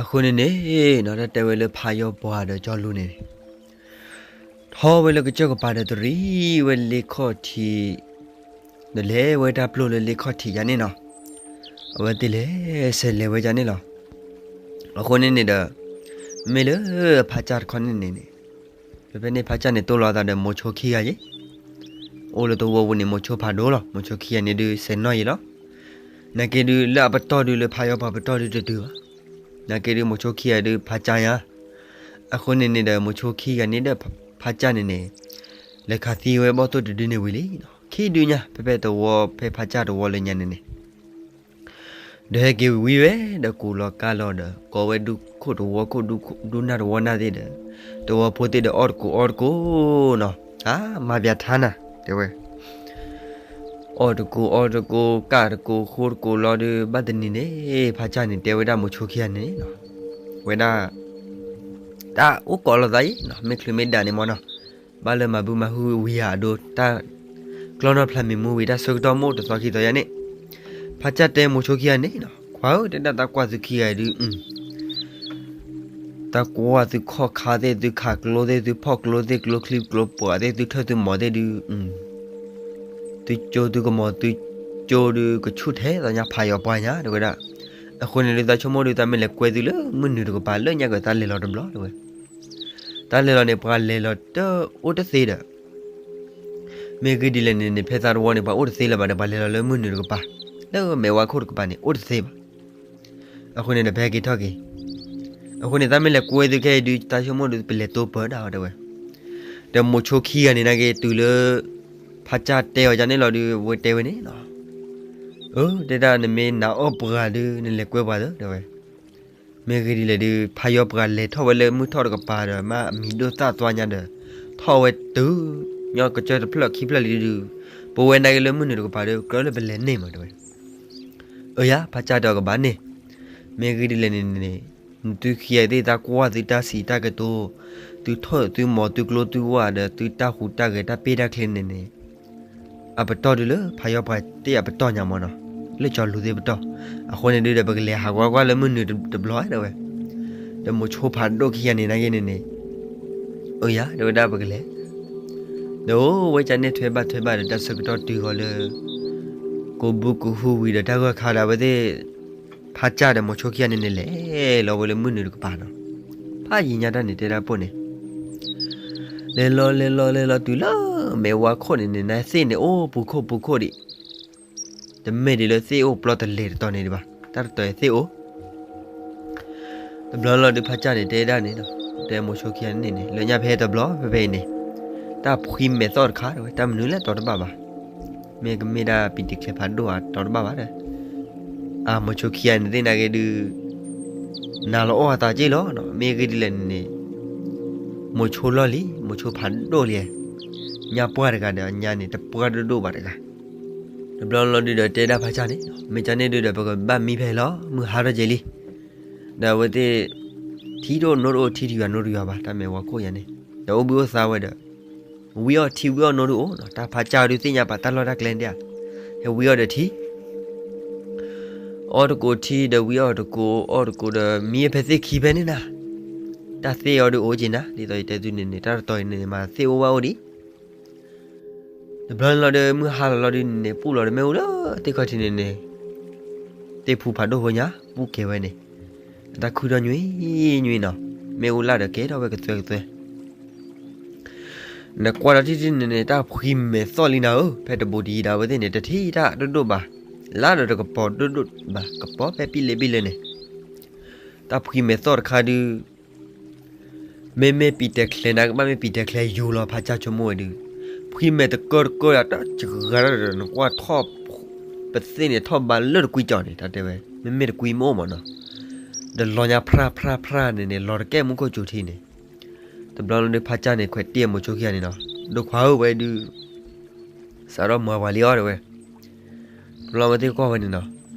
အဃိန့ၣ်န့ၣ် နီၢ်တၢ်တဲဝဲလၢဖးယီၤပှၤဒီးကၠီလူန့ၣ် ထီၣ်ဝဲလၢကစၢၢ်ကပၤဒီးတရံးဝဲလ့ခီၣ်ထံး ဒီးလဲၤဝဲတၢ်ပျိၢ်လၢလ့ခီၣ်ထံးယါန့ၣ်နီၤ, အဝဲသ့ၣ်လဲၤဆဲးလဲၤဝဲယါန့ၣ်လီၤ. အဃိန့ၣ်န့ၣ်ဒီး မ့ၢ်လၢဖးကၢ်တခီန့ၣ်န့ၣ်န့ၣ် ဖဲဖဲန့ၣ်ဖးကၢ်န့ၣ်တိၢ်လီၤအသးဒီးမိၤဆိခံဂၤယဲၢ် အိၣ်လၢသဝီပူၤန့ၣ် မိၤဆိဖးဒိၣ်လီၤ. မိၤဆိခံဂၤန့ၣ်ဒုးစဲးနီၣ်ယဲၢ်လီၤ. နာ်က့ဒုးလၢအပတီၢ်ဒုးလၢဖးယီၤပှၤပတီၢ်ဒုးတတုၤဘၣ်. နာ်က့ဒုးမိၤဆိခံဂၤဒုးဖးကၢ်ညါ, အဃိန့ၣ်န့ၣ်ဒီးမိၤဆိခံဂၤန့ၣ်ဒီးဖးကၢ်န့ၣ်န့ၣ် လဲၤခးသံဝဲဘီၣ်သိၣ်တဒုန့ၣ်ဝံၤလံနီၤ. ခံဒုညါ ဖဲဖဲသဝီဖဲဖးကၢ်တဝီလၢညါန့ၣ်န့ၣ် ဒီးဟဲက့ၤဝံၤဝဲဒီးကူးလီၤကါလီၤဒီး ကိးဝဲဒူခိၣ်တဝီခိၣ်ဒူနၢ်တဝီနၢ်သ့ၣ်ဒီး တဝီဖိသ့ၣ်ဒီးအီၣ်တကူးအီတကူးနီၤ, အါ မၤပၠးထါနၤ တဲဝဲ အီၣ်တကူးအီတကူး ကၢ်တကူးဃိတကူးလီၤဒုး ဘၣ်တနံၤန့ၣ် ဖးကၢ်န့ၣ်တဲဝဲဒၣ်မိၤဆိခံဂၤန့ၣ်နီၤ, ဝဲဒၣ် တၢ်အိၣ်ကိးလီၤသးအံၤနီၤ မ့ၢ်ချုးမ့ၢ်ဒၣ်န့ၣ်မ့ၢ်နီၤ, ဘၣ်လၢမၤဘုမၤဟုဝံၤယၤအဒိ တၢ် ကျီနီၢ်ဖျါမံၤမူဝံၤ တၢ်ဆၢကတီၢ်မ့ၢ်အိၣ်တသီခံသီယါန့ၣ်, ဖးကၢ်တဲမိၤဆိခံဂၤန့ၣ်နီၤ, ခွါဧၢ တဲဒၣ်တၢ်ကွၢ်သုခံဂၤအံၤဒုး တၢ်ကွၢ်သုခီၣ်ခါသ့ၣ် သုခးကျိသ့ၣ် သုဖီၣ်ကျိသ့ၣ် ကျိချံကျိပှၤသ့ၣ် သုထၢၣ်သုမီၤသ့ၣ်ဒုး သုကၠိသုကမီၤသုကၠိဒုး ကဆူၣ်ထဲသိးညါဖးယီၤပှၤညါ တဲဝဲဒၣ်. အဃိန့ၣ်ဒုး သးဆိကမိၣ်ဒုး သးမ့ၢ်လဲၤကွဲသုလၢမုၢ်နုာ်တကပၤ လၢညါကသးလဲၤလီၤတဘျီ တဲဝဲ. တၢ်လဲၤလီၤန့ၣ် ပှၤလဲၤလီၤတအိၣ်တသ့ဒီး မ့ၢ်ဂ့ၢ်ဒ်လဲၣ်န့ၣ်န့ၣ် ဖဲသးတဝီန့ၣ် ပှၤအိၣ်တသ့လၢၤဘၣ်ဒီး ပှၤလဲၤလီၤလၢမုၢ်နုာ်တကပၤ လၢမဲာ်ဝါခိၣ်တကပၤန့ၣ် အိၣ်တသ့ဘၣ်. အဃိန့ၣ်ဒီး ပဟဲက့ၤထီၣ်က့ၤ, အဃိန့ၣ် သးမ့ၢ်လဲၤကွဲသုခဲအံၤဒုး တၢ်ဆိကမိၣ်ဒုး ပလဲၤတိပၢဒၣ်အီၤ တဲဝဲ. ဒီးမိၤဆိခံဂၤန့ၣ် နာ်က့တုၤလၢ ဖးကၢ်တဲအီၤယါန့ၣ်လီၤဒုး အဝဲတဲဝဲန့ၣ်လီၤ. အၢ တဲဒၣ်နမ့ၢ်နာ်အီၣ်ပှၤဒုး နလဲၤကွဲပှၤသၢ တဲဝဲ. မ့ၢ်ဂ့ၢ်ဒ်လဲၣ်ဒုး ဖးယီၤပှၤလဲၤထီၣ်ဝဲလၢမုၢ်ထီၣ်တကပၤဒီး မ့ၢ်အမံၤဒိၣ်သၣ်သွါညါဒီး ထီၣ်ဝဲတုၤ ညီကစၢၢ်တဖျၢၣ်ခံဖျၢၣ်လံဒုး ပဝဲနာ်က့လၢမုၢ်နုာ်တကပၤဒီး ကြၢးလၢပလဲၤန့ၢ်မး တဲဝဲ. အၢယါ ဖးကၢ်တဲအီၤကဘၣ်န့ၣ်, မ့ၢ်ဂ့ၢ်ဒ်လဲၣ်န့ၣ်န့ၣ် သုခံဂၤသ့ၣ် သးကွၢ်သုတၢ်စံးတၢ်ကတိၤ, သုထီၣ်သုမီၤ သုကျိသုဝၣ်ဒီး သုတၢ်ဟူးတၢ်ဂဲၤတၢ်ပ့ၢ်တၢ်ချ့န့ၣ်န့ၣ် အပတီၢ်ဒုးလၢဖးယီၤပှၤသ့ၣ်အပတီၢ်ညါမ့ၢ်နီၤ, လၢကၠီလူသ့ၣ်ပတီၢ်. အဃိန့ၣ်ဒုးဒီး ပကလဲၤဟးကွၢ်ကွၢ်လၢမုၢ်နုာ်တဘျီ တဲဝဲ. ဒီးမိၤဆိဖးဒိၣ်ခံဂၤန့ၣ် နာ်က့န့ၣ်န့ၣ် အၢယါ တဲဝဲဒၣ်ပကလဲၤ ဒီးအိၣ်ဝဲကန့ၣ်ထွဲဘၣ်ထွဲဘၣ်ဒီး တၢ်ဆၢကတီၢ်တုၤဃီၤလၢ ကိးဘုကိးဟုဝံၤဒီး တၢ်ဂၢၢ်ခါဒီး အဝဲသ့ၣ် ဖးကၢ်ဒီးမိၤဆိခံဂၤန့ၣ်န့ၣ် လဲၤလီၤဝဲလၢမုၢ်နုာ်တကပၤနီၤ. ဖးယံာ်ညါတၢ်န့ၣ် တဲဒၣ်ပိၢ်န့ၣ် လဲၤလီၤလဲၤလီၤလဲၤလီၤတုၤလၢ မဲာ်ဝါခိၣ်န့ၣ်န့ၣ် နသ့ၣ်န့ၣ်အိၣ်ပူၤခိၣ်ပူၤခိၣ်ဒံး, တမ့ၢ်ဒ်လၢသ့ၣ်အိၣ်ပျီတလဲၤတတီၤန့ၣ်ဒံးဘၣ်, တၢ်တတီၤအံၤသ့ၣ်အိၣ် တဘျီလီၤဒုး ဖးကၢ်န့ၣ်တဲဒၣ်န့ၣ်လီၤ, တဲမိၤဆိခံဂၤန့ၣ်န့ၣ် လၢညါဖဲတဘျီဖဲဖဲအံၤန့ၣ် တၢ်ဖှံမဲာ်သီၣ်တခါ တဲဝဲ တၢ်မနုၤလဲၣ်တီတဘၣ်ဘၣ်, မ့ၢ်ကမ့ၢ်ဒၣ်ပံၤတချဲးဖးဒိၣ်အတီတဘၣ်ဘၣ်ဒီး အမိၤဆိခံဂၤန့ၣ်သ့ၣ်နာ်က့ဒုး နၤလီၤအီၣ်အသးက့ၢ်လီၤနီၤ, မ့ၢ်ဂ့ၢ်ဒ်လဲၣ်န့ၣ်န့ၣ် မိၤဆိလီၢ်လံ မိၤဆိဖးဒိၣ်လံ, ညါပှၢ်တဂၤဒီးအညါန့ၣ် တပှၢ်ဒိၣ်ဒိၣ်ဘၣ်တဂၤ တဘျီလီၤဒုးဒီးတဲဒၣ်ဖးကၢ်န့ၣ် မ့ၢ်ကန့ၣ်ဒုးဒီး ပကဘၣ်မံဖဲလီၤ မုၢ်ဟါထီၣ်က့ၤလံ, ဒီးအဝဲသ့ၣ် ထံတအိၣ်နိတအိၣ် ထံတယွၤနိတယွၤဘၣ် တၢ်မဲာ်ဝါခိၣ်ယၤန့ၣ် ဒီးအိၣ်ဘှံးအိၣ်သါဝဲဒီး ဝံအီၣ်ထံဝံအီၣ်နိတအိၣ်နီၤ, တၢ်ဖးကၢ်ဒုးသ့ၣ်ညါပာ်တၢ်လီၢ်တၢ်ကျဲဒၣ်, ဟဲဝံအီၣ်ဒီးထံ အီၣ်တကိးထံဒီးဝံအီၣ်တကိး အီၣ်တကိးဒီးမံဖဲသ့ၣ်ခံဖဲန့ၣ်နၤ, တၢ်သ့ၣ်အီၤဒုးအိၣ်က့ၤနၤ ဒ်သိးယတဲသုန့ၣ်န့ၣ် တၢ်တတီၤအံၤန့ၣ် မၤသ့ၣ်အိၣ်ဝဲအိၣ်ဒံး တဘျီလီၤဒီး မုၢ်ဟါလီၤလီၤဒုးန့ၣ်န့ၣ် ပူၣ်လီၤဒီးမ့ၣ်အူလၢသ့ၣ်ခီၣ်ထံးန့ၣ်န့ၣ်, သ့ၣ်ဖူဖးဒိၣ်ဖိညါ ပူၣ်ကဲၤဝဲန့ၣ်, အတၢ်ခုၣ်ထီၣ်ညွံးညွံးနီၤ, မ့ၣ်အူလၢ်ဒီးကဲထီၣ်ဝဲကသွဲကသွဲ နကွၢ်ဒီးထံၣ်ထံၣ်န့ၣ်န့ၣ် တၢ်ဖှံမဲာ်သီၣ်လံနၤဧၢ, ဖဲတဘူးတယံၤဒီးအဝဲသ့ၣ်န့ၣ် တထံၣ်တၢ်ဒိၣ်ဒိၣ်ဘၣ်, လၢဒီးတကပီၤဒိၣ်ဒိၣ်ဘၣ်, ကပီၤဖဲပံလ့ပံလ့န့ၣ်, တၢ်ဖှံမဲာ်သီၣ်တခါဒုး မ့မ့ၢ်ပံၤတဲာ်ချဲးနၤ ကဘၣ်မ့ၢ်ပံၤတဲာ်ချဲးယူၤလီၤ ဖးကၢ်ဆိကမိၣ်ဝဲဒုး, ဖှံမဲာ်တကၢတကၢဒီး တၢ်စှၤဒီး နကွၢ်ထီၣ် ပသ့ၣ်န့ၣ်ထီၣ်ဘးလၢတကွံကၠီၤန့ၣ် တၢ်တဲဝဲ, မ့မ့ၢ်တကွံမ့ၢ်အိၣ်မးနီၤ, ဒီးလီၤညါဖြၣ်ဖြၣ်ဖြၣ်န့ၣ်န့ၣ် လီၤတကဲမူခိၣ်စူၤထံန့ၣ်, တဘျီလီၤဒုး ဖးကၢ်န့ၣ် ခွဲးတံၢ်မိၤဆိခံဂၤန့ၣ်နီၤ, ဒိၣ်ခွါဧၢ ဝဲဒုး စးထီၣ်မၤပှၤလံအီၤတဲဝဲ, တဘျီဝဲသ့ၣ်ကွၢ်ဝဲန့ၣ်နီၤ,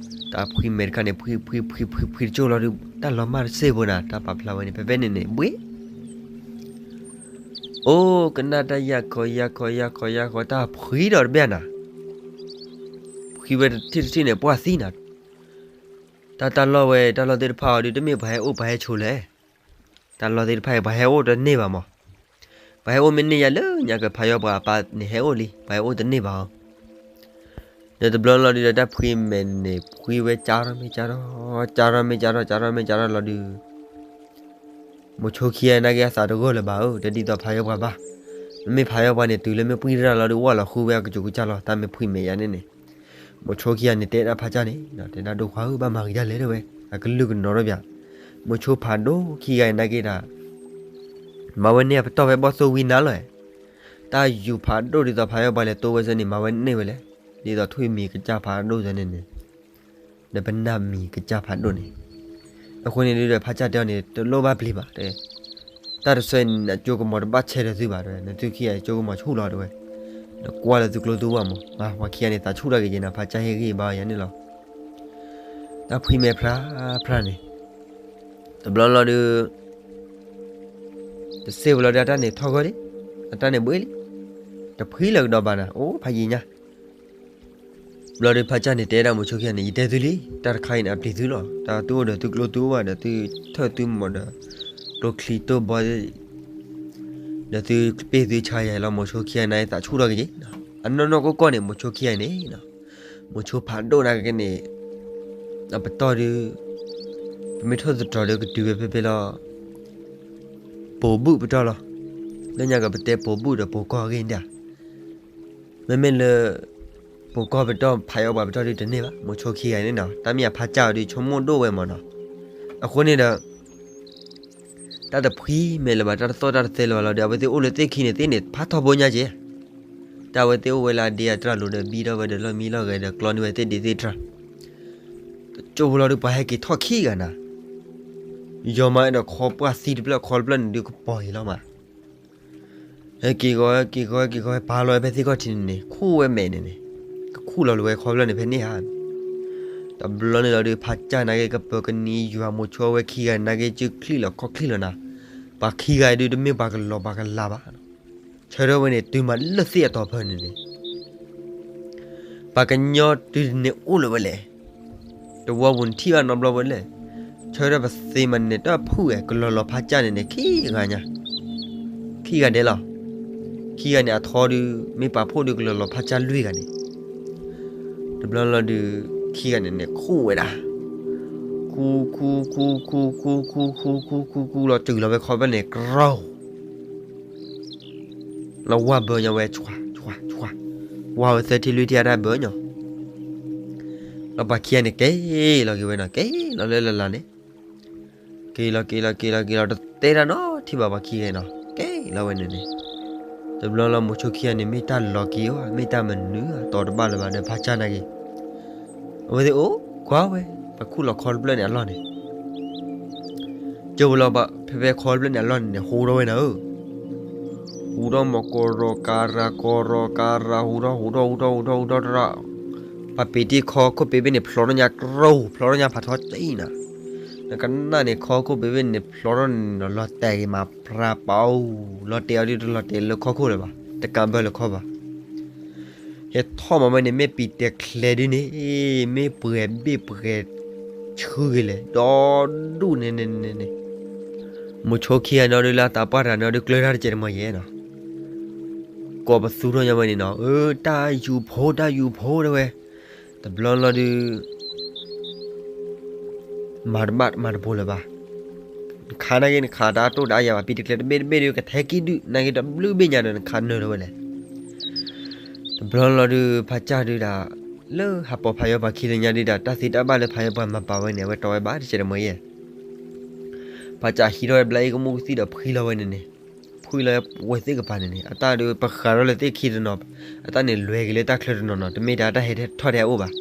တၢ်ဖှံမဲာ်တခါန့ၣ် ဖှံဖှံဖှံဖှံဖှံတကၠိၢ်လီၤဒုး တၢ်လီၤမၢ်တစ့ၢ်ဖိနၤ တၢ်ပာ်ဖျါဝဲန့ၣ် ဖဲဖဲန့ၣ်န့ၣ် ဘှ့ၣ် အိၣ်ကနၣ်တၢ်ယၢ်ခီယၢ်ခီယၢ်ခီယၢ်ခီ တၢ်ဖှံဒီးတဘၣ်နၤ, ဖှံဝဲတထံၣ်တထံၣ်န့ၣ် ပှၢ်သံနၤ, တၢ်တၢ်လီၢ်ဝဲတၢ်လီၢ်သ့ၣ်တဖၣ်အံၤဒီး တမ့ၢ်ပှၤဟဲအိၣ်ပှၤဟဲဆိးလဲၣ်. တၢ်လီၢ်သ့ၣ်တဖၣ်အံၤ ပှၤဟဲအိၣ်တန့ၢ်ဘၣ်မး. ပှၤဟဲအိၣ်မ့ၢ်န့ၢ်ယၤလၢညါကဖးယီပှၤအပၢ်န့ၣ်ဟဲအိၣ်လံ, ပှၤဟဲအိၣ်တန့ၢ်ဘၣ်အီၤ. ဒီးတဘျီလီၤဒုးဒီး တၢ်ဖှံမဲာ်န့ၣ် ဖှံဝဲကၢ်ထီၣ်မ့ၢ်ကၢ်ထီၣ်, ကၢ်ထီၣ်မ့ၢ်ကၢ်ထီၣ်, ကၢ်ထီၣ်မ့ၢ်ကၢ်ထီၣ်လီၤဒုး မိၤဆိခံဂၤနာ်က့အသးတဂၢၢ်လၢၤဘၣ်ဧၢ, တဒ်သိးဖးယီပှၤဘၣ်. မ့မ့ၢ်ဖးယီပှၤန့ၣ် တုၤလၢမ့ၢ်ပှံၢ်တၢ်လီၤဒုး ဝၣ်လီၤဃုဝဲအကစူးကစၢ်လီၤ. တၢ်မ့ၢ်ဖှံမဲာ်ယၤန့ၣ်န့ၣ်, မိၤဆိခံဂၤန့ၣ် တဲဒၣ်ဖးကၢ်န့ၣ်, တဲဒၣ်ဒိၣ်ခွါဧၢ ဘၣ်မၤဂ့ၤဒ်လဲၣ်တဲဝဲ, အကလုၢ်ကနီၤထီၣ်ပၠး. မိၤဆိဖးဒိၣ်ခံဂၤနာ်က့တၢ် မၤဝဲန့ၢ်အပတီၢ်ဖဲဘီၣ်သိၣ်ဝံနါလီၤ. တၢ်ယူၤဖးဒိၣ်ဒ်သိးဖးယီပှၤလဲၤတိဝဲစ့ၢ်န့ၣ် မၤဝဲန့ၢ်ဝဲလဲၣ်. ဒ်သိးထွံၣ်မံၤကစၢ်ဖးဒိၣ်စ့ၢ်န့ၣ်န့ၣ်, ဒီးပနၢ်မံၤကစၢ်ဖးဒိၣ်န့ၣ်. အဃိန့ၣ်ဒုးဒီး ဖးကၢ်တဲအီၤန့ၣ် တလိၣ်ဘၣ်ပျံၤဘၣ်တဲ, တၢ်တဆၢန့ၣ် နကၠိကမီၤတဘၣ်ဆဲးဒီးသုဘၣ်တဲဝဲ, နသုခံဂၤကၠိကမီၤဆူၣ်လီၤတဲဝဲ. ဒီးကွၢ်လၢသုကျိသုဝၣ်မး, ပှၤခံဂၤန့ၣ်သးဆူၣ်ထီၣ်က့ၤက့ၤနၤ, ဖးကၢ်ဟ့ၣ်ဂံၢ်ဘါယၤန့ၣ်လီၤ. တၢ်ဖှံမဲာ်ဖျါဖျါန့ၣ်, တဘျီလီၤဒုး တစ့ၢ်ဝဲလီၤဒီး အတၢ်န့ၣ်ထီၣ်ဂီၢ်လံ, အတၢ်န့ၣ်ဘှ့ၣ်လံ, တဖှံလၢၤကဒီးဘၣ်နၤ, အိၣ်ဖးယံာ်ညါ. ဘျီဒုးဖးကၢ်န့ၣ် တဲဒၣ်မိၤဆိခံဂၤန့ၣ် ယတဲသုလံ, တၢ်တခါအံၤန့ၣ် အပျံၤသုလီၤ. တၢ်သုအိၣ်ဒီးသုကျိသုဝၣ်ဒီးသုထၢၣ်သုမီၤဒီး ကျိချံတိၢ်ဘီ ဒီးသုပ့ၢ်သုဆါယၤလီၤ. မိၤဆိခံဂၤန့ၣ် သးဆူၣ်ထီၣ်က့ၤက့ၤ, အနီၢ်နီၢ်ကီၢ်ကီၢ်န့ၣ် မိၤဆိခံဂၤန့ၣ် မိၤဆိဖးဒိၣ်နာ်က့န့ၣ် အပတီၢ်ဒုး ပမ့ၢ်ထိၣ်သတြီၤဒီးကတုၤဝဲဖဲဖဲလီၤ ပိာ်ဘုၣ်ပတီၢ်လီၤ. လၢညါကပတဲပိာ်ဘုၣ်ဒီးပိာ်ကီၢ်အဂ့ၢ်န့ၣ်ဒၣ်, မ့မ့ၢ်လၢ ပိာ်ကီၢ်ပတီၢ်ဖးယီပှၤပတီၢ်ဒုးတန့ၢ်ဘၣ်. မိၤဆိခံဂၤန့ၣ်နီၤ, တၢ်မ့ၢ်အဖးကၢ်အီၤဒုးဆိကမိၣ်ဒိၣ်ဝဲမးနီၤ. အဃိန့ၣ်ဒီး တၢ်တဖှံမဲာ်လၢၤဘၣ်, တၢ်တသီၣ်တၢ်တသဲလၢၤဘၣ်လီၤဒီး အဝဲသ့ၣ်အိၣ်လၢသ့ၣ်ခံန့ၣ်သ့ၣ်န့ၣ် ဖးထီဘိညါက့ၤ, တၢ်အဝဲသ့ၣ်အိၣ်ဝဲလၢအဒ့အတြၢ်လိၤဒီး ဘံထီၣ်ဝဲဒီးလီၢ်မံလီၢ်ဂဲၤဒီး ကျီန့ၢ်ဝဲသ့ၣ်ဒ့သ့ၣ်တြၢ် တကၠိဖိလီၤဒုး ပှၤဟဲက့ၤထီၣ်ခံဂၤနၤ, ယီၤမးအဲၣ်ဒိးခီပှၢ်သံတဖျၢၣ် ခီတဖျၢၣ်န့ၣ်ဒုးကပီၤအံၤလီၤမး. ဟဲက့ၤဂီၤ ဟဲက့ၤဂီၤ ဟဲက့ၤဂီၤ ဟဲပာ်လီၤဝဲဖဲသ့ၣ်ခီၣ်ထံးန့ၣ်န့ၣ် ခူၣ်ဝဲမဲာ်န့ၣ်န့ၣ်, ကခူၣ်လီၤလၢၤဝဲခီဖျၢၣ်န့ၣ်ဖဲန့ၣ်ဧါ. တဘျီန့ၣ်လီၤဒုး ဖးကၢ်နာ်က့ ကပၢၤကနံၤယွၤမိၤဆိဝဲခံဂၤနာ်က့ စုချံၣ်လီၤခီၣ်ချံၣ်လီၤနၤ, ပှၤခံဂၤအံၤဒုး တမ့ၢ်ပှၤကလီၤပှၤကလၤဘၣ်. ဆၢထၢၣ်ဝဲန့ၣ် တုၤမးလၢသ့ၣ်အတီၤဖၢန့ၣ်န့ၣ် ပှၤကညီတုၤန့ၣ်အိၣ်လၢၤဝဲလဲၣ်. တဝီပူၤန့ၣ်ထံၣ်ဘၣ်နီတဘျီဝဲလဲၣ်. ဆၢထၢၣ်ပသ့မးန့ၣ် တၢ်ဖုၣ်ဝဲကလီၤလီၤဖးကၢ်န့ၣ်န့ၣ် ခံဂၤညါ, ခံဂၤဒဲးလီၤ. ခံဂၤန့ၣ်အထီဒုး မ့ၢ်ပာ်ဖှိၣ်ဒုး ကလီၤလီၤဖးကၢ်လွံၢ်ဂၤန့ၣ်, တဘျီလီၤဒုး ခံဂၤန့ၣ်န့ၣ် ခူၣ်ဝဲဒၣ်, ခူၣ် ခူၣ် ခူၣ် ခူၣ် ခူၣ် ခူၣ် ခူၣ် ခူၣ် ခူၣ် ခူၣ် လီၤတုၤလီၤဝဲခီဖျၢၣ်န့ၣ် ကရီ လီၤဝါဘၢညီဝဲ ဆွၤ ဆွၤ ဆွၤ, ဝါဝဲသၢထံလွံၢ်ထံအတၢ်ဘၢညီ, လီၤပှၤခံဂၤန့ၣ် က့ၤလီၤက့ၤဝဲနီၤ, က့ၤလီၤလၢလၢ်လၢ်န့ၣ်, က့ၤလီၤ က့ၤလီၤ က့ၤလီၤ က့ၤလီၤ တတဲတၢ်နီတထံၣ်ဘၣ်ပှၤခံဂၤနီၤ, က့ၤလီၤဝဲန့ၣ်န့ၣ်, တဘျီလီၤမိၤဆိခံဂၤန့ၣ် မ့ၢ်တၢ်လီၤက့ၤဧါ မ့ၢ်တၢ်မနုၤဧါ တီၤတဘၣ်လၢၤဘၣ်ဒီး ဖးကၢ်နာ်က့ၤ အဝဲသ့ၣ်အိၣ်ကွၢ်ဝဲ ပှၤခူၣ်လီၤခီတဖျၢၣ်န့ၣ်အလီၢ်န့ၣ် ကၠိဝဲလီၤ ဖဲဖဲခီတဖျၢၣ်န့ၣ်အလီၢ်န့ၣ်န့ၣ် ဟူးထီၣ်ဝဲနၤဧၢ, ဟူးထီၣ်မး ကီၤရီၤကၤရၤ ကီၤရီၤကၤရၤ ဟူးထီၣ် ဟူးထီၣ် ဟူးထီၣ် ဟူးထီၣ် ဟူးထီၣ်တရၣ်, ပှၤပ့ၤတ့ၢ်ခီခိၣ်ပ့ၤဘ့ၣ်န့ၣ် ဖျိးထီၣ်ညါကရိ ဖျိးထီၣ်ညါဖးထီတအံၤနၤ, နကနၣ်န့ၣ် ခီခိၣ်ပ့ၤဘ့ၣ်န့ၣ် ဖျိးထီၣ်န့ၣ် လီၤတဲာ်ဂ့ၤမး ပြၤပာ်အိၣ်, လီၤတဲာ်အီၤဒုးတလီၤတဲာ်လၢခီခိၣ်လၢၤဘၣ်, တကးဘၢလၢခီဘၣ် ဟဲထီၣ်မးဝဲန့ၣ် မ့ၢ်ပံၤတဲာ်ချဲဒုန့ၣ်, မ့ၢ်ပှဲၤဘ့ၣ်ပှဲၤဆှုဂ့ၤလဲၣ်, ဒီဒူၣ်န့ၣ်န့ၣ်န့ၣ်န့ၣ်, မိၤဆိခံဂၤနီၤဒုးလၢအသးပှၢ်တဂၤနီၤဒုး ကျၢၤတၢ်တစဲးတမှဲၤယဲနီၤ, ကိးပသူထီၣ်ညါဝဲန့ၣ်နီၤ, အၢ တၢ်ယူၤဖိ တၢ်ယူၤဖိတဲဝဲ, တဘျီလီၤဒုး မၤတဘၣ်မၤတပိၤလၢၤဘၣ်, နခးနာ်က့ နခးတၢ်တိၢ်တၢ်ယၤဘၣ် ပံၤတကျဲတဘ့ၣ်တဘ့ၣ်ဒုး ကထဲကံၣ်ဒုၣ် နာ်က့တဘျုးဘ့ၣ်ညါဒီး နခးနၢၤလၢၤဝဲလဲၣ်. တဘျီလီၤဒုး ဖးကၢ်ဒုးဒၣ် လၢဟးပိာ်ဖးယီၤပှၤခံလၢညါဒုးဒၣ် တၢ်သ့တၢ်ဘၣ်လၢဖးယီၤပှၤမၤပာ်ဝဲန့ၣ် အဝဲတီဝဲဘၣ်တစဲးတမှဲၤယဲၢ် ဖးကၢ်ဟံးထီၣ်ဝဲဘျါအ့ၣ်ကမူၣ်ကသံၣ်ဒီး ဖှံလီၤဝဲန့ၣ်န့ၣ်, ဖှံလီၤဝဲသ့ၣ်ကပၤန့ၣ်န့ၣ် အတၢ်ဒုးပဃးထီၣ်လၢသ့ၣ်ခံတနီၤ, အတၢ်န့ၣ်လွဲၤက့ၤလၢတၢ်ချၢတနီၤနီၤ, တမ့ၢ်တၢ်တၢ်ဟဲထီၣ်ထဲအအိၣ်ဘၣ်.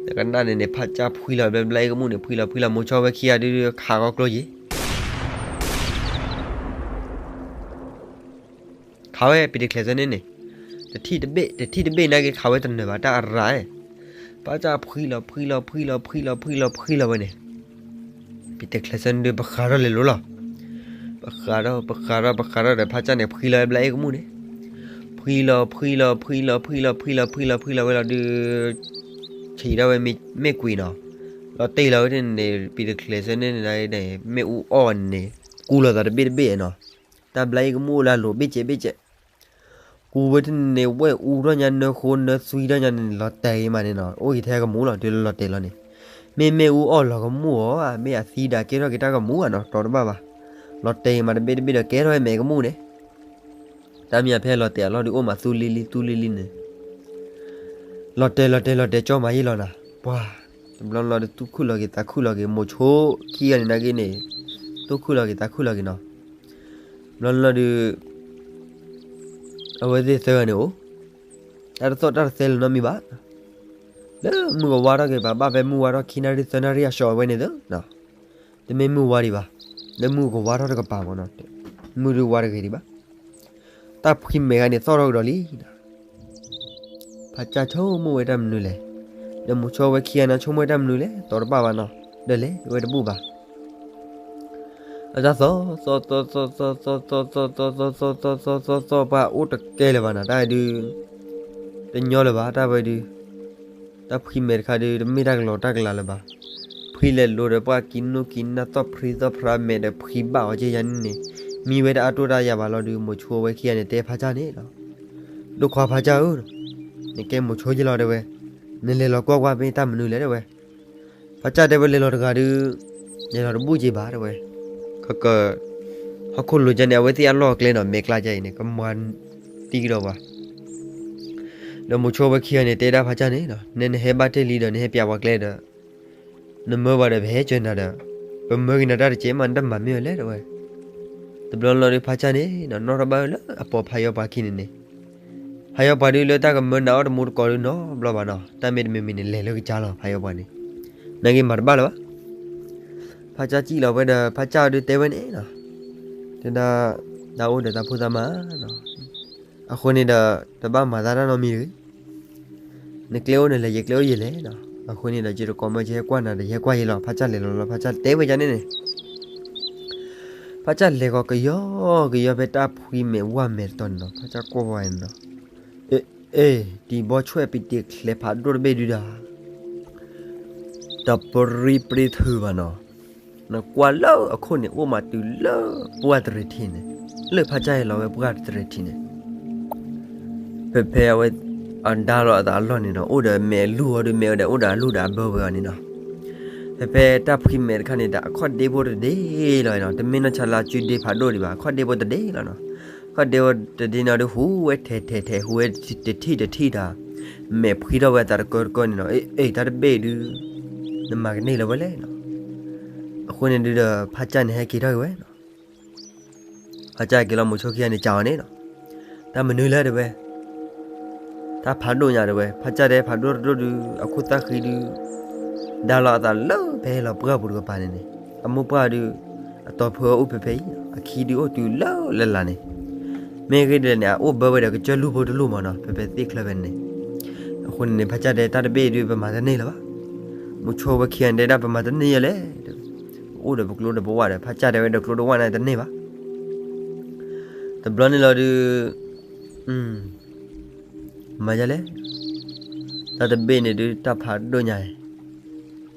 နကနၣ်န့ၣ်န့ၣ် ဖးကၢ်ဖှံလီၤဝဲဘျါအ့ၣ်ကမူၣ်န့ၣ် ဖှံလီၤဖှံလီၤ မိၤဆိဝဲခံဂၤဒုးဒုး ခးဂီၤကျိယံၤ ခးဝဲပံၤတချဲးစၢန့ၣ်န့ၣ်, တထံၣ်တဘ့ၣ် တထံၣ်တဘ့ၣ်နာ်က့ ခးဝဲတနၢၤဘၣ် တၢ်အရၤ, ဖးကၢ်ဖှံလီၤဖှံလီၤဖှံလီၤဖှံလီၤဖှံလီၤဖှံလီၤဝဲန့ၣ်, ပံၤတချဲးစၢန့ၣ်ဒုး ပဃးထီၣ်လဲၤလိၤလီၤ. ပဃးထီၣ် ပဃးထီၣ် ပဃးထီၣ်ဒီး ဖးကၢ်န့ၣ် ဖှံလီၤဝဲဘျါအ့ၣ်ကမူၣ်န့ၣ်, ဖှံလီၤဖှံလီၤဖှံလီၤဖှံလီၤဖှံလီၤဖှံလီၤဖှံလီၤဝဲလီၤဒုး ဆံးထီၣ်ဝဲမ့ၢ်ကွံာ်နီၤ, လီၤတဲာ်လီၤဝဲတန့ၣ် ပံၤတချဲးဆၢန့ၣ်န့ၣ် မ့ၣ်အူအီၣ်န့ၣ် ကူလီၤသးတဘ့ၣ်တဘ့ၣ်နီၤ, တၢ်ဘျါအံၤကမူၣ်လၢအလိၤဘ့ၣ်စဲးဘ့ၣ်စဲး ကူဝဲတန့ၣ် ဝဲၢ်အူထီၣ်ညါ နၢဃိနၢသွံထီၣ်ညါန့ၣ် လီၤတဲာ်အံၤမးန့ၣ်နီၤ, အိၣ်က့ၤထဲကမူၣ်လီၤ တုၤလၢလီၤတဲာ်လီၤန့ၣ်, မ့ၢ်မ့ၣ်အူအီၣ်လီၤကမူၣ်အီၤဧါ မ့ၢ်အသံဒၣ်ကဲထီၣ်က့ၤတၢ်ကမူၣ်ဧါနီၤ တီတဘၣ်ဘၣ်, လီၤတဲာ်အံၤမးတဘ့ၣ်တဘ့ၣ်ဒီးကဲထီၣ်ဝဲမဲာ်ကမူၣ်န့ၣ်, တၢ်မ့ၢ်အဖဲလီၤတဲာ်အလီၢ်ဒုးအိၣ်မးသူလံလံသူလံလံန့ၣ် လီၤတဲာ်လီၤတဲာ်လီၤတဲာ်ကၠီမးယ့ၢ်လီၤနၤ, ပှၤ တဘျီလီၤဒုးသူၣ်ခုၣ်လီၤက့ၤသးခုၣ်လီၤက့ၤ မိၤဆိခံဂၤန့ၣ်နာ်က့န့ၣ်, သူၣ်ခုၣ်လီၤက့ၤသးခုၣ်လီၤက့ၤနီၤ, ဘျီလီၤဒုး အဝဲသ့ၣ်သၢဂၤန့ၣ်အိၣ်, တၢ်တသီၣ်တၢ်တသဲလၢၤနီတမံၤဘၣ်, လၢမုၢ်ကဝါထီၣ်က့ၤဘၣ် ဘၣ်ဖဲမုၢ်ဝါထီၣ်ခံနၣ်ရံၣ်သၢနၣ်ရံၣ်အဆှီဝဲန့ၣ်သၢ, တမ့ၢ်မုၢ်ဝါဒံးဘၣ်, လၢမုၢ်ကဝါထီၣ်တကပၤမးနီၤ, မုၢ်ဒုးဝါတဂ့ၤဒံးဘၣ်, တၢ်ဖှံမဲာ်ဂၤန့ၣ်သီၣ်ထီၣ်ကဒီးလံ ဖးကၢ်ဆိကမိၣ်ဝဲတၢ်မနုၤလဲၣ်, ဒီးမိၤဆိဝဲခံဂၤန့ၣ်ဆိကမိၣ်ဝဲတၢ်မနုၤလဲၣ် တီတဘၣ်ဘၣ်နီၤ, ဒီးလဲၤဝဲတဘူၣ်ဘၣ်, အတၢ်သီၣ်သီၣ်သီၣ်သီၣ်သီၣ်သီၣ်သီၣ်သီၣ်သီၣ်သီၣ်သီၣ်သီၣ်သီၣ်သီၣ်သီၣ်ပှၤအိၣ်တကဲလၢၤဘၣ်နီၤ တၢ်ဒုး တညီလၢၤဘၣ် တၢ်ဝဲဒုး, တၢ်ဖှံမဲာ်တခါဒုး တမ့ၢ်တၢ်ကလီၤတၢ်ကလၤလၢၤဘၣ်, ဖှံလဲၤလိၤဒီးပှၤကံနူၢ်ကံနၢ်သီၣ်ဖှံသီၣ်ဖှံမဲာ်ဒီးဖှံဘၣ်အီၤက့ယါန့ၣ်န့ၣ်, မံဝဲတအါတိၢ်တၢ်ယါဘၣ်လီၤဒုး မိၤဆိဝဲခံဂၤန့ၣ် တဲဖးကၢ်န့ၣ်လီၤ, ဒိၣ်ခွါဖးကၢ်ဧၢ, နကဲမိၤဆိယ့ၢ်လီၤတဲဝဲ, နလဲၤလီၤကွၢ်ကွၢ်မ့ၢ်တၢ်မနုၤလဲၣ်တဲဝဲ, ဖးကၢ်တဲဝဲလဲၤလီၤတဂၤဒုး, လဲၤလီၤတဘူၣ်က့ၤဘၣ်တဲဝဲ, ကက ဟီၣ်ခိၣ်လိၤကၢ်န့ၣ် အဝဲသ့ၣ်အလီၢ်အကျဲနီၤ မဲာ်ကျါကၢ်အံၤန့ၣ် ကမၤသံကဒီးပှၤ, ဒီးမိၤဆိဝဲခံဂၤန့ၣ် တဲဒၣ်ဖးကၢ်န့ၣ်လီၤ နဲနဟဲဘၣ်တဲလံဒီး နဟဲပျးပှၤကျဲဒီး, နမၢပှၤဒီး ပဟဲကၢနၤဒီး, ပမၢက့ၤနၤတၢ်တကဲးမး နတမၤမ့ၢ်ဝဲလဲၣ်တဲဝဲ, တဘျီလီၤဒုးဖးကၢ်န့ၣ်နီၤ နီၣ်ထီၣ်ဘၣ်ဝဲလၢအပိာ်ဖးယီၤပှၤခံန့ၣ်န့ၣ်, ဖးယီၤပှၤဒုးလၢတၢ်ကမၢနၤအီၣ်တမူတကိးဒုးနီတဘျီဘၣ်နီၤ တၢ်မ့ၢ်တမံၤမံၤန့ၣ် လဲၤလၢကစၢ်လီၤ ဖးယီၤပှၤန့ၣ်, နာ်က့မၤတဘၣ်လၢၤဘၣ်, ဖးကၢ်စံၣ်လီၤဝဲဒီး ဖးကၢ်ဒုးတဲဝဲန့ၣ်နီၤ, တဲဒၣ်, တၢ်အိၣ်ဒီးတၢ်ဖိသၣ်မါနီၤ, အဃိန့ၣ်ဒီး တဘၣ်မၤသးတၢ်နီတမံၤတဂ့ၤ နကျဲအိၣ်နလဲၣ် ယကျဲအိၣ်ယလဲၣ်နီၤ, အဃိန့ၣ်ဒီး ယတကိးမၢယဟဲကွၢ်နၤဒီး ယဟဲကွၢ်ယလီၤ ဖးကၢ်လဲၤလီၤလီၤ ဖးကၢ်တဲဝဲဒ်န့ၣ်န့ၣ်, ဖးကၢ်လဲၤဃီၤကယီကယီဖဲတၢ်ဖှံမဲာ်ဝၢ်မဲာ်တတီၤန့ၣ်နီၤ ဖးကၢ်ကွၢ်ဝဲန့ၣ်နီၤ, အ့ အ့ တံၤဘီဆွဲၣ်ပံၤတံၤချဲးဖးဒိၣ်တဘ့ၣ်ဒုးဒၣ် တပရံပရံထုးဘၣ်နီၤ, နကွၢ်လၢအခိၣ်န့ၣ် အိၣ်မးတုၤလၢပှၢ်တရံးထံန့ၣ်, လၢဖးကၢ်ဟဲလီၤဝဲပှၢ်တရံးထံန့ၣ်, ဖဲဖဲအဝဲ အဒါလီၤအသးအလီၢ်န့ၣ်ဒီး အိၣ်ဒီးမဲာ်အလူၢ်အီၤဒုး မဲာ်အိၣ်ဒီးအလူၢ်ဒီးအဘၢဝဲအီၤန့ၣ်နီၤ, ဖဲဖဲတၢ်ဖှံမဲာ်တခါန့ၣ်ဒီး အခီၣ်ဒ့ဖိတဒ့လီၤနီၤ, တမ့ၢ်နီၢ်ဆါလၢအစုဒ့ဖးဒိၣ်ဒံးဘၣ် အခီၣ်ဒ့ဖိတဒ့လီၤနီၤ, အခီၣ်ဒ့ဖိတဒ့န့ၣ်ဒီး ဟူးဝဲထဲးထဲးထဲး ဟူးဝဲတထံၣ်တထံၣ်ဒီး မဲာ်ဖှံထီၣ်ဝဲအသးတကၢတကၢန့ၣ်နီၤ, အ့ အ့ တၢ်တဘ့ၣ်ဒုး နမၤကန့ၢ်လၢၤဝဲလဲၣ်နီၤ, အဃိန့ၣ်ဒုးဒီး ဖးကၢ်န့ၣ်ဟဲက့ၤထီၣ်က့ၤဝဲနီၤ ဖးကၢ်က့ၤလီၤမိၤဆိခံဂၤန့ၣ် ကးအီၤန့ၣ်နီၤ, တၢ်မနုၤလဲၣ်တဲဝဲ, တၢ်ဖးဒိၣ်ညါတဲဝဲ ဖးကၢ်တဲဖးဒိၣ်တဒိၣ်ဒုး အခိၣ်သၣ်ဃံဒုး ဒါလီၤအသးလၢဖဲဟဲလီၤပှၢ်ပူၤတကပၤန့ၣ်န့ၣ်, အမိၢ်ပှၢ်ဒုး အတီၤဖုအအိၣ်ဖဲဖဲအံၤ, အခံဒုးအိၣ်တုၤလၢလၢ်လၢ်န့ၣ်, မ့ၢ်ဂ့ၢ်ဒ်လဲၣ်န့ၣ် အအိၣ်ဘၢဝဲဒီးကစၢၢ်လူၢ်ဖိတလူၢ်မးနီၤ ဖဲဖဲသ့ၣ်ချၢဖဲန့ၣ်န့ၣ်, အဃိန့ၣ်န့ၣ် ဖးကၢ်တဲတၢ်တဘ့ၣ်ဒုး ပမၤတန့ၢ်လၢၤဘၣ် မိၤဆိဝဲခံဂၤန့ၣ်တဲဒၣ်ပမၤတန့ၢ်ယဲလဲၣ်, ပအိၣ်ဒီးပကျိဒီးပဝၣ်ဒီး ဖးကၢ်တဲဝဲဒီးကျိဒီးဝၣ်န့ၣ်တန့ၢ်ဘၣ်, တဘျီန့ၣ်လီၤဒုး, မၤယဲလဲၣ်, တၢ်တဘ့ၣ်န့ၣ်ဒုးတၢ်ဖးဒိၣ်ညါ,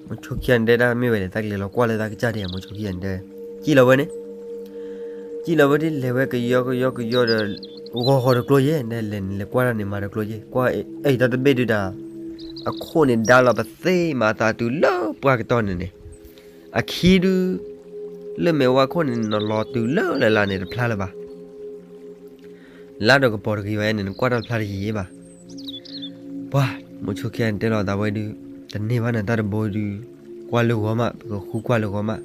မိၤဆိခံဂၤန့ၣ်တဲဒၣ်မ့ၢ်ဝဲန့ၣ် တၢ်ကလဲၤလီၤကွၢ်လၢတၢ်ကစၢ်ဒံး မိၤဆိခံဂၤန့ၣ်တဲ, စံၣ်လီၤဝဲန့ၣ် စံၣ်လီၤဝဲဒ်လဲၤဝဲကယီကယီကယီဒီး, ဂီၤဂီၤတကျိယဲၢ် လဲၤလဲၤကွၢ်တၢ်န့ၣ်မၤတကျိယဲၢ် ကွၢ်အံၤတၢ်တဘ့ၣ်ဒုးတၢ်, အခိၣ်န့ၣ်ဒါလီၤပသ့မၤအသးတုၤလၢပှၢ်ကတီၢ်န့ၣ်န့ၣ်, အခံဒုး, လၢမဲာ်ဝါခိၣ်န့ၣ် နလီၤတုၤလၢလၢ်လၢ်န့ၣ်တဖျါလၢၤဘၣ် လါဒီးကပီၤတဂ့ၤဘၣ်န့ၣ် နကွၢ်တၢ်ဖျါတယံာ်ယံာ်ဘၣ်. ပှၤ, မိၤဆိခံဂၤန့ၣ်တဲလီၤသးဝဲဒုး, တန့ၢ်ဘၣ်နတၢ်တဘိဒုး, ကွၢ်လၢဂီၤမး ပကဃုကွၢ်လၢဂီၤမး,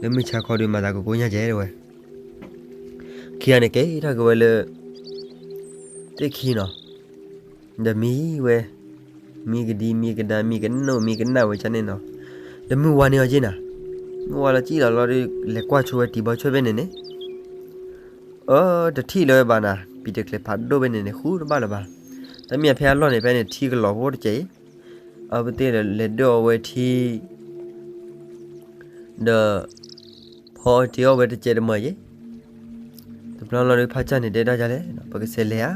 လၢမုၢ်ဆါခီဒုးမၤသးကကိညါကဲတဲဝဲ. ခံဂၤန့ၣ်ကဲထီၣ်က့ၤဝဲလၢ သ့ၣ်ခံနီၤ, ဒီးမံဝဲ, မံကဒံမံကဒါမံကနိၣ်မံကနၣ်ဝဲကန့ၣ်နီၤ, ဒီးမုၢ်ဝါန့ၢ်အီၤက့နၤ, မုၢ်ဝါလီၤကံၣ်လီၤလီၤဒုး လဲၤကွၢ်ဆိဝဲတံၤဘီဆွဲၣ်ဖဲန့ၣ်န့ၣ် အၢ တထံၣ်လၢၤဘၣ်နၤ, ပံၤတကျဲၤဖးဒိၣ်ဖဲန့ၣ်န့ၣ် ဃုတဘၣ်လၢၤဘၣ်. တမ့ၢ်ဖဲအလီၢ်န့ၣ် ဖဲန့ၣ်ထံကလီၤဖိတကဲးအံၤ, အဝဲသ့ၣ်ဒီးလဲၤဒၢၣ်အီၤဝဲထံ ဒီး ဖီအီၤတ့ၢ်အီၤဝဲတကဲးတမီၤယဲၢ်. တဘျီလီၤဒုး ဖးကၢ်န့ၣ်တဲဒၣ်ယၤလဲၣ်, ပကစးလဲၤဧါ.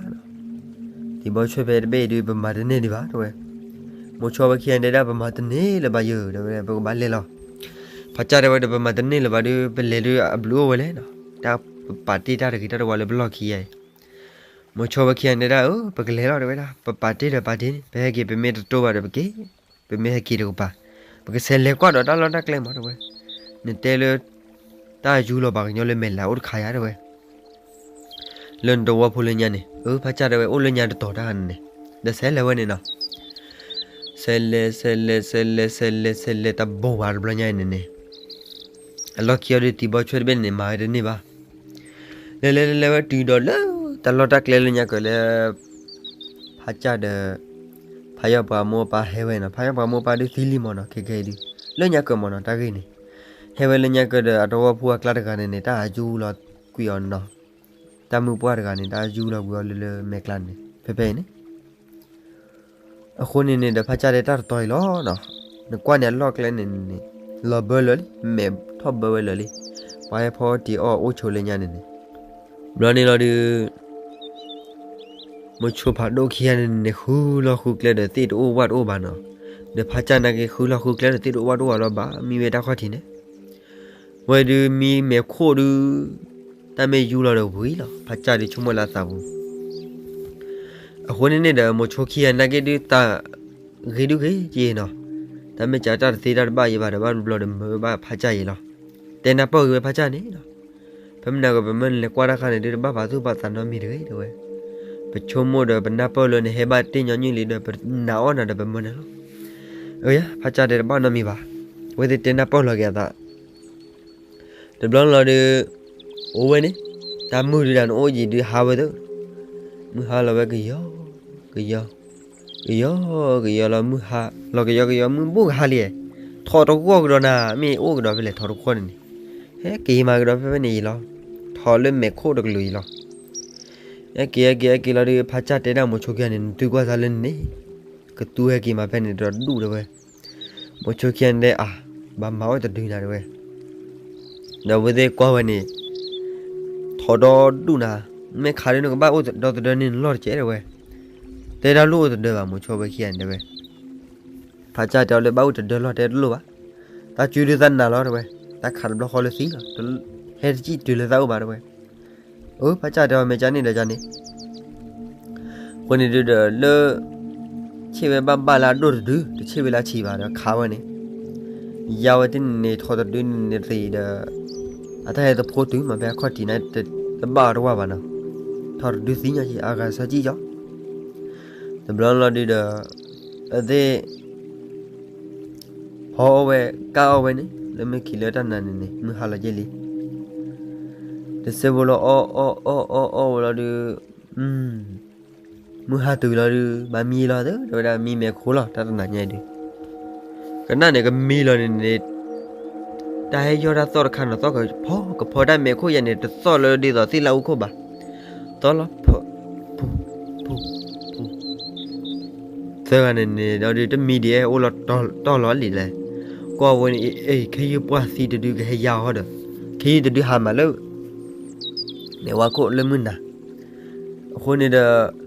တံၤဘီဆွဲၣ်ဖဲတဘ့ၣ်အံၤဒုး ပမၤတန့ၢ်ဒံးဘၣ် တဲဝဲ. မိၤဆိဝဲခံဂၤန့ၣ်တဲဒၣ် ပမၤတန့ၢ်လၢၤဘၣ်ယဲ တဲဝဲ ပကဘၣ်လဲၤလီၤ. ဖးကၢ်တဲဝဲဒီး ပမၤတန့ၢ်လၢၤဘၣ်ဒီး ပလဲၤဒီးအဘျုးအိၣ်ဝဲလဲၣ်နီၤ, တၢ်ပပာ်တ့ၢ်တၢ်တဂ့ၤတၢ်တဝါလၢပလီၢ်ခံဂၤအံၤ. မိၤဆိဝဲခံဂၤန့ၣ်တဲဒၣ် အၢ ပကလဲၤလီၤ တဲဝဲဒၣ်, ပပာ်တ့ၢ်ဒီးပာ်တ့ၢ်န့ၣ် ပဟဲက့ၤ ပမ့ၢ်တတိၢ်ဘၣ်ဒီးပက့ၤ, ပမ့ၢ်ဟဲက့ၤတကပၤ, ပကဆဲးလဲၤကွၢ်ဒီးတၢ်လီၢ်တၢ်ကျဲမး တဲဝဲ, နတဲလၢ တၢ်ယူလီၤပှၤကညီလၢမဲာ်လးအိၣ်တခါယၤ တဲဝဲ လၢနတဝီဖိလၢညါန့ၣ်, အၢ ဖးကၢ်တဲဝဲ အိၣ်လၢညါတတီၤတၢ်ဂၤန့ၣ်န့ၣ်, ဒီးဆဲးလဲၤဝဲန့ၣ်နီၤ, ဆဲးလဲၤ ဆဲးလဲၤ ဆဲးလဲၤ ဆဲးလဲၤ ဆဲးလဲၤ တဘိးဘၣ်တဘျီညါအံၤန့ၣ်န့ၣ်, အလီၢ်ခံအီၤဒုး သံဘီဆွဲတဘ့ၣ်န့ၣ် မၤဝဲတန့ၢ်ဘၣ်. လဲၤလဲၤလဲၤလဲၤဝဲတုၤဒီးလၢ တၢ်လီၢ်တၢ်ကျဲလၢညါကၢးလၢ ဖးကၢ်ဒီး ဖးယီၢ်ပှၤမိၢ်ပၢ်ဟဲဝဲနီၤ, ဖးယီၢ်ပှၤမိၢ်ပၢ်ဒုးသံလံမးနီၤ, ခဲကဲအံၤဒုး လၢညါကၢးမးနီၤ တၢ်ဂ့ၢ်န့ၣ်, ဟဲဝဲလၢညါကၢးဒီး အတဝီဖိအကျါတဂၤန့ၣ်န့ၣ် တၢ်အယူလီၤကွံာ်အီၤနီၤ, တၢ်မုၢ်ပှၢ်တဂၤန့ၣ် တၢ်ယူလီၤကွံာ်အီၤလၢလၢမဲာ်ကျါန့ၣ် ဖဲဖဲအံၤန့ၣ် အဃိန့ၣ်န့ၣ်ဒီး ဖးကၢ်တဲတၢ်တတီၤအံၤလီၤနီၤ, နကွၢ်န့ၣ်အလီၢ်ကျဲန့ၣ်န့ၣ် လီၤဘၢလၢာ်လံ, မဲာ်ထီၣ်ဘၢဝဲလၢာ်လံ, ပှၤဟဲဖီတ့ၢ်အီၣ်အိၣ်ဆိးလၢညါန့ၣ်န့ၣ်, ဘျီန့ၣ်လီၤဒုး မိၤဆိဖးဒိၣ်ခံဂၤန့ၣ်န့ၣ် ဃုလီၢ်ဃုကျဲဒီးသ့ၣ်တအိၣ်ဝၣ်တအိၣ်ဘၣ်နီၤ, ဒီးဖးကၢ်နာ်က့ ဃုလီၢ်ဃုကျဲဒီးသ့ၣ်တအိၣ်ဝၣ်တအိၣ်ဘၣ်လီၤဘၣ် မံဝဲတၢ်ခီၣ်ထံးန့ၣ် ဝဲဒုးမံမဲာ်ခိၣ်ဒုး တၢ်မ့ၢ်ယူလီၤဒီးဝံၤလီၤ, ဖးကၢ်ဒုးဆိကမိၣ်လၢအသးပူၤ, အဃိန့ၣ်န့ၣ်ဒီး မိၤဆိခံဂၤနာ်က့ဒုး သးဂ့ၤဒုးဂ့ၤက့နီၤ, တၢ်မ့ၢ်ကးတၢ်တသ့တၢ်တဘၣ်ယံၤဘၣ်ဒီး ဘၣ်တဘျီဒီးမၢဘၣ်ဖးကၢ်ယံၤလီၤ, တဲနၢ်ပၢၢ်ဂ့ၤဝဲဖးကၢ်န့ၣ်လီၤ, ဖဲမနၤကပမၢနလဲၤကွၢ်တၢ်ခါန့ၣ်ဒုး တဘၣ်ပာ်သူၣ်ပာ်သးနီတမံၤတဂ့ၤ တဲဝဲ, ပဆိကမိၣ်ဒီးပနၢ်ပၢၢ်လၢနဟဲဘၣ်တ့ၢ်ညီနုၢ်လံဒီး ပနာ်အီၣ်နၤဒီးပမၢနၤလီၤ, အၢယါ ဖးကၢ်တဲတဘၣ်နီတမံၤဘၣ်, အဝဲသ့ၣ်တဲနၢ်ပၢၢ်လီၤက့ၤအသး တဘျီလီၤဒုး အိၣ်ဝဲန့ၣ်, တၢ်မုၢ်ဒုးဒၣ်နအိၣ်ယံၤဒုးဟါဝဲသၢ, မုၢ်ဟါလီၤဝဲကယီ, ကယီ, ကယီ, ကယီလီၤမုၢ်ဟါ, လီၤကယီကယီမုၢ်ဘိၣ်ကဟါလံ, ထီၣ်တကွီၢ်ကဒီးနၤ မ့ၢ်အိၣ်ကဒီးဖဲလဲၣ်ထီၣ်တကွီၢ်န့ၣ်န့ၣ်, ဟဲက့ၤမၤကဒီးဖဲဖဲန့ၣ်ယံၤလီၤ, ထီၣ်လၢမဲာ်ခိၣ်တကလုာ်ယံၤလီၤ, ဟဲက့ၤဟဲက့ၤဟဲက့ၤလီၤဒုး ဖးကၢ်တဲဒၣ်မိၤဆိခံဂၤန့ၣ် နတုၤကွၢ်သးလၢန့ၣ်, ကသူဟဲက့ၤမၤဖဲန့ၣ်ဒီးဒူၣ်တဲဝဲ မိၤဆိခံဂၤန့ၣ်တဲအါ, ဘၣ်မၤအိၣ်တဒုနၤတဲဝဲ, ဒီးအဝဲသ့ၣ်ကွၢ်ဝဲန့ၣ်, ထီၣ်ဒီဒူၣ်နၤ, မ့ၢ်ခးဒုးနကဘၣ်အိၣ်ဒီသဒၢန့ၢ်နလီၢ်တကဲတဲဝဲ, တဲဒၣ်လိၣ်အိၣ်တဒၢဘၣ် မိၤဆိဝဲခံဂၤန့ၣ်တဲဝဲ, ဖးကၢ်တဲအီၤလၢဘၣ်အိၣ်တဒၢလီၢ်တဲတလိၣ်ဘၣ်, တၢ်စုဒုးသးနၤလီၤတဲဝဲ, တၢ်ခးတဘျီဃီလၢသံလီၤ, ဟဲတစံၣ်တုၤလၢသးအိၣ်ဘၣ်တဲဝဲ အၢဖးကၢ်တဲအီၤမဲာ်ကၠၢန့ၣ်ဒီးကၠၢန့ၣ်, အဃိန့ၣ်ဒုးဒီးလၢ ဆ့ၣ်ဝဲဘၣ်ဘၣ်လၢအဒိၣ်တဒု, တဆ့ၣ်ဝဲလၢဆံးဘၣ်ဒီးခးဝဲန့ၣ်, ယါဝဲတန့ၣ်န့ၣ် ထီၣ်တဒုန့ၣ်န့ၣ်သံဒီး, အတၢ်ဟဲသဖှိတုၤမးဖဲအခီၣ်ထံးန့ၣ်, တဘၣ်အီၤတဝၢ်ဘၣ်နီၤ, ထီၣ်တဒုသံညါက့ၤ အဂၤဆၢကံၣ်ကီ, တဘျီလီၤဒုးဒီး, အသ့ၣ် ဖီအီၣ်ဝဲ, ကၢ်အီၣ်ဝဲန့ၣ် လၢမ့ၢ်ခံးလၢတၢ်နၤန့ၣ်န့ၣ် မုၢ်ဟါလီၤက့ၤလံ, တစဲးဖိလီၤအီၣ်အီၣ်အီၣ်အီၣ်အီၣ်ဝဲလီၤဒုး, မုၢ်ဟါတုၤလီၤဒုး ဘၣ်မံလီၤသၢ တဲဝဲဒၣ်မံမဲာ်ခိၣ်လီၤ တၢ်တနၤညါဒုး, ကနၣ်န့ၣ်ကမံလီၤန့ၣ်န့ၣ်, တၢ်ဟဲယီၢ်တၢ်သီၣ်တခါနီၤ သီၣ်ကဖီကဖီတၢ်မဲာ်ခိၣ်ယဲန့ၣ် တသီၣ်လၢဒ်သိးသ့ၣ်လၢအူခိၣ်ဘၣ်, သီၣ်လီၤဖီ, ပူၤ, ပူၤ, ပူၤ သၢဂၤန့ၣ်န့ၣ် ဒီးဒုးတမံဒံးအဲၣ်အိၣ်လီၤတီၢ်လီၤလံလဲၣ်, ကွၢ်ဝဲန့ၣ် အ့ ခဲယုၢ်ပှၢ်သံတဒုကဟဲယါအီၤဒီး, ခဲယုၢ်တဒုဟးမးလၢ မဲာ်ဝါခိၣ်လၢမုၢ်နၤ, အဃိန့ၣ်ဒီး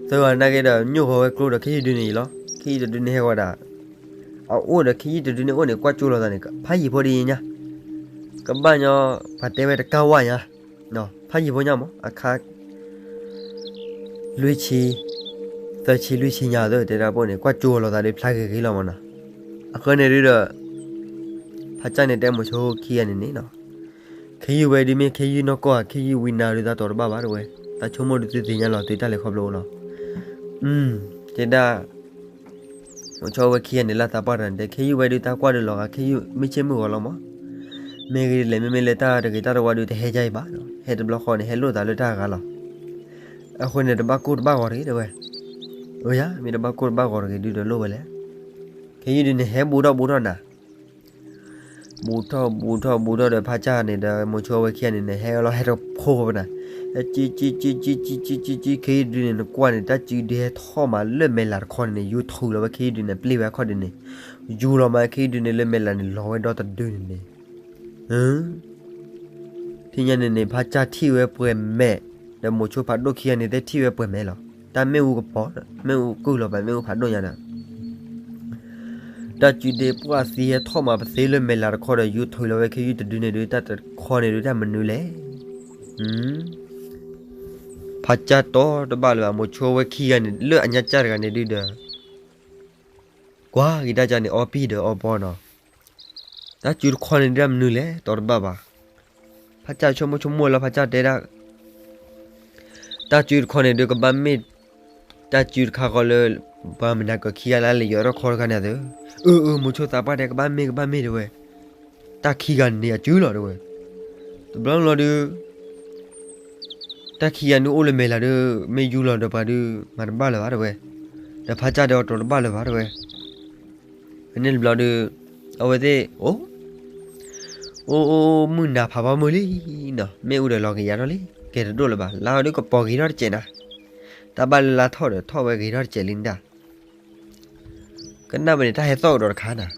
သၢဂၤနာ်က့ဒီး ညိၣ်ဃီၤဝဲကျိဒီး ခဲယုၢ်တဒုန့ၣ်အံၤလီၤ, ခဲယုၢ်တဒုန့ၣ်ဟဲဝဲဒၣ်, အအိၣ်ဒီးခဲယုၢ်တဒုန့ၣ်အိၣ်န့ၣ် ကွၢ်ကၠိလီၤသးန့ၣ် ဖးယံၤဖိဒ်အံၤညါ, ကဘၣ်ညီ ပှၤတဲဝဲတကၢ်ဝၣ်ညါ, ဖးယံၤဖိညါမး အခါ လွံၢ်ဆံ, သၢဆံလွံၢ်ဆံညါသၢ တဲဒၣ်ပိၢ်န့ၣ် ကွၢ်ကၠိလီၤသးဒီးဖျါဂ့ၤဂ့ၤလီၤမးနီၤ, အဃိန့ၣ်ဒုးဒီး ဖးကၢ်န့ၣ်တဲမိၤဆိခံဂၤန့ၣ်န့ၣ်နီၤ, ခဲယုၢ်ဝဲဒုးမ့ၢ်ခဲယုၢ်နီၢ်ကီၢ်ဧါ ခဲယုၢ်ဝံနၤဒုးသးတီၤတဘၣ်ဘၣ်တဲဝဲ, တၢ်ဆိကမိၣ်ဒုးသုသ့ၣ်ညါလီၤသုတၢ်လဲၤခီဖျိအိၣ်လီၤ, တဲဒၣ် မိၤဆိဝဲခံဂၤန့ၣ်လၢသးပှၢ်တဂၤန့ၣ်တဲ ခဲယုၢ်ဝဲဒုးတၢ်ကွၢ်ဒုးလီၤဂာ် ခဲယုၢ်မုၢ်ဆ့ၣ်မုၢ်ဂီၤလီၤမး, မ့ၢ်ဂ့ၤဒ်လဲၣ် မ့မ့ၢ်လၢတၢ်တဂ့ၤတၢ်တဝါဒုးတဟဲကါအံၤဘၣ်, ဟဲတဘျီဃီန့ၣ် ဟဲလိၣ်သးလၢတၢ်အဂၤလီၤ, အဃိန့ၣ် တဘၣ်ကိၢ်တဘၣ်ဂီၤတဂ့ၤတဲဝဲ, အၢယါ မ့ၢ်တဘၣ်ကိၢ်တဘၣ်ဂီၤတဂ့ၤဒုးဒီးလိၣ်ဝဲလဲၣ်, ခဲယုၢ်ဒုးန့ၣ် ဟဲဘူးထီၣ်ဘူးထီၣ်နၤ ဘူးထီၣ်ဘူးထီၣ်ဘူးထီၣ်ဒီးဖးကၢ်န့ၣ်ဒီး မိၤဆိဝဲခံဂၤန့ၣ်န့ၣ် ဟဲလီၤဟဲတဖိဖဲနၤ, ကံကံကံကံကံကံကံကံ ခဲယုၢ်ဒုးန့ၣ် နကွၢ်န့ၣ် တၢ်စုဒုးဟဲထီၣ်မးလၢမဲာ်လးတခီန့ၣ်န့ၣ် ယူၤထုးလီၤဝဲခဲယုၢ်ဒုးန့ၣ် ပျ့ၢ်ဝဲအခီၣ်ဒုးန့ၣ်, ယူၤလီၤမးခဲယုၢ်ဒုးန့ၣ်လၢမဲာ်လးန့ၣ် လီၤဝဲဒီတဒုန့ၣ်န့ၣ်, ထံၣ်ညါန့ၣ်န့ၣ် ဖးကၢ်ထံၣ်ဝဲပှဲၤမဲာ်, ဒီးမိၤဆိဖးဒိၣ်ခံဂၤန့ၣ်သ့ၣ်ထံၣ်ဝဲပှဲၤမဲာ်လီၤ, တၢ်မ့ၣ်အူကပီၤ, မ့ၣ်အူကုၢ်လီၤဘၣ် မ့ၣ်အူဖးဒိၣ်ညါဒီး တၢ်စုဒ့ပှၢ်သံဟဲထီၣ်မးပသ့လၢမဲာ်လၤတခီဒီး ယူၤထုးလီၤဝဲခ့ယုၢ်တဒုန့ၣ်ဒုး တၢ်တခီန့ၣ်ဒုး တၢ်မနုၤလဲၣ်. ဖးကၢ်တီတဘၣ်လၢၤဘၣ် မိၤဆိဝဲခံဂၤန့ၣ် လၢအညါကၢ်တဂၤန့ၣ်ဒုးဒီး ကွၢ်က့ၤတၢ်ကၢ်န့ၣ် အီပံၢ်ဒီးအီပီနီၤ. တၢ်စုတခီန့ၣ်ဒုး တၢ်မနုၤလဲၣ် တီတဘၣ်ဘၣ်. ဖးကၢ်ဆိကမိၣ်ဆိကမိၣ်လီၤ ဖးကၢ်တဲဒၣ် တၢ်စုတခီန့ၣ်ဒုး ကဘၣ်မ့ၢ် တၢ်စုတခါဃီလၢ ပှၤမုၢ်နၤကၢၤခံဂၤလၢလဲၤယီၤထီၣ်ခီတခါန့ၣ်သၢ, အၢ အၢ မိၤဆိသးပှၢ်တဲ ကဘၣ်မ့ၢ် ကဘၣ်မ့ၢ်တဲဝဲ, တၢ်ခံဂၤန့ၣ်အစုလီၤတဲဝဲ. တဘျီလီၤဒုး တၢ်ခံဂၤန့ၣ်အိၣ်လၢမဲာ်လၤဒီး မ့ၢ်ယူၤလီၤဒီးပှၤဒုး မၤတဘၣ်လၢၤဘၣ်တဲဝဲ, ဒီးဖးကၢ်ဒီးအတီၤတဘၣ်လၢၤဘၣ်တဲဝဲ. ဖဲန့ၣ်တဘျီဒုး အဝဲသ့ၣ် အိၣ် အိၣ်အိၣ်မုၢ်နၤဖးဘီမုၢ်လံနီၤ မ့ၣ်အူဒီးလီၤကယၤထီၣ်လံ ကဲတဒိၣ်လၢၤဘၣ် လါအီၤဒုးကပီၤဂ့ၤထီၣ်တစဲးနၤ, တၢ်ဘၣ်လၢလါထီၣ်ဒီးထီၣ်ဝဲဂ့ၤထီၣ်တစဲးလံနဒၣ် ကနၣ်ဝဲန့ၣ် တၢ်ဟဲသီၣ်ကဒီးတခါနၤ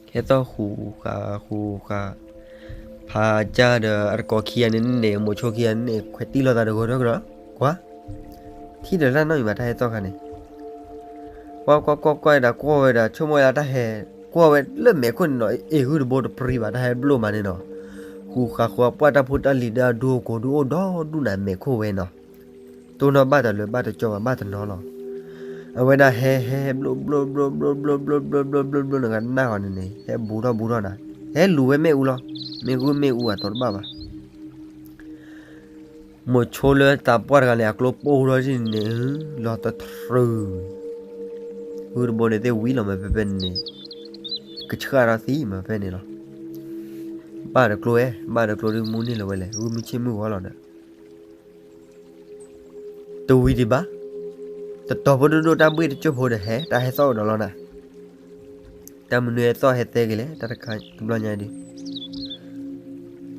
ဟဲသီၣ်ဃူဃာ်ဃူဃာ်, ဖးကၢ်ဒီးအတကိးခံဂၤန့ၣ်န့ၣ် မိၤဆိခံဂၤန့ၣ် ခွဲးတံၢ်လိာ်သးတဂီၤဒီးကဒီး, ကွၢ်, ထံၣ်ဒီးလၢနီၢ်အံၤမး တၢ်ဟဲသီၣ်ခါန့ၣ်, ကွၢ်ကွၢ်ကွၢ်ကွၢ်ဒၣ်ကွၢ်ဝဲဒီး ဆိကမိၣ်ဝဲဒၣ်တၢ်ဟဲ, ကွၢ်ဝဲလၢမဲာ်ခိၣ်န့ၣ်နီၤ အ့ၣ်ဂုၢ်တဘိတပြံဘၣ် တၢ်ဟဲဘျိၣ်မးန့ၣ်နီၤ, ဃူဃာ်ဃူဃာ် ပှၢ်တၢ်ဖိတၢ်လံၤဒီးအဒူအကိာ်ဒုးအိၣ်ဒီဒူၣ်နၤမဲာ်ခိၣ်ဝဲနီၤ တိၢ်နီၣ်ဘၣ်တၢ်လၢၤဘၣ်တကၠီဘၣ်ဘၣ်တနီၤလီၤ. အဝဲဒၣ်ဟဲဟဲဘျိၣ်ဘျိၣ်ဘျိၣ်ဘျိၣ်ဘျိၣ်ဘျိၣ်ဘျိၣ်ဘျိၣ်ဘျိၣ်ဘျိၣ်ဘျိၣ်နကနၣ်ဃီန့ၣ်န့ၣ် ဟဲဘူးထီၣ်ဘူးထီၣ်နၤ, ဟဲလူၤဝဲမ့ၣ်အူလီၤ, မ့ၢ်ဂုၢ်မ့ၣ်အူအတီၤတဘၣ်ဘၣ်. မိၤဆိလၢသးပှၢ်တဂၤန့ၣ် အကျိပိၢ်ထီၣ်ဒ်န့ၣ်န့ၣ် လီၤတတြူၤ, ဂုၢ်တဘိန့ၣ်သ့ၣ်ဝံၤလီၤမးဖဲဖဲန့ၣ်န့ၣ်, ကဆှၣ်ထီၣ်သံမးဖဲန့ၣ်လီၤ. ဘၣ်ဒီးကျိဝဲ ဘၣ်ဒီးကျိဒုးမူန့ၢ်လီၤဝဲလဲၣ် ဂုၢ်မုၢ်ဆ့ၣ်မုၢ်ဂီၤလီၤဒီး တဝံၤဒံးဘၣ်, တတီၤဖိဒိၣ်ဒိၣ်တၢ်ဘှ့ၣ်တကၠိၢ်ဖိဒီးဟဲ တၢ်ဟဲသီၣ်ကဒီးလီၤနၤ, တၢ်မနုၤဟဲသီၣ်ဟဲသဲက့ၤလဲၣ် တၢ်တခါတဘျီညါဒုး, သီၣ်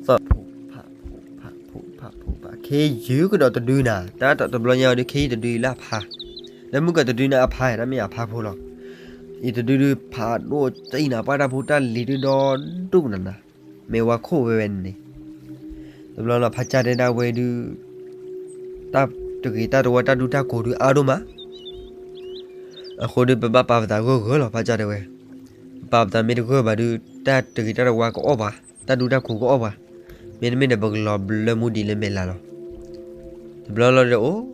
ဖူးဖးဖူးဖးဖူးဖးဖူးဖး ခ့ယုၢ်ကဒီးတဒုနၤ တၢ်တဘျီညါအံၤဒုး ခ့ယုၢ်တဒုလၢအဖါ, လၢမုၢ်ကတဒုန့ၣ်အဖါ တၢ်မ့ၢ်အဖါဖိလီၤ. အံၤတဒုဒုးဖးဒိၣ်တံၢ်နၤ ပှၢ်တၢ်ဖိတၢ်လံၤဒုးဒီဒူၣ်နၤနၤ, မ့ၢ်ဝါခိၣ်ဝဲဝဲန့ၣ်န့ၣ်, တဘျီလီၤဖးကၢ်တဲဒၣ်ဝဲဒုး တၢ်တဂ့ၤတၢ်တဝါတၢ်ဒူတၢ်ကိးဒုးအါဒိၣ်မး, အဃိဒုးပဘၣ်ပာ်ပသးဂၢၢ်ဂၢၢ်လီၤ ဖးကၢ်တဲဝဲ, ပပာ်ပသးမ့ၢ်တဂၢၢ်ဘၣ်ဒုး တၢ်တဂ့ၤတၢ်တဝါကအီၣ်ပှၤ, တၢ်ဒူတၢ်ကိးကအီၣ်ပှၤ, မ့တမ့ၢ်ဒီးပကလီၤဘျၢမူဒံးလၢမဲာ်လၤလီၤ. တဘျီလီၤဒီးအိၣ်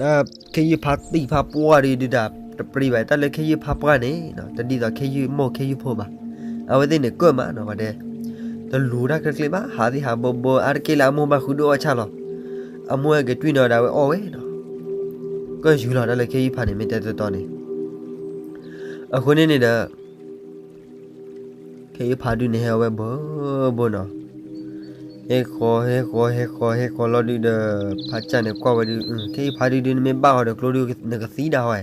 တၢ်ခ့ယုၢ်ဖါတံၢ်ဖါပှၢ်ဒုးဒုးတၢ်တပြံဘၣ် တၢ်လၢခ့ယုၢ်ဖါပှၢ်န့ၣ် တဒ်သိးခ့ယုၢ်မိၢ်ခ့ယုၢ်ဖိဘၣ်. အဝဲသ့ၣ်န့ၣ်ကၢၢ်မးနီၤ ပှၤတဲ တလူၤတၢ်ချ့ချ့ဘၣ် ဟးသံဟးဘၢဘၢ အါတက့ၢ်လၢအမိၢ်ဘၣ်ဃုဒုးအီၣ်ဆၣ်လီၤ. အမိၢ်ဟဲက့ၤတွံၢ်နီၤဒၣ်ဝဲအီၣ်ဝဲနီၤ ကၢၢ်ယူၤလီၤ တၢ်လၢခ့ယုၢ်ဖါန့ၣ် မ့ၢ်တဲတီတီန့ၣ်. အဃိန့ၣ်န့ၣ်ဒီး ခ့ယုၢ်ဖါဒုးန့ၣ်ဟဲဝဲဘၢဘၢနီၤ. ဟဲဃီၤ ဟဲဃီၤ ဟဲဃီၤ ဟဲဃီၤလီၤဒုးဒီး ဖါကၢ်န့ၣ်ကွၢ်ဝဲဒုး ခ့ယုၢ်ဖါဒုးဒုး နမ့ၢ်ဘၣ်ဃီၤဒီးကျိဒုး နကသံဒၣ်ဝဲ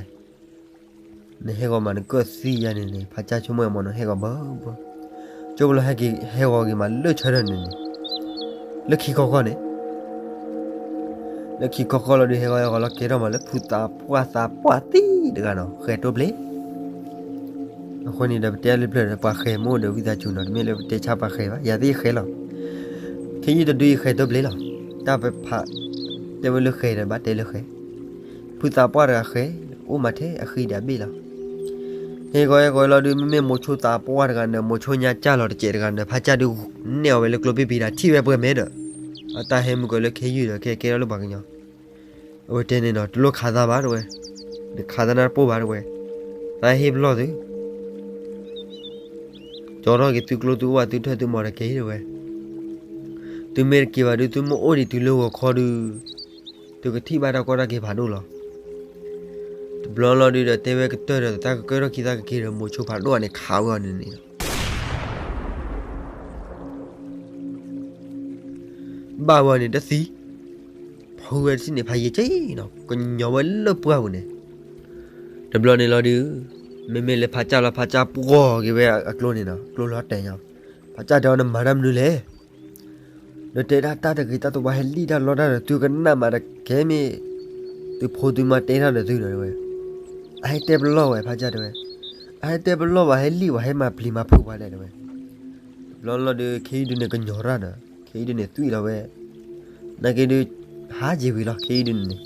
နဟဲဂီၤမးနကၢၢ်သံယါန့ၣ်န့ၣ် ဖါကၢ်ဆိကမိၣ်အမ့ၢ်နီၤ ဟဲဂီၤဘၢဘၢ. ကၠိပလီၤဟဲက့ၤ ဟဲဂီၤက့ၤမးလၢဆၢထၢၣ်န့ၣ်န့ၣ် လၢခံခီဃီန့ၣ် လၢခံခီဃီလီၤဒုး ဟဲဂီၤဟဲဂီၤလီၤကဲထီၣ်မးလၢဖုသးပှၢ်သးပှၢ်သံတဂၤနီၤ ဃဲၤတိပျ့ၤ. အဃိန့ၣ်ဒီးပတဲလၢပျၢၤဒီး ပှၤဃဲၤမ့ၢ်အိၣ်ဒီးဝံသးစူၤနီၤ တမ့ၢ်လၢပတဲဆါပှၤဃဲၤဘၣ် ယၤသ့ၣ်ဃဲၤလီၤ. ခ့ယုၢ်တဒုအံၤဃဲၤတိပျ့ၤလီၤ. တၢ်ပဖး တဲဝဲလၢဃဲၤဒီး ဘၣ်တဲလၢဃဲၤ ဖုသးပှၢ်တဂၤဃဲၤ အိၣ်မးထဲအဃံဒီးအဘ့ၣ်လီၤ. ဟဲဂီၤဟဲဂီၤလီၤဒုး မ့မ့ၢ်မိၤဆိသးပှၢ်တဂၤန့ၣ် မိၤဆိညါကၢ်လီၤတစဲးတဂၤန့ၣ် ဖါကၢ်ဒုး နဲၣ်အီၤဝဲလၢကျိပံပံၤဒီး ထံၣ်ဝဲပှဲၤမဲဒီး အတၢ်ဟဲမုၢ်ကီၤလၢခ့ယုၢ်ဒီး ကဲကဲထီၣ်လၢပှၤကညီ အဝဲတဲန့ၣ်နီၤ တလိၣ်ခးသးဘၣ်တဲဝဲ, နခးသးနၢ်တပိၢ်ဘၣ်တဲဝဲ, သးဟ့ၣ်ပလီၢ်သု ကၠီထီၣ်က့ၤသုကျိသုအိၣ်ဘၣ်သုထၢၣ်သုမီၤတက့ၢ်တဲဝဲ, သုမ့ၢ်တက့ၤဘၣ်ဒုး သုမ့ၢ်အိၣ်ဒံးတုၤလၢဂီၤခီဒုး သုကထံၣ်ဘၣ်တၢ်ကီတၢ်ခဲဖးဒိၣ်လီၤ. တဘျီလီၤဒုးဒီး တဲဝဲကတၢၢ်ဒီး တၢ်ကကဲထီၣ်ခံသးကက့ၤဒီး မိၤဆိဖးဒိၣ်န့ၣ် ခးဝဲအီၤန့ၣ်န့ၣ် ဘၣ်ဝဲန့ၣ်တသံ, ဖုဝဲတထံၣ်န့ၣ် ဖးယံာ်က့နီၤ ကညီၤဝဲလၢပှၢ်ပူၤန့ၣ်, တဘျီန့ၣ်လီၤဒုး, မ့မ့ၢ်လၢဖးကၢ်လီၤ ဖးကၢ်ပှီၢ်က့ၤဝဲအကျိန့ၣ်နီၤ ကျိလီၤတဲာ်ညါ, ဖးကၢ်တဲအီၤနမၤတၢ်မနုၤလဲၣ်, နတဲဒၣ်တၢ်တဂ့ၤတၢ်တဝါဟဲလံၣ်တၢ်လီတၢ်ဒီး သုကနၣ်မးတကဲမ့ၢ်, သုဖိသုမါတဲတၢ်ဒီးသုဒီးတဲဝဲ, အဟဲတဲပလီၢ်ဝဲဖးကၢ်တဲဝဲ, အဟဲတဲပလီၢ်ဝဲဟဲလံၣ်ဝဲဟဲမၤပျံၤမၤဖုးဝဲဒၣ်တဲဝဲ, တဘျီလီၤဒုး ခ့ယုၢ်ဒုးန့ၣ်ကညီၤတၢ်ဒီး ခ့ယုၢ်ဒုးန့ၣ်သွံၣ်လီၤဝဲ, နာ်က့ဒုး, ဟးယံာ်ဝံၤလီၤ ခ့ယုၢ်ဒုးန့ၣ်န့ၣ်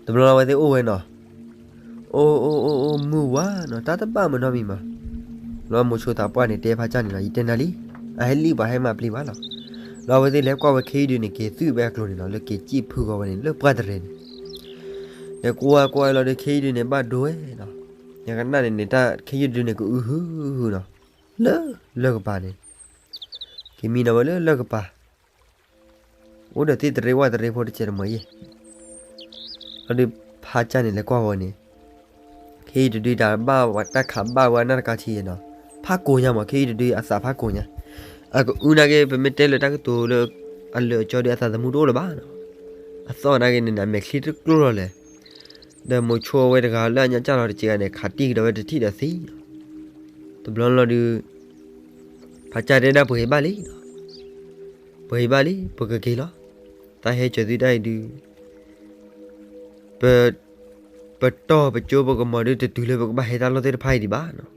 တဘျီလီၤဝဲသ့ၣ်အိၣ်ဝဲနီၤ, အိၣ်အိၣ်အိၣ်အိၣ် မုၢ်ဝါနီၤ တၢ်တဘၣ်မၤနီတမံၤမး. လီၤမိၤဆိသးပှၢ်န့ၣ် တဲဖးကၢ်န့ၣ်လီၤ ယတဲနၤလံ, အဟဲလံပှၤဟဲမၤပျံၤဘၣ်လီၤ. လီၤအဝဲသ့ၣ်လဲၤကွၢ်ဝဲခ့ယုၢ်ဒုန့ၣ် က့ၤသွံၣ်ဝဲအကျိၤန့ၣ်လီၤ လၢက့ၤစံၣ်ဖုဂီၤဝဲန့ၣ် လၢပှၢ်တရဲၤန့ၣ်. ဒီးကွၢ်ကွၢ်လီၤဒီး ခ့ယုၢ်ဒုန့ၣ် ဘၣ်ဒိဝဲနီၤ. ယကနၣ်န့ၣ်န့ၣ် တၢ်ခ့ယုၢ်ဒုန့ၣ် ကအုဟုဟုနီၤ လၢလၢၢ်ကပၤန့ၣ်, က့ၤမံနီၤဝဲလၢလၢၢ်ကပၤ အိၣ်ဒီးသ့ၣ်တရ့ဝၣ်တရ့ဖိတစဲးတမှဲၤယဲၢ်. လီၤဒုး ဖးကၢ်န့ၣ် လဲၤကွၢ်ဝဲန့ၣ်, ခ့ယုၢ်တဒုတၢ်ဘၣ်ဝဲ တၢ်ခးဘၣ်ဝဲအနၢ်တကါဆံယဲၢ်နီၤ. ဖးကိာ်ညါမး ခ့ယုၢ်တဒုအသးဖးကိာ်ညါ. အကအုနာ်က့ ပမ့ၢ်တဲလၢတၢ်ကတိၤလၢ အလၢာ်အကၠီဒုးအသးသမူတအိၣ်လၢၤဘၣ်နီၤ. အသီၣ်နာ်က့န့ၣ် အမဲာ်ချံတကျိၣ်လီၤလဲၣ်. ဒီးမိၤဆိဝဲတဂၤလၢအညါကၢ်လီၤတစဲးဂၤန့ၣ် ခးတံၢ်ကဒီးဝဲတထံၣ်ဒီးသံနီၤ. တဘျီလီၤဒုး ဖးကၢ်တဲဒၣ် ပှဲၤဘၣ်လံနီၤ, ပှဲၤဘၣ်လံ ပကက့ၤလီၤ. တၢ်ဟဲကၢၤသုတၢ်အံၤဒုး ပ ပတီၢ်ပကၠိပကမီၤဒုး တတုၤလၢပကဘၣ်ဟဲတၢ်လီၢ်သ့ၣ်တဖၣ်အံၤဒံးဘၣ်နီၤ.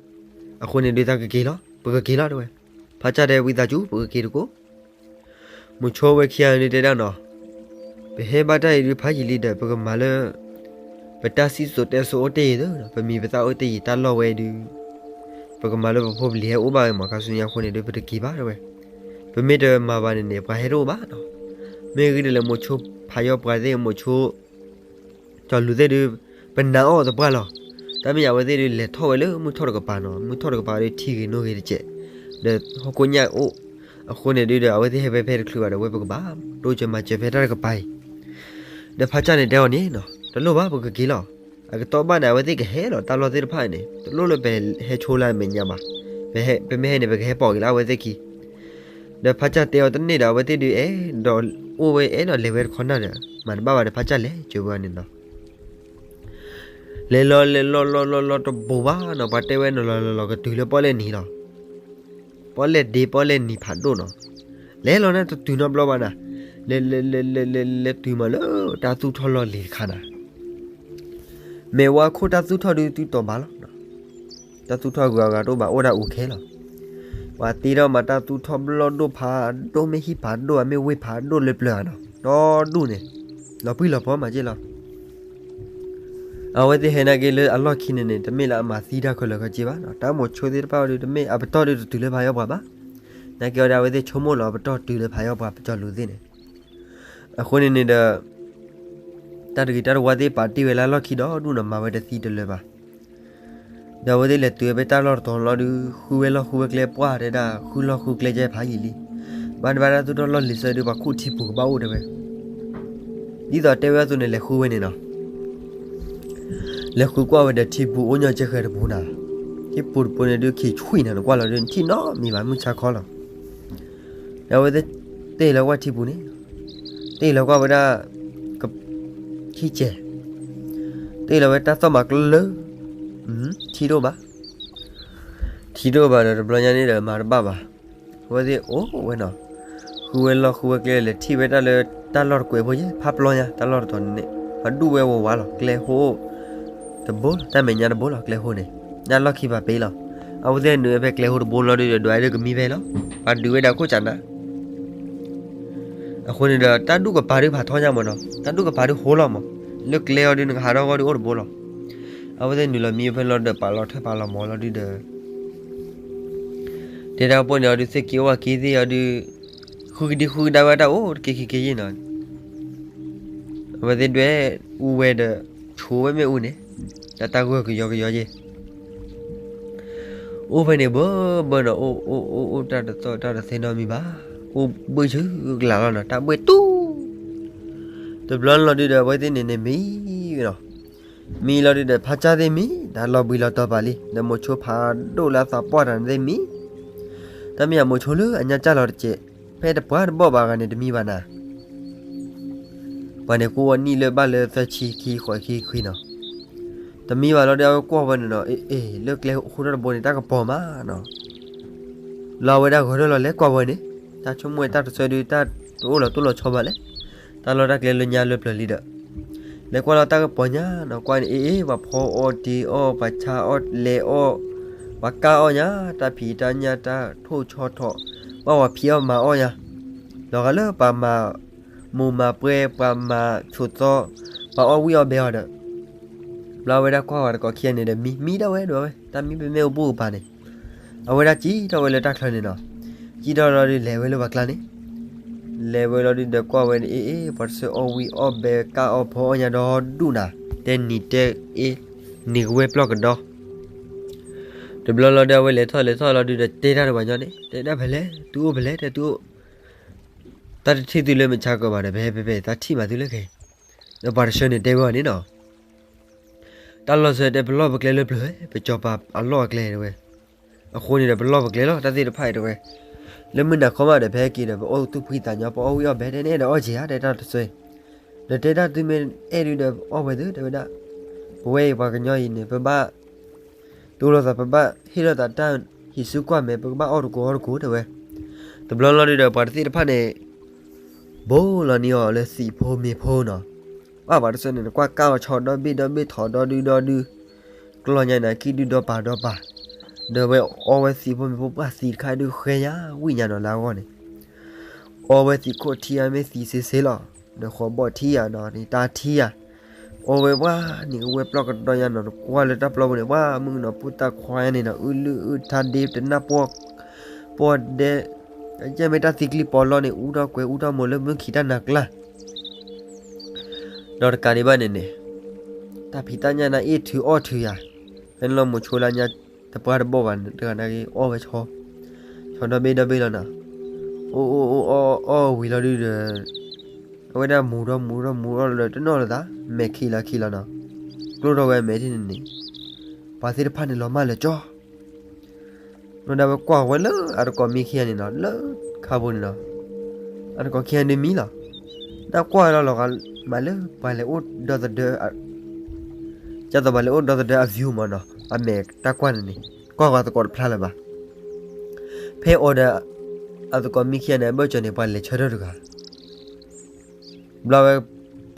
အဃိန့ၣ်ဒုး တၢ်ကက့ၤလီၤ ပကက့ၤလီၤတဲဝဲ. ဖးကၢ်တဲဝံသးစူၤ ပကက့ၤတကိး. မိၤဆိဝဲခံဂၤန့ၣ်တဲဒၣ်နီၤ, ပဟဲဘၣ်တၢ်အံၤဒုး ဖးယံာ်လံဒီး ပကမၤလၢ ပတၢ်စံၣ်စိၤတဲစိၤအိၣ်တ့ၢ်အံၤသ့နီၤ, ပမံၤပသၣ်အိၣ်တ့ၢ်အံၤ တၢ်လီၢ်ဝဲဒုး ပကမၤလၢပဖိပလံၤဟဲအိၣ်ဘၣ်ဝဲမး ခါဆူညါအဃိန့ၣ်ဒုး ပတက့ၤဘၣ်တဲဝဲ. ပမ့ၢ်တမၤဘၣ်န့ၣ်န့ၣ် ပှၤဟဲတအိၣ်ဘၣ်နီၤ. မ့ၢ်ဂ့ၤဒ်လဲၣ် မိၤဆိဖးယီၢ်ပှၤသ့ၣ် မိၤဆိ ကၠီၤလူၤသ့ၣ်ဒုး ပနာ်အီၤသပှၢ်လီၤ. တၢ်မ့ၢ်ယၤအဝဲသ့ၣ်ဒုး လဲၤထီၣ်ဝဲလၢမုၢ်ထီၣ်တကပၤနီၤ, မုၢ်ထီၣ်တကပၤဒုး ထံဂ့ၤနိဂ့ၤတစဲး, ဒီးဟီၣ်ခိၣ်ညၣ်အိၣ်, အဃိန့ၣ်ဒုးဒီး အဝဲသ့ၣ်ဟဲဝဲဖဲတချုးဘၣ်ဒီး ဝဲပကဘၣ်တိစၢၤမၤစၢၤဖဲတၢ်တကပၤအံၤ. ဒီးဖးကၢ်န့ၣ်တဲအီၤန့ၣ်နီၤ, တလိၣ်ဘၣ် ပကက့ၤလီၤ. အကတီၢ်ဘၣ်န့ၣ် အဝဲသ့ၣ်ကဟဲလီၤ တၢ်လီၢ်သ့ၣ်တဖၣ်န့ၣ် တလိၣ်လၢပဟဲဆိလၢအမဲာ်ညါဘၣ်. ပမ့ၢ်ဟဲန့ၣ် ပကဟဲပိာ်က့ၤလၢအဝဲသ့ၣ်ခံ ဒီးဖးကၢ်တဲအီၤတန့ၢ်ဒီး အဝဲသ့ၣ်ဒုးအဲၣ်ဒိးအိၣ်ဝဲ အဲၣ်ဒိးလဲၤဝဲတခီနၢ်ဒီး မၤတဘၣ်ဘၣ်ဒီး ဖးကၢ်လဲၤကၢၤဝဲန့ၣ်နီၤ. လဲၤလီၤလဲၤလီၤလီၤလီၤလီၤတဘိးဘၣ်နီၤ, ပှၤတဲဝဲနီၤ လီၤလီၤလီၤကတုၤလၢပီၣ်လဲၣ်နံၤလီၤ. ပီၣ်လဲၣ်ဒ့ပီၣ်လဲၣ်နံၤဖးဒိၣ်နီၤ. လဲၤလီၤန့ၣ်တတုၤနီတဘျီဘၣ်နၤ, လဲၤလဲၤလဲၤလဲၤလဲၤလဲၤတုၤမးလၢတၢ်သူၣ်ထီၣ်လီၢ်လံၤတခါနၤ. မ့ၢ်ဝဲခိၣ်တၢ်သူၣ်ထီၣ်ဒုး သုတီၤဘၣ်လီၤ. တၢ်သူၣ်ထီၣ်ဂုၤအဂၤတအိၣ်ဘၣ် အိၣ်ဒၣ်အူခဲလီၤ. ပှၤတ့ထီၣ်မးတၢ်သူၣ်ထီၣ်ဘျီၣ်ဒိၣ်ဖးဒိၣ် မ့ၢ်ဟံၣ်ဖးဒိၣ် မ့ၢ်ဝ့ၢ်ဖးဒိၣ်လၢပျၢၤဧါနီၤ, ဒီဒူၣ်န့ၣ်, လီၤပှံၢ်လီၤပီၤမးက့လီၤ. အဝဲသ့ၣ်ဟဲနာ်က့လၢအလီၢ်ခံန့ၣ်န့ၣ် တမ့ၢ်လၢအမၤသံတၢ်ခဲလၢာ်ခဲဆ့ဘၣ်နီၤ, တၢ်မိၤဆိသ့ၣ်တဖၣ်အံၤဒုး တမ့ၢ်အပတီၢ်ဒုးတတုၤလၢဖးယီၢ်ပှၤဘၣ်. နာ်က့အီၤဒီး အဝဲသ့ၣ်ဆိကမိၣ်လီၤ အပတီၢ်တုၤလၢဖးယီၢ်ပှၤ ပကၠီၤလူၤသ့ၣ်န့ၣ်. အဃိန့ၣ်န့ၣ်ဒီး တၢ်တဂ့ၤတၢ်တဝါသ့ၣ်ပာ်တ့ၢ်ဝဲလၢလီၢ်ခံဒီဒူၣ်နီၤ, မၤဝဲတသံတလၢာ်ဘၣ်. ဒီးအဝဲသ့ၣ်လဲၤတုၤဝဲဖဲတၢ်လီၢ်တတီၤလီၤဒုး ဃုဝဲလီၢ်ဃုဝဲကျဲပှၢ်တဲဒၣ် ဃုလီၢ်ဃုကျဲကဲဖးယံာ်လံ. ဘၣ်တဘၣ်တၢ်သူၣ်ထီၣ်လီၢ်လံၤဆၢဒုး ပှၤခိၣ်ထံပူၤကဘၣ်အိၣ်တဲဝဲ. ဒ်သိးတဲဝဲအသိးန့ၣ် လဲၤဃုဝဲန့ၣ်နီၤ. လဲၤဃုကွၢ်ဝဲဒီးထံပူၤအိၣ်ညီကဲဃဲၤတပူၤနၤ. ထံပူၤတပူၤန့ၣ်ဒုး ခံဆှံနၤ နကွၢ်လီၤဒုး နထံၣ်နီတမံၤဘၣ် မုၢ်ဆါခီလီၤ. ဒီးအဝဲသ့ၣ်တဲလီၤကွၢ်ထံပူၤန့ၣ်, တဲလီၤကွၢ်ဝဲဒၣ် ထံစဲး, တဲလီၤဝဲတၢ်သီၣ်မၤကျၢၤ, ထံတအိၣ်ဘၣ်. ထံတအိၣ်ဘၣ်ဒီး တဘျီညါန့ၣ်ဒီး မၤတဘၣ်ဘၣ်. အဝဲသ့ၣ်အိၣ်ဝဲနီၤ, ဃုဝဲလီၢ်ဃုဝဲကျဲ လဲၤထံၣ်ဝဲဒၣ်လၢ တၢ်လီၢ်တကွဲးဖိယဲၢ် ဖးပျီညါ တၢ်လီၢ်တတီၤန့ၣ်န့ၣ် ပှၤဒူၣ်ဝဲဝးဝးလီၤ ကျဲဟိၣ် တဘိလီၤ တၢ်မဲာ်ညါတဘိလီၤ ကျဲဟိၣ်န့ၣ် ညၣ်လီၢ်ခံပၤပ့လီၤ. အဝဲသ့ၣ်နုာ်ဝဲဖဲကျဲဟိၣ်တဘိလီၤဒုးဒီး ဒွးဒုးကမံဖဲလီၤ. ပှၤဒုးဝဲဒၣ်ခိၣ်စးနၤ အဃိန့ၣ်ဒီး တၢ်ဒူၣ်ကပၤဒုးဖးထီညါမးနီၤ, တၢ်ဒူၣ်ကပၤဒုးဟိလီၤမး, လၢကျဲအီၤဒုး နကဟးထီၣ်ဂီၢ်ဒုးအိၣ်တဘိလီၤ. အဝဲသ့ၣ်နုာ်လီၤမံဖဲလီၤဒီး ပာ်လီၤထွဲပာ်လီၤမၤလီၤဒုးဒီး တဲတၢ်ပီၢ်န့ၣ်အီၤဒုး သ့ၣ်က့ၤအိၣ်ဝဲက့ၤသ့ၣ်အီၤဒုး ဃုကဒံဃုကဒါဝဲတၢ်အိၣ်တက့ၤခံက့ၤယဲၢ်နီၤ. အဝဲသ့ၣ်ဒွဲၣ်အူဝဲဒီး ဆိးဝဲမ့ၣ်အူန့ၣ် တၢ်တၢ်ဂၢၢ်ကယီကယီယဲၢ် အိၣ်ဖဲန့ၣ်ဘၢဘၢနီၤ, အိၣ်အိၣ်အိၣ်အိၣ်တၢ်တသီၣ်တၢ်တသဲနီတမံၤဘၣ်. အိၣ်ဘၣ်ဆူကလာ်လီၤနီၤ, တၢ်ဘှဲၣ်တူၢ် တဘျီလီၤဒုးဒီး အဝဲသ့ၣ်န့ၣ်န့ၣ်မံနီၤ. မံလီၤဒုးဒီး ဖးကၢ်သ့ၣ်မံ, တၢ်လီၤဘှံးလီၤတီၤပာ်လံ, ဒီးမိၤဆိဖးဒိၣ်လၢအသးပှၢ်တၢ်န့ၣ်သ့ၣ်မံ. တၢ်မ့ၢ်ယၤမိၤဆိလၢအညါကၢ်လီၤတစဲး, ဖဲတပှၢ်တဘီၣ်ဘၣ်ဂၤန့ၣ်တမံဘၣ်နၤ. ပှၤန့ၣ်ကိးဝဲနံၣ်လၢဘၣ်လၢသၢဆံခံဃိးခံခွံနီၤ. တမံဘၣ်လီၤဒီး အဝဲကွၢ်ဝဲန့ၣ်နီၤ, အ့ အ့ လၢကျဲဃိထီၣ်တဘိန့ၣ် တၢ်ကပီၤမးနီၤ. လီၤဝဲဒၣ်ဂီၤထီၣ်လီၤလဲၤကွၢ်ဝဲန့ၣ်, တၢ်ဆိကမိၣ်ဝဲတၢ်တဆၢဒုး တၢ်တအိၣ်လီၤတိၢ်လီၤဆီဘၣ်လဲၣ်. တၢ်လီၢ်တၢ်ကျဲလၢညါလၢပျၢၤလံဒီး လဲၤကွၢ်လီၤတၢ်ကပီၤညါနီၤ, ကွၢ်န့ၣ် အ့ အ့ ပှၤဖီအီၣ်တ့ၤအီၣ် ပှၤဆါအီၣ်လဲၤအီၣ် ပှၤကၢ်အီၣ်ညါ တၢ်ဖံးတၢ်ညၣ် တၢ်ထိၣ်ဆီထီၣ်, ပှၤဖံးအီၣ်မၤအီၣ်ညါ, လီၤဂာ်လၢပှၤမၤမိၢ်မၤပှဲၤ ပှၤမၤဆိးသီ ပှၤအီၣ်ဝံၣ်အီၣ်ဘဲအီၤဒီး ဘျီအဝဲဒၣ်ကွၢ်ဝဲတကိးခံဂၤန့ၣ်ဒီး မံ မံဒၣ်ဝဲဒၣ်ဝဲ, တၢ်မံပမ့ၣ်အူဘူၣ်ကပၤန့ၣ်, အဝဲဒၣ်စံၣ်ထီၣ်ဝဲလၢတၢ်ချၢန့ၣ်နီၤ. စံၣ်ထီၣ်လီၤဒုး လဲၤဝဲလၢပှၤကျါန့ၣ်, လဲၤဝဲလီၤဒုးဒီးကွၢ်ဝဲန့ၣ် အ့ အ့ ပှၤတဆၢအီၣ်ဝံၣ်အီၣ်ဘဲ ကၢ်အီၣ်ဖီအီၣ်ညါဒီဒူၣ်နၤ, တဲနံၤတဲအ့, နံၤကဝဲၢ်ပျီၢ်ကဒီ တဘျီလီၤဒုး အဝဲလဲၤထီၣ်လဲၤထီၣ်လီၤဒုးဒီး တဲတၢ်ဒီးပှၤညီန့ၣ်, တဲဒၣ်ဖဲလဲၣ်, သုအိၣ်ဖဲလဲၣ်, တဲသုအိၣ်, တၢ်တထံၣ်သုလၢမုၢ်ဆါကၢၤဘၣ်ဒီး ဖဲဖဲဖဲ တၢ်ထံၣ်မးသုလၢခဲအံၤ, ဒီးပှၤတဆၢန့ၣ်တဲဝဲအီၤန့ၣ်နီၤ. တၢ်လီၢ်ဆၢတဲ ပလီၢ်ပကျဲလၢပျၢၤဝဲ, ပစီၤပၤအလီၢ်အကျဲတဲဝဲ, အဃိန့ၣ်ဒီး ပလီၢ်ပကျဲလီၤ တၢ်သ့ၣ်တဖၣ်အံၤတဲဝဲ, လၢမုၢ်နၤခီမးဒီး ဖဲက့ၤဒီး ပအိၣ်သူၣ်ဖှံသးညီ ပအီၣ်ဝံၣ်အီၣ်ဘဲ တဲန့ၣ်ဒီးအီၣ်က့ၤဧါ တဲတၢ်တဆၢအံၤ, ဒီးတဲဒၣ်သုမ့ၢ်အဲၣ်ဒုးဒီးအီၣ်ဝဲသု တဲဝဲဒၣ်, ပဝဲအံၤပှၤကညီအံၤန့ၣ် ပဘၣ် တိလိာ်သး ပဘၣ်ဟ့ၣ်လိာ်သးတၢ်ဟံးစုကွၢ်မဲာ် ပကဘၣ်အီၣ်တကိးအီတကိးတဲဝဲ. တဘျီလီၤဒုးဒီး ပှၤတသ့ၣ်တဖၣ်န့ၣ် ဘိးလီၤန့ၢ်အီၤလၢသံးဖိမ့ၤဖိနီၤ. ဘၣ်ပှၤတဆၢန့ၣ် နကွၢ်ကၢ်အီၤဆီဒီဘ့ၣ်ဒီဘ့ၣ် ထီၣ်ဒီဒုဒီဒု, ကျီၢ်ညါန့ၣ် ခံဒုဒီပာ်ဒီပာ်, ဒီးဝဲအီဝဲသံးဖိမ့ၤဖိ ပှၤသံးတခါဒုးဃဲညါဝံၣ်ညါနီၤလၢအဂီၢ်န့ၣ်, အီဝဲသံးခိၣ်ထံဧါမ့ၢ်သံးစ့စ့လီၤ, ဒီးဃီဘီၣ်ထံဧါနီၤန့ၣ် တၢ်ထံဧါ, အီဝဲပှၤန့ၣ် ကဝဲၢ်ပျီၢ်ကဒီညါနီၤ, နကွၢ်လၢတၢ်ပျီပူၤန့ၣ် ပှၤမုၣ်ကနီၤ ဖိသၣ်ခွါန့ၣ်နီၤ အုလုၢ်အုၣ်ထါဒ့တနၢ်ပီၢ်, ပီၢ်ဒဲး, အကဲမ့ၢ်တၢ်သံကျံပီလီန့ၣ် အူထီၣ်ကွဲးအူထီၣ်မိၤလၢမုၢ်ခံတၢ်နၤကျါ ဒီးတကးဒံးဘၣ်န့ၣ်န့ၣ်, တၢ်ဖံးတၢ်ညၣ်န့ၣ် အ့ၣ်ထုးအီၣ်ထုးယၤ, ဖဲန့ၣ်လီၤမိၤဆိလၢညါ တပှၢ်တဘီၣ်ဘၣ် တဂၤနာ်က့ အီၣ်ဝဲဆီ, ဆီဒီဘ့ၣ်ဒီဘ့ၣ်လီၤနီၤ, အိၣ်အိၣ်အိၣ်အီၣ်အီၣ်ဝံၤလီၤဒုးဒီး, အဝဲဒၣ်မူၤထီၣ်မူၤထီၣ်မူၤထီၣ်လီၤဒီး တနီၣ်လိာ်သး, မဲာ်ခံးလီၤခံးလီၤနီၤ, ကျိထီၣ်ဝဲမဲာ်ထံၣ်န့ၣ်န့ၣ်, ပှၤသ့ၣ်တဖၣ်န့ၣ်လီၤမၢ်လၢာ်ကၠီ ဒီးဝဲကွၢ်ဝဲလၢအတကိးမံခံဂၤန့ၣ်နီၤ လၢခါပူၤန့ၣ်နီၤ, အတကိးခံဂၤဒုးမံလီၤ, နကွၢ်ဝဲလီၤလီၤဂာ်မးလၢပှၤလဲၤအိၣ်ဒီသဒၢ, ကၢ်သိးပှၤလဲၤအိၣ်ဒီသဒၢအ view မးနီၤ အမဲာ်တၢ်ကွၢ်န့ၣ်န့ၣ်, ကွၢ်ဂီၤသကိးတဖျါလၢၤဘၣ်, ဖဲအီၤဒီး အသကိးမံခံဂၤန့ၣ် အဘၢၣ်စၢၤန့ၣ် ပှၤလဲၤဆၢထၢၣ်တဂၤ ဘျီဝဲ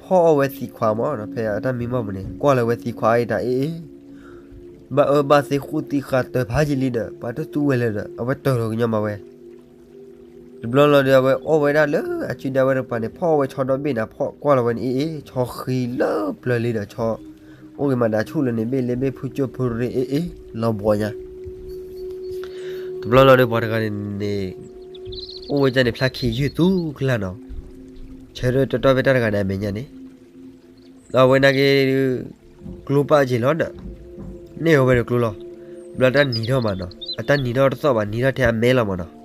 ဖီၣ်အီၣ်ဝဲသံးခွါမးနီၤ ဖဲအတၢ်မံမီၢ်ပူၤန့ၣ် ကွၢ်လၢၤဝဲသံးခွါအံၤတၢ်အ့ၣ်အ့ၣ်, ဘၣ်အၢဘၣ်သီဃိၣ်သံဃာ်တၢၤဖးယံာ်လံဒီး ပှၤတသူဝဲလၢၤဒီး အဝဲတၢၤလီၤကညီမးဝဲ, တဘျီလီၤဒီး အဝဲအီၣ်ဝဲဒၣ်လၢအစုဒၣ်ဝဲတပၤန့ၣ် ဖီၣ်အီၣ်ဝဲဆီဒီဘ့ၣ်န့ၣ် ဖီၣ်ကွၢ်လီၤဝဲန့ၣ်အ့ၣ်အ့ၣ် ဆီဃံလၢပျၢၤလံဒီး ဆီ အိၣ်ဂ့ၤမးဒၣ်ဆူၣ်လၢန့ၣ် ဘ့ၣ်လ့ဘ့ၣ်ဖုကၠိၣ်ဖုရ့အ့ၣ်အ့ၣ် လီၤဘှီညါ တဘျီလီၤဒီး ပှၤတဂၤန့ၣ်န့ၣ် အိၣ်ဝဲဒၣ်န့ၣ် ဖျါခံယုၢ်သူကျါနီၤ, ဆၢထၢၣ်တီတီဖဲတၢ်တဂၤန့ၣ်အမဲာ်ညါန့ၣ်, ဒီးအဝဲနာ်က့ ကျိပာ်က့ၤလီၤဒီး န့ၢ်အီၤဝဲဒီးကျိလီၤ, ဘျီတၢ်နံၤထီၣ်မးနီၤ အတၢ်နံၤထီၣ်တသီၣ်ဘၣ် နံၤထီၣ်ထဲအမဲလီၤမးနီၤ,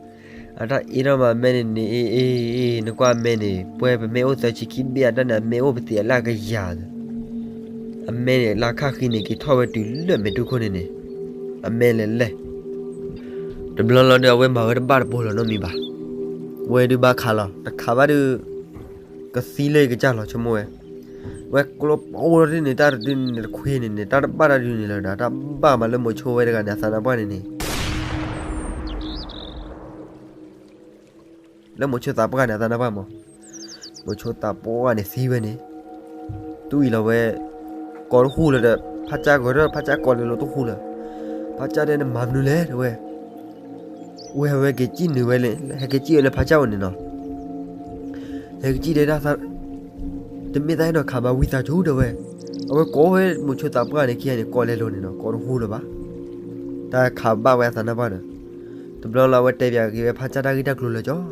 အတၢ်အ့ၣ်ထီၣ်မးအမဲန့ၣ်န့ၣ် အ့ၣ်အ့ၣ် နကွၢ်အမဲန့ၣ် ပှဲၤပမ့ၢ်အိၣ်သၢဆံခံဘ့ၣ်အတၢ်န့ၣ် အမဲအိၣ်ပသံးအလၢကယၤလၢ အမဲန့ၣ် လၢခါဃံန့ၣ် က့ၤထီၣ်ဝဲတုၤလၢမဲာ်တူၢ်ခိၣ်န့ၣ်န့ၣ်, အမဲလဲၤလဲၣ်, တဘျီလီၤဒီး အဝဲမၤဝဲတဘၣ်တပိၤလီၤနီတမံၤဘၣ်, ဝဲဒုးဘၣ်ခးလီၤ တခးဘၣ်ဒုး ကသံလၢကစၢ်လီၤဆိကမိၣ်ဝဲ, ဝဲကျိပအိၣ်ထီၣ်ဒ်န့ၣ် တၢ်တဒုန့ၣ်တခွံန့ၣ်န့ၣ် တၢ်တဘၣ်တၢ်ဒုးန့ၣ်လၢၤဒီး တၢ်ဘၣ်မးလၢမိၤဆိဝဲတဂၤန့ၣ် အသးနါပှၢ်န့ၣ်န့ၣ် လၢမိၤဆိသးပှၢ်န့ၣ် အသးနါပှၢ်မး, မိၤဆိသးပှၢ်န့ၣ်သံဝဲန့ၣ်, တူၢ်အံၤလီၤဝဲ, ကိးတဃူလၢၤဒီး ဖးကၠၢ်ဂီၤထီၣ် ဖးကၠၢ်ကိးလဲၤလိာ်တဃူလၢၤ, ဖးကၠၢ်တဲနမၤမနုၤလဲၣ်တဲဝဲ, ဝဲဟဲဝဲက့ၤစံၣ်နုာ်ဝဲလဲၣ် ဟဲက့ၤစံၣ်ဝဲလၢဖးကၠၢ်အိၣ်န့ၣ်နီၤ ဟဲက့ၤစံၣ်တဲဒၣ်, တမ့ၢ်တၢ်အဲၣ်ဒိးခးဘၣ်ဝံသးစူၤတဲဝဲ, အဝဲကိးဝဲမိၤဆိသးပှၢ်န့ၣ်ခံဂၤန့ၣ် ကိးလဲၤလိာ်န့ၣ်နီၤ ကိးတဃူလၢၤဘၣ်, တၢ်ခးဘၣ်ဝဲအသးနါပှၢ်ဒီး, တဘျီလီၤအဝဲတဲပၠးက့ၤဝဲဖးကၠၢ်တၢ်ဂ့ၢ်တၢ်ကျိၤလၢာ်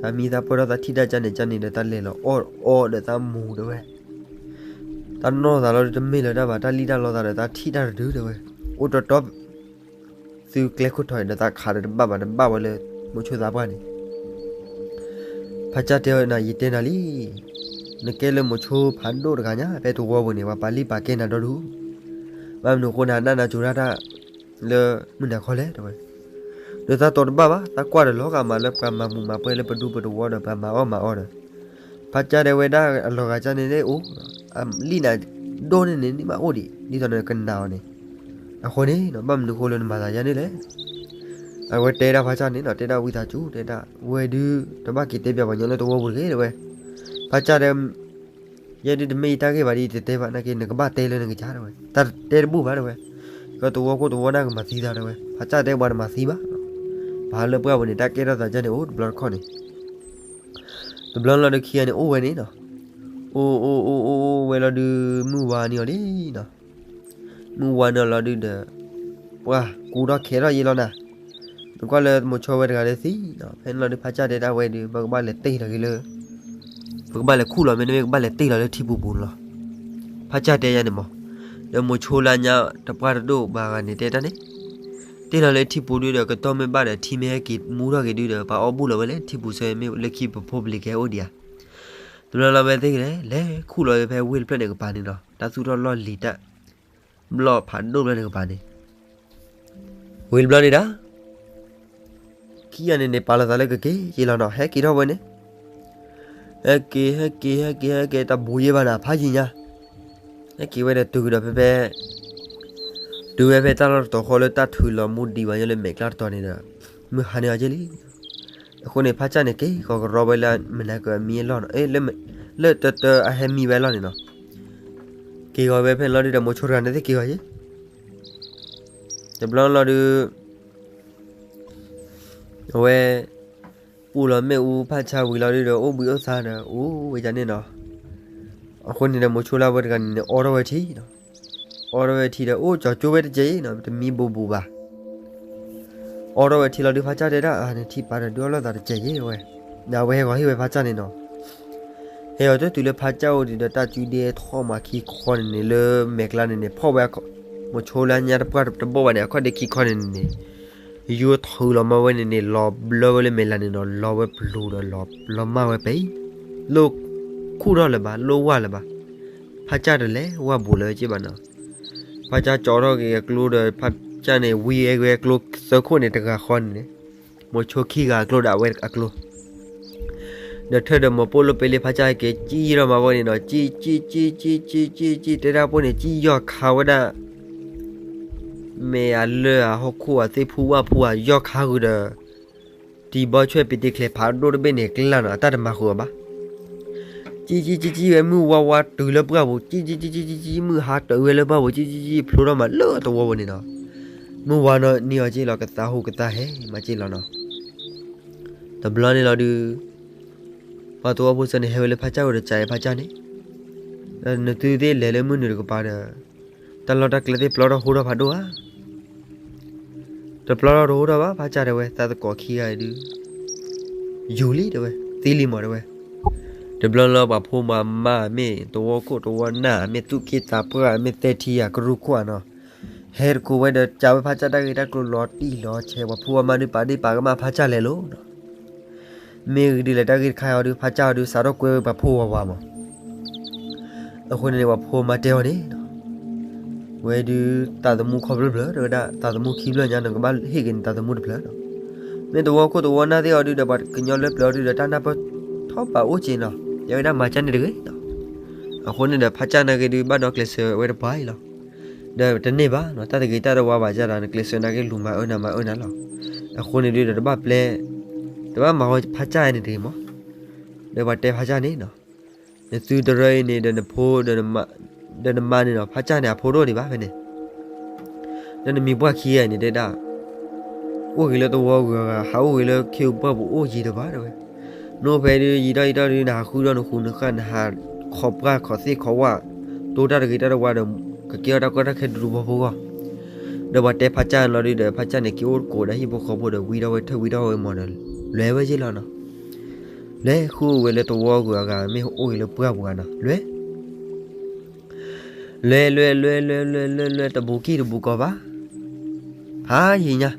ကၠီ တၢ်မံသးပှၢ်ထီၣ်သးထံၣ်တၢ်ကၠၢ်န့ၣ်ကၠၢ်န့ၣ်ဒီး တၢ်လဲၤလီၤအီၣ်အီဒီးတၢ်မူၤတဲဝဲ, တၢ်နီၢ်သးလီၤတမ့ၢ်လၢၤတၢ်ဘၣ် တၢ်လံၣ်တၢ်လီသးဒီးတၢ်ထံၣ်တၢ်တဒုတဲဝဲ, အိၣ်တီတီ သုကျဲခိၣ်ထီၣ်အံၤဒီး သးခးဒီးတဘၣ်ဘၣ်တဘၣ်ဝဲလၢ မိၤဆိသးပှၢ်န့ၣ်, ဖးကၠၢ်တဲဝဲနၤ ယတဲနၤလံ, နကဲလၢမိၤဆိဖးဒိၣ်တဂၤညါ ဖဲသဝီပူၤန့ၣ် ပှၤပာ်လံၣ်ပာ်ကဲနၤဒီဒူၣ်, ဘၣ်မနုၤအဃိနၤ နးနၤစူၤတၢ်တၢ် လၢမုၢ်နၤခီလဲၣ်တဲဝဲ, ဒီးသးတီၤတဘၣ်ဘၣ် သးကွၢ်ဒီးလီၤဂာ်မးလၢပှၤမၤမူးမၤပွဲလၢပဒူပသဝီဒီးပှၤမၤအီၣ်မၤအီဒီး ဖးကၠၢ်တဲဝဲဒၣ်အလီၤဂာ်ကၠၢ်န့ၣ်န့ၣ်အိၣ်, အလံၣ်နၤဒိၣ်န့ၣ်န့ၣ် နမ့ၢ်အိၣ်ဒံး ဒ်သိးနကနာ်အီၤန့ၣ်, အဃိန့ၣ် ဘၣ်မနုၤဃိလၢနမၤသးယါန့ၣ်လဲၣ်, အဝဲတဲဒၣ်ဖးကၠၢ်န့ၣ်နီၤ တဲဒၣ်ဝံသးစူၤ တဲဒၣ်ဝဲဒုး တဘၣ်က့ၤတဲပၠးပှၤညီလၢသဝီပူၤတဂ့ၤတဲဝဲ, ဖးကၠၢ်တဲ ယဲဒုးတမ့ၢ်ယတၢ်ဂ့ၢ်ဘၣ်ဒီး ယတတဲဘၣ် နာ်က့နကဘၣ်တဲလၢနကစၢ်တဲဝဲ, တၢ်တဲတဘူၣ်ဘၣ်တဲဝဲ, ကသဝီခိၣ်သဝီနၢ်ကမၤသံသးတဲဝဲ, ဖးကၠၢ်တဲပှၤတမၤသံဘၣ်, ပှၤလၢပှၢ်ပူၤန့ၣ် တၢ်ကဲထီၣ်သးကၠၢ်န့ၣ်အိၣ်တဘျီတခီၣ်န့ၣ်, တဘျီလီၤဒီးခံဂၤန့ၣ်အိၣ်ဝဲန့ၣ်နီၤ, အိၣ်အိၣ်အိၣ်အိၣ်အိၣ်ဝဲလီၤဒုး မုၢ်ဝါန့ၢ်အီၤလံနီၤ. မုၢ်ဝါန့ၢ်အီၤလီၤဒုးဒီး ပှၢ်ကူထီၣ်ခဲထီၣ်ယဲလီၤနၤ. နကွၢ်လၢမိၤဆိဝဲတဂၤလၢသံနီၤ. ဖဲန့ၣ်လီၤဒုး ဖးကၢ်တဲဒၣ်ဝဲဒုး ပကဘၣ်လဲၤတ့ၢ်လီၤက့ၤလၢ ပကဘၣ်လဲၤခူၣ်လီၤ မ့တမ့ၢ်ကဘၣ်လဲၤတ့ၢ်လီၤလၢထံပူၤပူၤန့ၣ်လီၤ. ဖးကၢ်တဲယၤန့ၣ်မး, ဒီးမိၤဆိလၢညါတပှၢ်တဒိၣ်ဘၣ်ဂၤန့ၣ်တဲတၢ်န့ၣ်, တ့ၢ်လီၤလၢထံပူၤဒုးဒီး ကတီၢ်မ့ၢ်ဘၣ်ဒီး ထံမ့ၢ်ဟဲက့ၤမူထီၣ်က့ၤဒုးဒီး ပှၤအီၣ်ဘူၣ်လီၤဝဲလၢထံပူၤဆၢမ့ၢ်လၢခံပဖိပလံၤကဟဲအိၣ်ဒံးဧါ. တဘျီလီၤဝဲသ့ၣ်ကလဲၤ လဲၤခူၣ်လီၤဝဲဖဲဝ့ၢ်တဖျၢၣ်န့ၣ်ကပၤန့ၣ်နီၤ, တၢ်သူၣ်ထီၣ်လီၢ်လံၤတၢ် ဘျီၣ်ဖးဒိၣ်ဖျၢၣ်န့ၣ်ကပၤန့ၣ်, ဝံၤတဘျီန့ၣ်ဒၣ် ခံဂၤန့ၣ်န့ၣ် ပာ်လီၤသးလၢကက့ၤက့ၤလီၤနီၤ, ဟဲက့ၤထီၣ်ဝဲန့ၣ်, ဟဲက့ၤ ဟဲက့ၤ ဟဲက့ၤ ဟဲက့ၤ တၢ်ဘူးယဲၢ်ဘၣ်နၤ ဖးယံၤညါ, ဟဲက့ၤဝဲဒီးတုၤကဒီးဖဲဖဲ တုၤဝဲဖဲတၢ်လီၢ်တတီၤဃီလၢတၢ်ထုးလီၤမူဒံးဘၣ်ညါလၢမဲာ်ကျါတတီၤန့ၣ်ဒီး မုၢ်ဟါန့ၢ်အီၤက့ၤလံ. အဃိန့ၣ် ဖးကၢ်န့ၣ် က့ၤဃီၤကရီဝဲလၢမနၤကမံအလီၢ်နီၤ, လၢတၢ်တၢ်အဟဲမံဝဲအလီၢ်န့ၣ်နီၤ, က့ၤဃီၤဝဲဖဲန့ၣ်လီၤဒုးဒီး မိၤဆိတဂၤန့ၣ်သ့ၣ်က့ၤဃီၤက့ၤ, တဘျီလီၤဒုး အဝဲ ပူၤလီၤမ့ၣ်အူဖးဆါဝံၤလီၤဒုးဒီး အိၣ်ဘှံးအိၣ်သါဒီး အိၣ်ဝဲဒၣ်န့ၣ်နီၤ. အဃိန့ၣ်ဒီး မိၤဆိလၢအဝဲတဂၤန့ၣ်န့ၣ် အိးထီၣ်ဝဲထံနီၤ, အိးထီၣ်ဝဲထံဒီး အိၣ်ကၠီၤကၠိဝဲတကဲးနီၤ, တမံဘူးဘူးဘၣ်. အိးထီၣ်ဝဲထံလီၤဒုး ဖးကၢ်တဲဒၣ်အန့ၣ် ထံပာ်ဒီးဒုးအီၣ်လိာ်သးတကဲးယဲဝဲ, ဒီးအဝဲဟဲဂီၤဟ့ၣ်ဝဲဖးကၢ်န့ၣ်နီၤ. ဟဲအီၤတတုၤလၢဖးကၢ်အိၣ်ဒံးဒီး တၢ်စုဒ့ထီၣ်မးခံခီန့ၣ်န့ၣ် လၢမဲာ်ကျါန့ၣ်န့ၣ် ဖီၣ်ဝဲ မိၤဆိလၢညါတပှၢ်တဘီၣ်ဘၣ်န့ၣ် အခီၣ်ဒ့ခံခီန့ၣ်န့ၣ်န့ၣ် ယူထုးလီၤမၢ်ဝဲန့ၣ်န့ၣ် လီၤဘျၢဝဲလၢမဲာ်လၤန့ၣ်နီၤ, လီၤဝဲပျူၤဒီး လီၤမၢ်ဝဲပံၤ, လိၣ်ခူၣ်ထီၣ်လၢၤဘၣ်, လိၣ်ဝၢ်လၢၤဘၣ်. ဖးကၢ်တလဲၤဝၢ်ဘူးလၢၤဝဲက့ၤဘၣ်နီၤ. ဖးကၢ်ကၠီထီၣ်က့ၤအကျိဒီး ဖးကၢ်န့ၣ် ဝံအဝဲအကျိသၢခိၣ်န့ၣ်တဂၤဃီန့ၣ်န့ၣ်, မိၤဆိခံဂၤအကျိဒီးအဝဲအကျိ ဒီးထၢၣ်ဒီးမိၤပိၢ်လိၣ်ပ့လ့ဖးကၢ်က့ၤ ကံၣ်ထီၣ်မးဝဲန့ၣ်နီၤ, ကံၣ် ကံၣ် ကံၣ် ကံၣ် ကံၣ် ကံၣ် တဲဒၣ်ပှၢ်န့ၣ် ကံၣ်ယီၢ်ခါဝဲဒၣ် မ့ၢ်အလၢၢ်အဟီၣ်ခိၣ်အသ့ၣ်ဖူဝၣ်ဖူအယီၢ်ခါဃုာ်ဒီး တံၤဘီဆွဲပံၤတံၤချဲးဖးဒိၣ်တဘ့ၣ်န့ၣ်ကျါနီၤ, အတၢ်တမၤဃုာ်အီၤဘၣ်. ကံၣ်ကံၣ်ကံၣ်ကံၣ်ဝဲ မုၢ်ဝါဝါတုၤလၢပှၢ်ပူၤ, ကံၣ်ကံၣ်ကံၣ်ကံၣ်ကံၣ်ကံၣ် မုၢ်ဟါတုၤဝဲလၢပှၢ်ပူၤ, ကံၣ်ကံၣ်ကံၣ်ကံၣ် ဖျိထီၣ်မးလၢအသဝီပူၤန့ၣ်နီၤ. မုၢ်ဝါနီၢ်န့ၢ်အီၤက့ၤလီၤ, ကသးဟူးကသးဟဲမးက့ၤလီၤနီၤ. တဘျီန့ၣ်လီၤဒုး ပှၤသဝီဖိစၢၤန့ၣ် ဟဲဝဲလၢဖးကၢ်အိၣ်ဒီး ကၢ်အံၤဖးကၢ်န့ၣ်, နသုသ့ၣ်လဲၤလၢမုၢ်နုာ်တကပၤဒီး တၢ်လီၢ်တၢ်ကျဲသ့ၣ်ပျီထီၣ်ဟူထီၣ်ဖးဒိၣ်ဧါ. တပျီထီၣ်တဟူထီၣ်ဘၣ် ဖးကၢ်တဲဝဲ, သးသကိးခံဂၤအံၤဒုး ယူၤလံတဲဝဲ, သံလံမးတဲဝဲ. တဘျီလၢပှၤဖိမၤမါမ့ၢ် သဝီခိၣ်သဝီနၢ်မ့ၢ် သူၣ်က့သးပှၢ်မ့ၢ် သဲထံယၤကရူၢ်ခိၣ်ဧါနီၤ, ဟဲတကိးဝဲဒီး ကးဝဲဖးကၢ်တၢ်ဂ့ၢ်တၢ်ကျိၤလီၤတံၢ်လီၤဆဲး, ပှၤဖိပှၤမါဒုးပာ်ဒ့ၣ်ပာ်ကမၣ်ဖးကၢ်လဲၤလိၤနီၤ. မ့ၢ်ဂ့ၤဒ်လဲၣ် တၢ်ဂ့ၢ်တခါအံၤဒုး ဖးကၢ်အီၤဒုး စးထီၣ်ကွဲဝဲပှၤဖိဝးဝးမး. အဃိန့ၣ် ပှၤဖိမါတဲအီၤန့ၣ်နီၤ, ဝဲဒုး သးသမူခီဖျိတဖျၢၣ် တဲဝဲဒၣ်, သးသမူခံဖျၢၣ်ညါ နကဘၣ်ဟ့ၣ်က့ၤနသးသမူတဖျၢၣ်နီၤ. မ့ၢ်သဝီခိၣ်သဝီနၢ်သ့ၣ်အီၤဒုးဒီး ပှၤကညီလၢပျၢၤအီၤဒုးဒီး တၢ်နၢ်ပၢၢ်ထီၣ်ပာ်အိၣ်က့ၤနီၤ, တဲဝဲဒၣ်မၤကၢ်န့ၣ်တဂ့ၤနီၤ. အဃိန့ၣ်ဒီး ဖးကၢ်နာ်က့ၤဒုး ဘၣ်ဒီးကျဲးစၢးဝဲတပှၢ်အံၤလီၤ. ဒီးတန့ၢ်ဘၣ်နီၤ, တၢ်တဂ့ၤတၢ်တဝါဘၣ်ယၤဒီး နကျဲးစၢးနာ်က့ၤလူၤမၤအၢနၤမၤအၢနၤလီၤ. အဃိန့ၣ်ဒုးဒီး တဘၣ်ပျဲ, တဘၣ်မၤဝဲဖးကၢ်န့ၣ်တဂ့ၤမး. ဒီးပှၤတဲဖးကၢ်န့ၣ်နီၤ, နသုတရၢအံၤန့ၣ်ဒီး နဖိဒီးနမါန့ၣ်နီၤ, ဖးကၢ်န့ၣ် အဖိတအိၣ်ဒံးဘၣ်ဖဲန့ၣ်. ဒီးနမံၤပှၢ်ခံဂၤအံၤန့ၣ်တဲဒၣ်, အိၣ်ဂ့ၤလၢသဝီဂုၤအဂၤ ဟးအိၣ်ဂ့ၤလၢခ့ပှၢ်ပူၤအိၣ်ယံၤတဘၣ်တဲဝဲ. နအိၣ်ဖဲဒုး ယံာ်ထီၣ်ယံာ်ထီၣ်ဒုး နဟးဃုထီၣ်နဃုနဃၣ် နဟးခိးပှၢ်ခိးသ့ၣ်ခိးဝၣ်, တိၢ်တၢ်တဂ့ၤတၢ်တဝါဒီး ကကဲထီၣ်တၢ်ကီတၢ်ခဲဒူဒူဖိဖိဂီၢ်. ဒီးပှၤတဲဖးကၢ်န့ၣ်လီၤဒုးဒီး ဖးကၢ်န့ၣ် က့ၤအိၣ်ကိးဒၣ်ဟံၣ်ဖိဃီဖိဒီး ဝံထီၣ်ဝဲထၢၣ်ဝံထီၣ်ဝဲမးဒီး လဲၤဝဲယ့ၢ်လီၤနီၤ. လဲၤဃုဝဲလၢသဝီဂုၤအဂၤ မ့ၢ်အိၣ်ဂ့ၤလၢပှၢ်ပူၤဂၤနီၤ လဲၤ လဲၤ လဲၤ လဲၤ လဲၤ လဲၤ လဲၤ လဲၤ တဘူးကံၢ်တဘူးကီၤဘၣ်, ဖးယံၤညါ.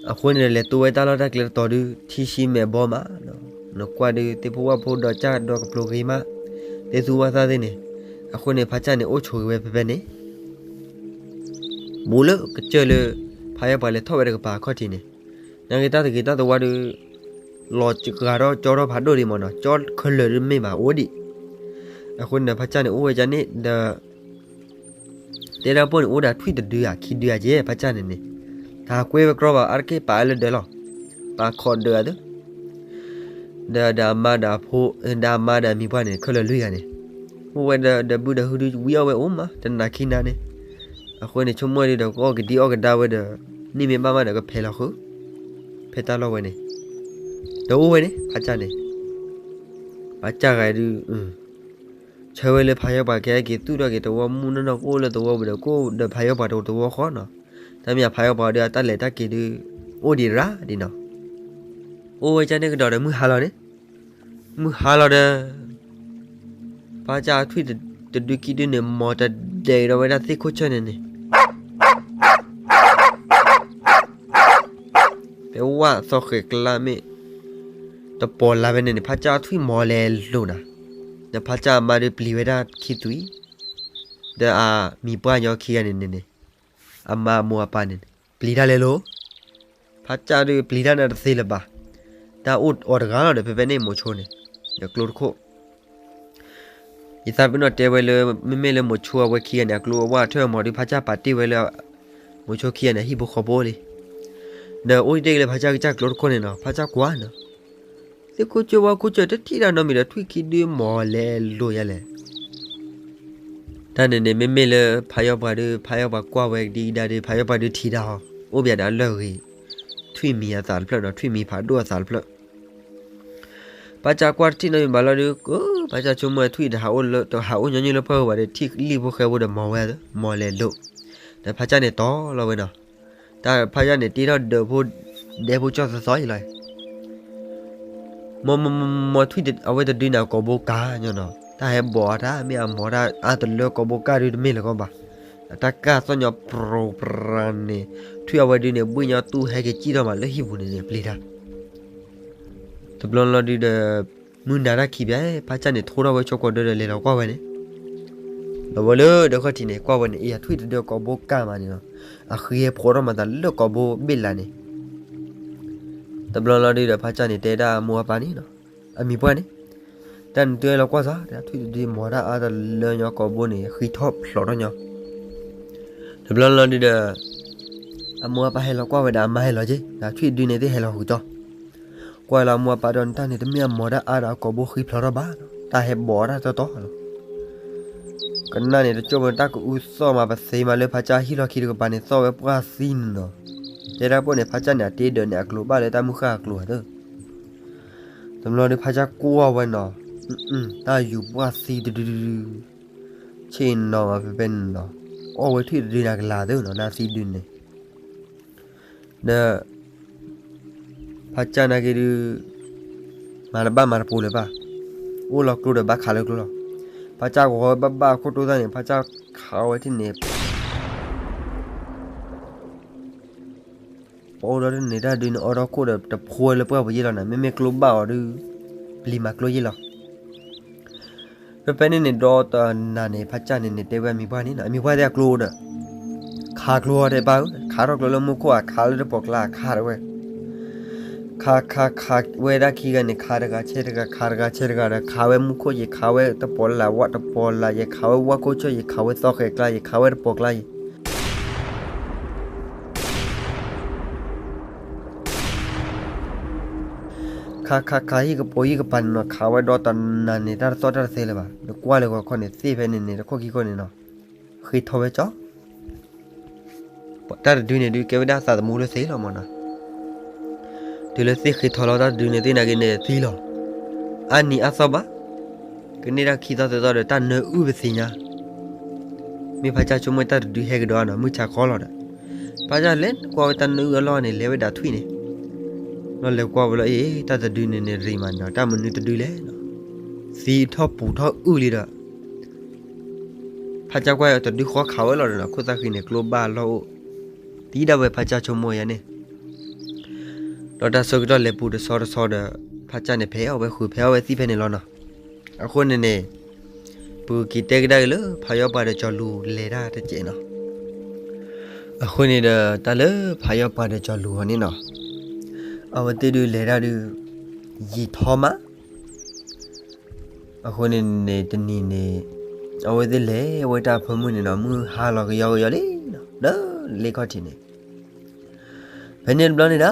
အဃိန့ၣ်ဒီး လဲၤတိဝဲတၢ်လီၢ်တၢ်ကျဲတတီၤဒုး ထံဆှံမဲာ်ဘီမး, နကွၢ်ဒုး သ့ၣ်ဖိဝၣ်ဖိဒီးကၢ်ဒီးကပျိၤဂ့ၤမး, သ့ၣ်သူဝၣ်သၣ်သ့ၣ်န့ၣ်. အဃိန့ၣ် ဖးကၢ်န့ၣ် အိၣ်ဆိးဂ့ၤဝဲဖဲဖဲန့ၣ် ဘူးလၢကစၢၢ်လၢ ဖးယၢ်ပှၤလဲၤထီၣ်ဝဲတကပၤအခီၣ်ထံးန့ၣ်, နာ်က့တၢ်တဂ့ၤတၢ်တဝါဒုး လီၤစှၤထီၣ်ကၠီထီၣ်ဖးဒိၣ်ဒံးမးနီၤ, ကၠီခဲလၢာ်ဒုးမ့ၢ်ဘၣ်အိၣ်ဒံး. အဃိန့ၣ်ဒီး ဖးကၢ်န့ၣ် အိၣ်ဝဲကန့ၣ်ဒီး တဲဒၣ်ပှၢ်န့ၣ် အိၣ်ဒၣ်ထွံၣ်တဒုဧါ ခံဒုဧါကဲ ဖးကၢ်န့ၣ်န့ၣ်, တဟးကွဲဝဲကြီဘၣ် အါတက့ၢ်ပာ်အလၢဒၢးလီၤ, ပာ်ခီးဒၢးအသး ဒီးဒီးအမါဒီးအဖိ, ဒီးအမါဒီးအမံၤပှၢ်န့ၣ် ခဲလၢာ်လွံၢ်ဂၤန့ၣ်, အိၣ်ဝဲဒီးဒီးဘုဒီးဟုဒုး ဝံအီၣ်ဝဲအိၣ်မး တနၤခံနၤန့ၣ်. အဃိန့ၣ် ဆိကမိၣ်ဒုးဒီး ကအီၣ်ကဒံအီၣ်ကဒါဝဲဒီး န့ၣ်မ့ၢ်ဘၣ်မးဒီးကဖဲးလီၤဃုာ် ဖဲတၢ်လီၢ်ဝဲန့ၣ်, ဒီးအိၣ်ဝဲန့ၣ် ဖးကၢ်န့ၣ် ဖးကၢ်ဂၤဒုး ဆၢဝဲလၢဖးယီပှၤကဟဲက့ၤသူၣ်ထီၣ်က့ၤသဝီမုၣ်နီၢ်နီၢ်ကအိၣ်လၢသဝီပူၤဒီး ကအိၣ်ဒီးဖးယီပှၤတသဝီဃီနီၤ. တၢ်မ့ၢ်ဖးယီပှၤဒုးအတၢ်လဲၤတၢ်က့ၤဒုး အိၣ်ဒံးရၣ်ဒံးနီၤ. အိၣ်ဝဲကန့ၣ်ကဒီးဒီးမုၢ်ဟါလီၤန့ၣ်, မုၢ်ဟါလီၤဒီး ဖးကၢ်ထွံၣ်တဒုခံဒုန့ၣ် မီၤတဒဲးဒီးဝဲဒၣ်သ့ၣ်ခိၣ်ဆၢၣ်န့ၣ်န့ၣ် ဖဲဝၣ်သီဃဲၤကျါမ့ၢ် တပီၤလၢ်ဖဲန့ၣ်န့ၣ် ဖးကၢ်ထွံၣ်မီၤလဲၤလိာ်နၤ, ဒီးဖးကၢ်အမါဒုးပျံၤဝဲဒၣ်ခံသွံ, ဒီးအမံၤပှၢ်ညီခံဂၤန့ၣ်န့ၣ်န့ၣ်, အမါအမိၢ်အပၢ်န့ၣ်န့ၣ် ပျံၤတၢ်လဲၤလိာ်, ဖးကၢ်ဒုးပျံၤတၢ်နၤတသ့လၢၤဘၣ်, တၢ်အိၣ်အီၤတဂၤလီၤဒီး ဖဲဖဲန့ၣ်မိၤဆိန့ၣ် ဒီးကျိတခိၣ် ယသးပ့ၤနီၣ်တဲဝဲလၢ မ့မ့ၢ်လၢမိၤဆိအဝဲခံဂၤန့ၣ် အကျိအဝၣ်အထၢၣ်အမီၤဒုး ဖးကၢ်ပာ်တ့ၢ်ဝဲလၢ မိၤဆိခံဂၤန့ၣ် အဟံၣ်ဖိဃီဖိလံ. ဒီးအိၣ်တ့ၢ်က့ၤလၢဖးကၢ်ကစၢ်ကျိတခိၣ်န့ၣ်နီၤ, ဖးကၢ်ကွၢ်နီၤ, သ့ၣ်ခိၣ်ဆၢၣ်ဝၣ်ခိၣ်ဆၢၣ်တထံၣ်တၢ်နီတမံၤဒီး ထွံၣ်ခံဒုမီၤလဲၤလိာ်ယါလဲၣ်. တၢ်န့ၣ်န့ၣ် မ့မ့ၢ်လၢဖးယီပှၤဒုး ဖးယီပှၤကွၢ်ဝဲဒံးကဒါဒုး ဖးယီပှၤဒုးထံၣ်တၢ်ဟီ, အိၣ်ဘၣ်ဒီးအလၢၢ်ဂ့ၤ, ထွံၣ်မံၤအသးတဖျၢၣ်နီၤ, ထွံၣ်မံၤဖးဒိၣ်အသးတဖျၢၣ် ဖးကၢ်ကွၢ်တထံၣ်နီတမံၤဘၣ်လီၤဒုး, ဖးကၢ်ဆိကမိၣ်ထွံၣ်တဟးအိၣ်လၢ တဟးအိၣ်ညီနုၢ်လၢပှၢ်ပူၤဘၣ်ဒီး ထံၣ်လံၣ်ဖိဃဲဖိဒီးမီၤဝဲ, မီၤလဲၤလိာ်, ဒီးဖးကၢ်န့ၣ်တီလီၤဝဲနီၤ, တၢ်ဖးကၢ်န့ၣ်တ့ထီၣ်ဒၢးဖိ, ဒဲဖိကၠီၣ်သီသီအံၤလီၤ. မီၤမီၤမီၤမီၤထွံၣ်အဝဲတဒုန့ၣ် အကိာ်ဘိကၢ်ညီနီၤ, တၢ်ဟဲဘီးအါတၢ် မ့ၢ်အမီၤတၢ်အါတလၢကိာ်ဘိကၢ်ဒုးတမ့ၢ်လၢၤကီးဘၣ်, အတၢ်ကၢ်သီၣ်ညီပြူၤပြၤန့ၣ်, ထွံၣ်အဝဲဒုးန့ၣ် ဘှ့ၣ်ညီတူၢ်ဟဲက့ၤစံၣ်ထီၣ်မးလၢဟံၣ်ပူၤန့ၣ်န့ၣ် ပျံၤတၢ် တဘျီလီၤဒုးဒီး, မုၢ်နၤတၢ်ခံးပၠး, ဖးကၢ်န့ၣ်ထိထီၣ်ဝဲဆိကိးဒၢဒီးလဲၤလီၤကွၢ်ဝဲန့ၣ်, လီၤဝဲလၢဒၢးခီၣ်ထံးန့ၣ် ကွၢ်ဝဲန့ၣ် အ့ၣ် ထွံၣ်တဒုကိာ်ဘိကၢ်မးန့ၣ်လီၤ, အဃံဟဲဖှီထီၣ်မၤသးလၢကိာ်ဘိဘ့ၣ်လးန့ၣ် တဘျီလီၤဒုးဒီး ဖးကၢ်န့ၣ်တဲဒၣ်အမိၢ်အပၢ်န့ၣ်နီၤ, အမံၤပှၢ်န့ၣ်, တၢ်နသုဟဲလီၤကွၢ်စၢ်, ထွံၣ်တဒုမီၤတၢ်အါတလၢညီကိာ်ဘိန့ၣ် ဃံထီၣ်ဖျိးထီၣ်ညီ တဘျီလီၤဒုးဒီး, အမိၢ်အပၢ်ဟဲလီၤကွၢ်ဝဲဒီးအမါဟဲလီၤက့ၤ, ဒီးထွံၣ်တဒုန့ၣ်သ့ၣ်ဟဲလီၤဃုာ်တီၢ်, ကွၢ်လီၤအမိၢ်အပၢ်ဒီး နတၢ်န့ၣ်တမ့ၢ်အမီၤတၢ်အါဒီးအကိာ်ဘိဃံဖျိးထီၣ်ဘၣ်, တၢ်ဟဲဘီးတၢ်တီတီလီၤ, ကနၣ်န့ၣ် တကၠိၣ်ပတၢ်ကအုသီၣ်မးပသ့မးလၢဖးကၢ်ဟံၣ်လီၢ်ခံတကပၤန့ၣ် သီၣ်ဝဲပှၢ်သံန့ၣ်နီၤ, တဲဒၣ်ပိၢ်န့ၣ် ဖးကၢ်န့ၣ် အတ့ဒၢးန့ၣ် အကျိၤဘၣ်လၢတၢ်မုၢ်ဃၢ်အကျိၤဧါသၢ တဘျီဒုးဖးကၢ်ကွၢ်ဝဲနီၤ, တၢ်ယူၤပှၢ်သံတဒုဒုဒု, ဆ့ၣ်နီၤဝဲဖဲဖဲန့ၣ်နီၤ, အီၣ်ဝဲထွံၣ်တဒုန့ၣ်ကလၤသၢနီၤ နၢ်သံဒုန့ၣ်, ဒီး ဖးကၢ်နာ်က့ဒုး, မၤတဘၣ်မၤတပူၤလၢၤဘၣ်, အိၣ်လီၤကျိဒီးဘၣ်ခးလၢကျိလီၤ, ဖးကၢ်ဂီၤဝဲဘၣ်ဘၣ်အခိၣ်တိၢ်သၣ်န့ၣ် ဖးကၢ်ခးဝဲထံၣ်န့ၣ် ပအိၣ်ဒီးတန့ၢ်တၢ်ဒုးန့ၣ် အီထီၣ်ခိၣ်ဒီးတဖိဝဲလၢပှၢ်ပူၤယ့ၢ်လီၤနၤ, မ့မ့ၢ်ကျိဘၣ်အီၤဒုး ပျံၤမၤကျိယ့ၢ်လီၤ. ဖဲဖဲန့ၣ်န့ၣ် ဒီတနၤန့ၣ် ဖးကၢ်န့ၣ်န့ၣ် တဲဝဲအမံၤပှၢ်န့ၣ်နီၤ, အမံၤပှၢ်တဲအကျိဒီး ခးကျိအီၤတဲပၢ်ဧၢ, ခးထီၣ်ကျိလၢမူခိၣ်ဧါ, ခးလၢတပိာ်ကျါ, ခးတဝဲ ခးခးခးဝဲဒၣ်ခံဂၤန့ၣ် ခးတဂၤဆဲးတဂၤ, ခးတဂၤဆဲးတဂၤဒီး ခးဝဲမူခိၣ်ယဲၢ်, ခးဝဲတပိာ်လၢ်ဝၣ်တပိာ်လၢ်ယဲၢ်, ခးဝဲဝၣ်ခိၣ်ဆၢၣ်ယဲၢ်, ခးဝဲသီဃဲၤကျါယဲၢ်, ခးဝဲတပိာ်ကျါယဲၢ် ခးခးခးဟံၣ်ကပိာ်ဟံၣ်ကပၤန့ၣ်နီၤ, ခးဝဲဒီတနၤန့ၣ် တၢ်တသီၣ်တၢ်တသဲလၢၤဘၣ်. နကွၢ်လၢဂီၤခီန့ၣ် သ့ၣ်ဖဲန့ၣ်န့ၣ် တခိၣ်ခံခိၣ်န့ၣ်နီၤ, ဃ့ထီၣ်ဝဲကၠီ တၢ်တဒုန့ၣ်ဒုး ကဲဝဲဒၣ်သးသမူလၢသ့လီၤမးနီၤ. တုၤလၢသ့ၣ်ဃ့ထီၣ်လီၤ တၢ်တဒုန့ၣ်သ့ၣ်နာ်က့န့ၣ်သံလီၤ. အါနံၤအါသီဘၣ်, ကန့ၢ်တၢ်ခံသီသၢသီဒီး တၢ်နၢအုၣ်ပသ့ၣ်ညါ. မ့ၢ်ဖါကၢ်ဆိကမိၣ်တၢ်တဒုဟဲကဒီးနီၤ, မုၢ်ဆါခီလီၤဒီး ဖါကၢ်လဲၤကွၢ်ဝဲတၢ်နၢအုၣ်အလီၢ်န့ၣ် လဲၤဝဲဒၣ်ထွံၣ်န့ၣ်, လီၤလဲၤကွၢ်ဝဲလီၤ အ့ တၢ်တဒုန့ၣ်န့ၣ်ရံၣ်မးနီၤ, တၢ်မနုၤတဒုလဲၣ်နီၤ. သံထီၣ်ပူၤထီၣ်အုၣ်လံဒီး ဖါကၢ်ကွၢ်တဒုဃီခးဝဲလီၤဒီးနီၤ, ခိၣ်သၣ်ဃံန့ၣ် ကျိဘၣ်လီၢ်အိၣ်, သံဒၣ်ဝဲဖါကၢ်ဆိကမိၣ်ယါန့ၣ်. ဒီးတၢ်ဆၢကတီၢ်လဲၤပူၤတဆီတဆီဒီး ဖါကၢ်န့ၣ်ဖဲးအီၣ်ဝဲဃုာ် ဖဲးအီၣ်ဝဲသံၣ်ဖဲန့ၣ်လီၤနီၤ. အဃိန့ၣ်န့ၣ် ပကက့ၤတဲကဒါက့ၤလၢ ဖါယီၢ်ပှၤဒီးကၠီၤလူၤလဲၤတၢ်တကဲးနီၤ. အဃိန့ၣ်ဒီး တၢ်လၢဖါယီၢ်ပှၤဒီးကၠီၤလူၤအီၤန့ၣ်နီၤ, အဝဲသ့ၣ်ဒုးလဲၤတၢ်ဒုး ယံာ်ထီမး. အဃိန့ၣ်န့ၣ် တနံၤန့ၣ် အဝဲသ့ၣ်လဲၤဝဲတၢ်ဖၢမုၢ်န့ၣ်နီၤ, မုၢ်ဟါလီၤကယီကယီလံနီၤ, လၢလ့ခီၣ်ထံးန့ၣ် ဖဲန့ၣ်တဘျီန့ၣ်ဒီး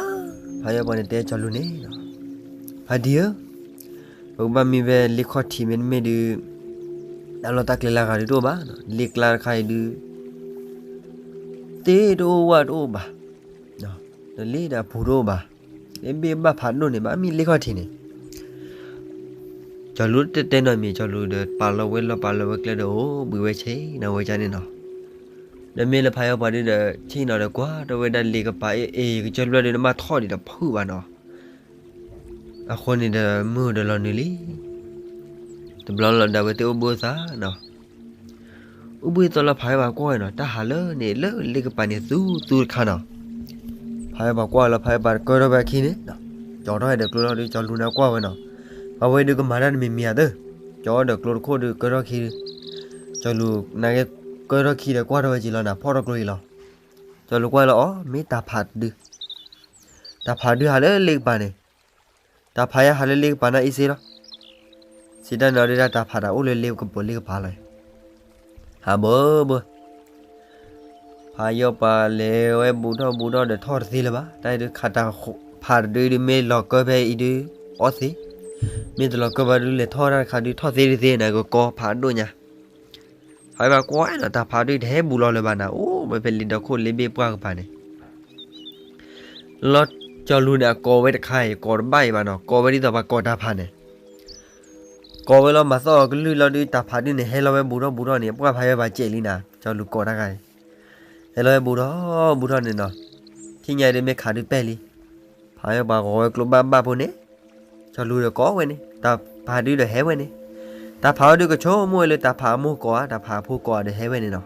ဖါယီၢ်ပှၤန့ၣ်တဲကၠီၤလူၤန့ၣ်နီၤ, ဖါဒံဧၢ, ပကဘၣ်မံဖဲလ့ခီၣ်ထံးမ့တမ့ၢ်ဒုး တၢ်လီၢ်တၢ်ကျဲလၢအဂၤဒုးတအိၣ်ဘၣ်, လ့ကျါတခါအံၤဒုး သ့ၣ်တအိၣ်ဝၣ်တအိၣ်ဘၣ်, ဒီးလ့ဒီးအပူၤတအိၣ်ဘၣ်, လ့ဘ့ၣ်ဘၣ်ဖးဒိၣ်န့ၣ် ဘၣ်မံလ့ခီၣ်ထံးန့ၣ် ကၠီလူၤတတဲနီတမံၤ ကၠီလူၤဒီးပာ်လီၤဝဲလီၢ်ပာ်လီၤဝဲကျဲဒီးအိၣ်ဘှံးဝဲဆ့ၣ်နီၤဝဲဒ်န့ၣ်နီၤ. ဒီးမ့ၢ်လၢဖးယီၤပှၤဒုဒီး ဆ့ၣ်နီၤဒီးကွၢ်ထီၣ်ဝဲဒၣ်လ့ကပၤအ့ၣ်အ့ၣ် ကစၢၢ်ဘျီၣ်ဒုနဘၣ်ထီၣ်ဒံးဒီးဖုၣ်ဘၣ်နီၤ. အဃိန့ၣ်ဒီးမုၢ်ဒီးလီၤနုာ်လံ. တဘျီလီၤဒီးအဝဲသ့ၣ်အိၣ်ဘှံးအိၣ်သါနီၤ. အိၣ်ဘှံးအိၣ်သါလီၤ ဖးယီၤပှၤကွၢ်ဝဲနီၤ တၢ်ဟးလၢန့ၣ်လၢလ့ကပၤန့ၣ်သူသူတခါနီၤ. ဖးယီၤပှၤကွၢ်လီၤ ဖးယီၤပှၤကၢထီၣ်ဝဲအခံန့ၣ် ကၠီထီၣ်ဝဲဒီးကျိထီၣ်ဒု ကၠီလူၤန့ၣ်ကွၢ်ဝဲနီၤ. အဝဲဒုကမၤတၢ်တမံၤမံၤဧါသၢ, ကၠီဒီးကျိတခိၣ်ဒုကၢထီၣ်ခံဒု, ကၠီလူၤနာ်က့ ကၢထီၣ်ခံဒီးကွၢ်ထီၣ်ဝဲက့ၤလီၤနၤ ဖီၣ်ထီၣ်ကျိအံၤလီၤ. ကၠီလူၤကွၢ်လီၤအီၤ မ့ၢ်တၢ်ဖးတဒု, တၢ်ဖးဒုဟးလၢလ့ကပၤန့ၣ်, တၢ်ဖးယါဟးလၢလ့ကပၤန့ၣ်အံၤစ့လီၤ. စံးတၢ်န့ၣ်အီၤဒု တၢ်ဖးတၢ်အိၣ်လၢလ့ကပၤလ့ကပၤလီၤ. ဟးဘၢဘၢ ဖးယီၤပှၤလဲၤဝဲဘူးထီၣ်ဘူးထီၣ်ဒီးထီၣ်တသ့လၢၤဘၣ်. တၢ်အံၤဒုခးတၢ်ဖးတဒုဒု မ့ၢ်လီၤကၢဖဲအံၤဒု အီသ့, မ့ၢ်တလီၤကၢဘၣ်ဒု လဲၤထီၣ်တၢ်တခါဒု ထီၣ်သ့တသ့န့ၣ် ကကီဖးဒိၣ်ညါ. ဖးယီၤပှၤကွၢ်နီၤ တၢ်ဖးဒုတဟဲဘူးလီၤလၢၤဘၣ်နၤ အိၣ်ဝဲဖဲလံာ်ဒီခိၣ်လ့ဘ့ၣ်ပှၢ်ကပၤန့ၣ် လီၤကၠီလူၤန့ၣ် အကိးဝဲတခါအံၤ ကိးတဘၣ်အံၤဘၣ်နီၤ ကိးဝဲဒ်သိးပှၤကိးတၢ်ဖးန့ၣ်, ကိးဝဲလီၤမၤသီၣ်အီၤကလုၢ်လီၤဒု တၢ်ဖးဒုန့ၣ် ဟဲလီၤဝဲဘူးထီၣ်ဘူးထီၣ်န့ၣ် ပှၢ်ဖးယီၤပှၤစဲးလံနၤ ကၠီလူၤကိးတၢ်ခါအံၤ, ဟဲလီၤဝဲဘူးထီၣ်ဘူးထီၣ်န့ၣ်နီၤ, ထံၣ်ညါဒုမ့ၢ်ခးဒုပဲာ်လံ, ဖးယီၤပှၤဂီၤဝဲကျိဘၣ်ဘၣ်ဖိန့ၣ်, ကၠီလူၤဒီးကိးဝဲန့ၣ် တၢ်ဖးဒုဒီးဟဲဝဲန့ၣ်, တၢ်ဖးအီၤဒုကဆိကမိၣ်ဝဲလၢတၢ်ဖးအမိၢ်ကိးဧါ တၢ်ဖးအဖိကိးဧါဒီးဟဲဝဲန့ၣ်နီၤ,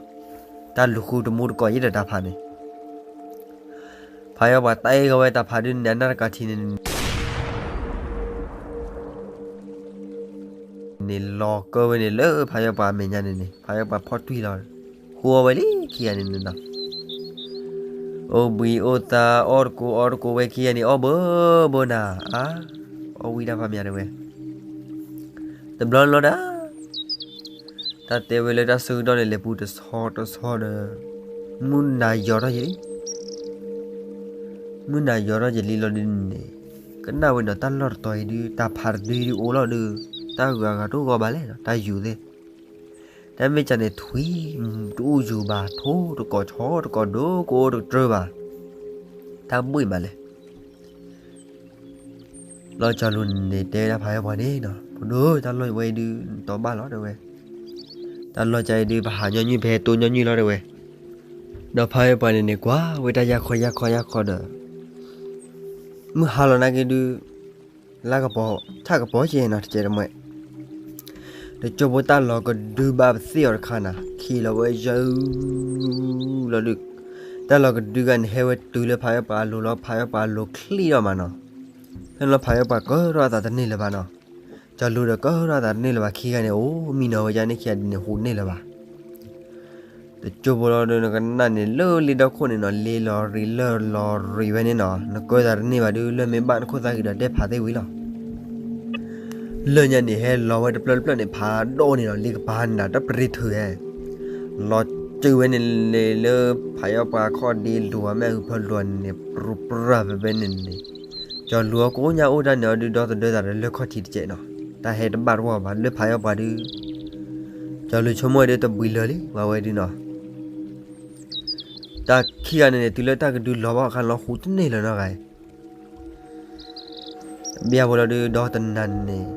တၢ်လူၤဃုတမူတကိးယ့ၣ်ဒီးတၢ်ဖးန့ၣ် ဖးယီၤပှၤတဲဂီၤဝဲတၢ်ဖးဒုန့ၣ် အနၢ်တကးထံန့ၣ်န့ၣ် န့ၣ်လီၤကၢဝဲန့ၣ်လၢဖးယီၤပှၤအမဲာ်ညါန့ၣ်န့ၣ် ဖးယီၤပှၤဖီၣ်တွံၢ်လီၤ, ဟူအီၣ်ဝဲလံခံဂၤန့ၣ်န့ၣ်နီၤ, အိၣ်ဘှံးအိၣ်သါ အီၣ်တကိးအီတကိးဝဲခံဂၤန့ၣ် အီၣ်ဘၢဘၢနၤ, အါ, အီၣ်ဝံတၢ်ဖးမးတဲဝဲ တဘျီလီၤဒၣ်, တၢ်တဲဝဲလၢတၢ်ဆၢကတီၢ်န့ၣ် လဲၤပူၤတဆီတဆီဒီး မုၢ်နၤယီၤထီၣ်ယံၤလံ, မုၢ်နၤယီၤထီၣ်ယံၤလံလီၤဒုန့ၣ်, ကနၣ်ဝဲနီၤ တၢ်လီၢ်တတီၤအံၤဒု တၢ်ဖးတဒုဒုအိၣ်လီၤဒု, တၢ်ဂၤဂၤတအိၣ်ဂီၢ်ဘၣ်လဲၣ်နီၤ တၢ်ယူၤသ့ၣ်, တၢ်မ့ၢ်ကန့ၣ်ထွံၣ်, တအိၣ်ယူၤဘၣ် ထိတကိးဆီတကိးဒိကအိၣ်တကတြၢဘၣ်, တၢ်ဘှံးမးလဲၣ် လီၤကၠီလူၤန့ၣ်တဲဒၣ်ဖးယီၤပှၤန့ၣ်နီၤ ဖိဒိၣ် တၢ်လီၢ်ဝဲအံၤဒု နတီဘၣ်လီၤတဲဝဲ, တၢ်လီၢ်ကါအံၤဒု ပဟးညီနုၢ် ပဟဲတိၢ်ညီနုၢ်လီၤတဲဝဲ, ဒီးဖးယီၤပှၤန့ၣ်န့ၣ် ကွၢ်ဝဲတၢ်ယၢ်ခီယၢ်ခီယၢ်ခီဒီး မုၢ်ဟါလီၤနာ်က့ဒု လါကပီၤ ဆၣ်ကပီၤကဲနီၤ တကဲတမှဲ တကၠိဖိတၢ်လီၤကဒုဘၣ်ပသ့ၣ်အီၤတခါနၤ ခံးလီၤဝဲယၢလီၤဒု, တၢ်လီၤကဒုဂၤန့ၣ် ဟဲဝဲတုၤလၢဖးယီၤပှၤအလိၤလီၤ ဖးယီၤပှၤအလိၤချံထီၣ်မးနီၤ, ဖဲလီၤဖးယီၤပှၤကၢထီၣ်အသးတန့ၢ်လၢၤဘၣ်နီၤ, ကၠီလူၤဒီးကၢထီၣ်အသးတန့ၢ်လၢၤဘၣ် ခံဂၤန့ၣ် အိၣ်မံနီၤဝဲဒ်န့ၣ်ခံဂၤဒ်န့ၣ် ဟူးတန့ၢ်လၢၤဘၣ် တကၠိဖိလီၤဒီး နကနၣ်န့ၣ် လၢလ့ဒီခိၣ်န့ၣ်နီၤ လ့လီၤရံးလၢလီၤရံးဝဲန့ၣ်နီၤ နကၢသးတန့ၢ်ဘၣ်ဒု လၢမ့ၢ်ဘၣ်နခိၣ်သၣ်ဂံၤဒီးတဲဖးသ့ဝံၤလီၤ. လၢညါန့ၣ် ဟဲလီၤဝဲတဖျၢၣ်တဖျၢၣ်န့ၣ် ဖးဒိၣ်န့ၣ်နီၤ လ့ကပၤန့ၣ်နီၤ တပရ့ထုးဟဲ လီၤစၢၤဝဲန့ၣ်လၢ ဖးယီၤပှၤခီၣ်ဒ့လိၤ မ့ၢ်အုးဖၢလိၤန့ၣ် ပြူပြၢဖဲဖဲန့ၣ်န့ၣ် ကၠီလူၤအကိးညါအိၣ်တၢ်န့ၣ်အီၤဒု ဒီသဒၢသးဒီးလၢခီၣ်ထံးတကဲးနီၤ တၢ်ဟဲတဘၣ်တဝီဘၣ် လၢဖးယီၤပှၤဒု ကၠီလူၤဆိကမိၣ်ဝဲဒု တဘှံးလၢာ်လံ ဝဲဝဲဒုနီၤ တၢ်ခံဂၤန့ၣ်န့ၣ် တုၤလၢတၢ်ကဒုလီၤဘၣ်အခါန့ၣ်လီၤ ဟူးတန့ၢ်လၢၤနီတဂၤအံၤ ဘၣ်ဝဲလီၤဒု ဒီတနၤန့ၣ်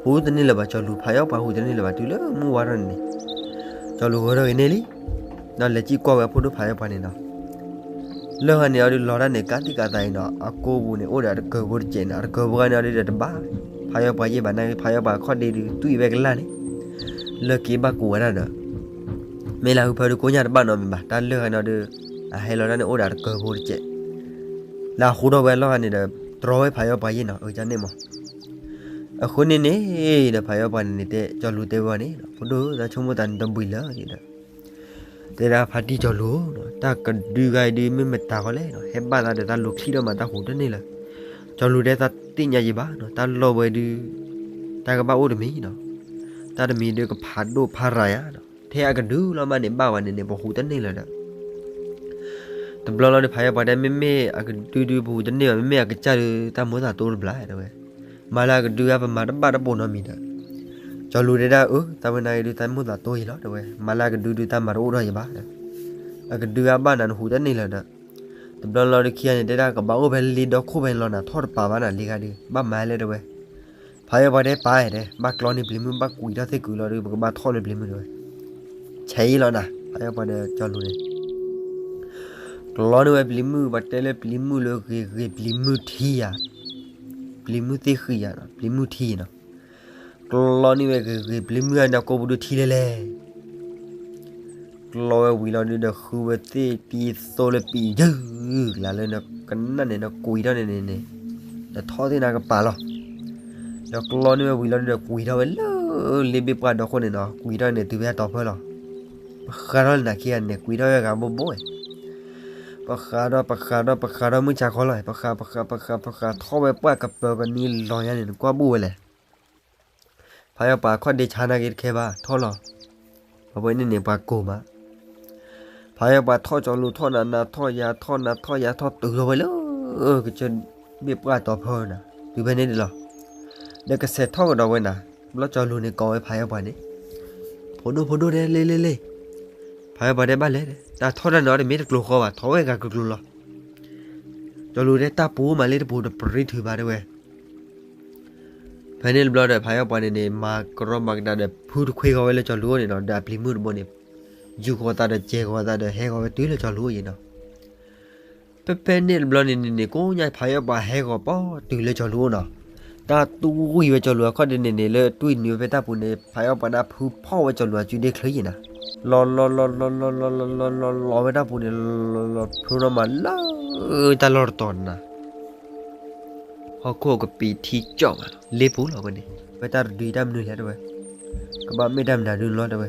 ဟူးတန့ၢ်လၢၤဘၣ် ကၠီလူၤ ဖးယီၤပှၤဟူးတန့ၢ်လၢၤဘၣ် တုၤလၢမုၢ်ဝါထီၣ်န့ၣ်န့ၣ် ကၠီလူၤဂၢၢ်ထီၣ်ဂ့ၤန့ၢ်လံ ဒီးလဲၤစံၣ်ကွၢ်ဝဲအဖိဒိၣ်ဖးယီၤပှၤန့ၣ်နီၤ လၢဂၤန့ၣ်အီၤဒု လီၤတၢ်န့ၣ် ကးသံၣ်ကးသးအံၤနီၤ အကိပူၤန့ၣ် အိၣ်ဒီးအတကၢၤဖိတကဲးနီၤ အတကၢၤဖိဂၤန့ၣ်အီၤဒုဒီးတဘၣ် ဖးယီၤပှၤယဲၢ်ဘၣ် နာ်က့ ဖးယီၤပှၤခီၣ်ဒ့ဒု တွံၢ်ဝဲကလၢ်န့ၣ် လၢက့ၤဘၣ်ကူးဝဲဒၣ်ဒီး မ့ၢ်လၢဟုဖၢဒုကိးညါတဘၣ်နီတမံၤဘၣ် တၢ်လၢဂၤန့ၣ်အီၤဒု အဟဲလီၤတၢ်န့ၣ်အိၣ်ဒီးအတကၢၤဖိတကဲး လၢအဃူထီၣ်ဝဲအလီၢ်ဂၤန့ၣ်ဒီး တြီဝဲဖးယီၤပှၤယဲၢ်နီၤ အကန့ၣ်မး အဃိန့ၣ်န့ၣ်ဒီး ဖးယီၤပှၤန့ၣ်န့ၣ်တဲ ကၠီလူၤတဲဝဲန့ၣ် ဖိဒိၣ် သးဆိကမိၣ်သးန့ၣ်တဘှံးလၢာ်န့ၣ်ဒီး တဲဒၣ်ဖါတံၢ်ကၠီလူၤ တၢ်ကဒုဂၤအံၤဒု မ့ၢ်မတၤဃီလဲၣ်နီၤ ဟဲဘၣ်သးဒီးတၢ်လိၤချံထီၣ်မး တၢ်ဟူးတန့ၢ်လၢၤ ကၠီလူၤတဲသးသ့ၣ်ညါယံၤဘၣ်နီၤ တၢ်လီၢ်ဝဲဒု တၢ်ကဘၣ်အိၣ်တမံၤနီၤ တၢ်တမံၤဒုကဖးဒိၣ်ဖးရၤယါနီၤ ထဲအကဒုလီၤမးန့ၣ် ဘၣ်ဝဲန့ၣ်န့ၣ် ပဟူးတန့ၢ်လၢၤဒီး တဘျီလီၤဒု ဖးယီၤပှၤတဲ မ့မ့ၢ်အကဒုဒု ပဟူးတန့ၢ်ဘၣ် မ့မ့ၢ်အကစၢ်ဒု တၢ်မိၣ်သးတိတဘျီတဲဝဲ မၤလၢအကဒုဂၤ ပမၤတဘၣ်တပိာ်နီတမံၤဒီး ကၠီလူၤတဲဒၣ်အၢ တၢ်ဝဲနာ်က့ဒု တၢ်မိၣ်သးတိအံၤလီၤတဲဝဲ မၤလၢအကဒုဒု တၢ်မၤတအိၣ်ထီၣ်ယံၤဘၣ်ဒီး အကဒုဂၤဘၣ်နၤ နဟူးတန့ၢ်လၢၤဒီး တဘျီလီၤဒုခံဂၤန့ၣ် တဲဒၣ်ကဘၣ်အိၣ်ဖဲလ့ဒီခိၣ်ဖဲန့ၣ်လီၤနၤ ထီၣ်တပၤဘၣ်နၤ လ့ဂၤဒု ဘၣ်မၤလဲၣ်တဲဝဲ ဖးယီၢ်ပှၤတဲပာ်တဲ ဘၣ်ကျီန့ၢ်ပျံၤမုၣ် ဘၣ်ကွံာ်ထီၣ်သ့ၣ်ကုာ်လီၤဒီး ပကဘၣ်ထီၣ်လၢပျံၤမုၣ်တဲဝဲ. ဆဲးအံၤလီၤနၤ ဖးယီၢ်ပှၤဒီးကၠီၤလူၤန့ၣ် ကျီန့ၢ်ဝဲပျံၤမုၣ် ပှၤတဲလၢပျံၤမုၣ်လၢဂ့ၤဂ့ၤ ပျံၤမုၣ်ထံယၤ, ပျံၤမုၣ်သ့ၣ်ဃံယၤနီၤ ပျံၤမုၣ်ထံနီၤ. ကျီန့ၢ်ဝဲဂ့ၤဂ့ၤ ပျံၤမုၣ်အန့ၣ်ကိးပူၤဒုထံလဲၣ်လဲၣ်. ကျီဝဲဝံၤလီၤဒုးဒီး ဃုဝဲသ့ၣ်ပံသိလၢပံယုၢ်ကျါလၢနကနၣ်န့ၣ် နကွံာ်ထီၣ်န့ၣ်န့ၣ်န့ၣ် နထီၣ်သ့ၣ်နၤကပၤလီၤ. ဒီးကျီန့ၢ်ဝဲဝံၤလီၤဒုးဒီး ကွံာ်ထီၣ်ဝဲလၢလ့ဘ့ၣ်ပှၢ်ဒီခိၣ်န့ၣ်နီၤ ကွံာ်ထီၣ်န့ၣ် တုၤဝဲအတီၤဖၢလီၤ. ပဃးထီၣ်လၢနၤခံဂၤန့ၣ် ကွံာ်ထီၣ်ဝဲဂၤဘိဘိဝဲ ပဃးဒီးပဃးဒီးပဃးဒီးမုၢ်ဆါခီလီၤ ပဃးပဃးပဃးပဃးထီၣ်ဝဲပှၢ်ကပၢၤကနံၤလီၤညါန့ၣ် နကွၢ်ဘူၣ်ဝဲလဲၣ်. ဖးယီၢ်ပှၤခီၣ်ဒ့ဆါနာ်က့တခဲဘၣ် ထီၣ်လီၤ. အဝဲန့ၣ်န့ၣ်ပှၤကိၢ်မး ဖးယီၢ်ပှၤထီၣ်ကၠီၤလူၤထီၣ်နၤ နၤထီၣ်ယၤထီၣ်နၤထီၣ်ယၤထီၣ်တုၤထီၣ်ဝဲလၢ ကစၢၢ်ဘ့ၣ်ပှၢ်တီၤဖီနၤ တုၤဖဲန့ၣ်ဒ်လီၤ. ဒီးကစဲးထီၣ်ကဒီးဝဲနၤ ဘျီကၠီၤလူၤန့ၣ်ကိးဝဲဖးယီၢ်ပှၤန့ၣ် ဖိဒိၣ်ဖိဒိၣ်တဲလ့လ့လ့ ဖးယီၢ်ပှၤတဲဘၣ်လဲၣ် တၢ်ထီၣ်တၢ်န့ၣ်အီၤတမ့ၢ်တကျိၤဃီဘၣ် ထီၣ်ဝဲဂၤကကျိၤလီၤ. ကၠီၤလူၤတဲတၢ်ပူၤမးလၢတပူၤတပြံထုးဘၣ်တဲဝဲ ဖဲန့ၣ်တဘျီဒီး ဖးယီၢ်ပှၤန့ၣ်န့ၣ် မၤကရီမၤကဒါဒီး ဖုတခွ့ဃီဝဲလၢကၠီၤလူၤအိၣ်န့ၣ်နီၤ ဒီးအပျံၤမုၣ်တဘိန့ၣ် ယူၤဃီၤသးဒီး ကဲၤဃီၤသးဒီး ဟဲဃီၤဝဲတုၤလၢကၠီၤလူၤအိၣ်ယဲနီၤ. ဖဲဖဲန့ၣ်တဘျီန့ၣ်န့ၣ်န့ၣ် ကိးညါဖးယီၢ်ပှၤဟဲဃီၤပီၤတုၤလၢကၠီၤလူၤအိၣ်နီၤ. တၢ်တူၢ်ဝံၤဝဲကၠီၤလူၤအခီၣ်ဒ့န့ၣ်န့ၣ် လၢတွံၢ်နုာ်ဝဲဖဲတၢ်ပူၤန့ၣ် ဖးယီၢ်ပှၤန့ၣ်ဖုဖီၣ်ဝဲကၠီၤလူၤအစုဒ့ချၢယဲနီၤ. လီၤလီၤလီၤလီၤလီၤလီၤလီၤလီၤလီၤလီၤဝဲတၢ်ပူၤန့ၣ် လီၤဖျိနီၤမးလၢတၢ်လီၢ်တတီၤနၤ ဟီၣ်ခိၣ်ကပံာ်ထံကၠီၣ်မးလီၤ လ့ပူၤလီၤဝဲန့ၣ် ဝဲတၢ်တဒုတၢ်မနုၤလဲၣ်တဲဝဲ ကဘၣ်မ့ၢ်တၢ်မနုၤဒုလီၤတဲဝဲ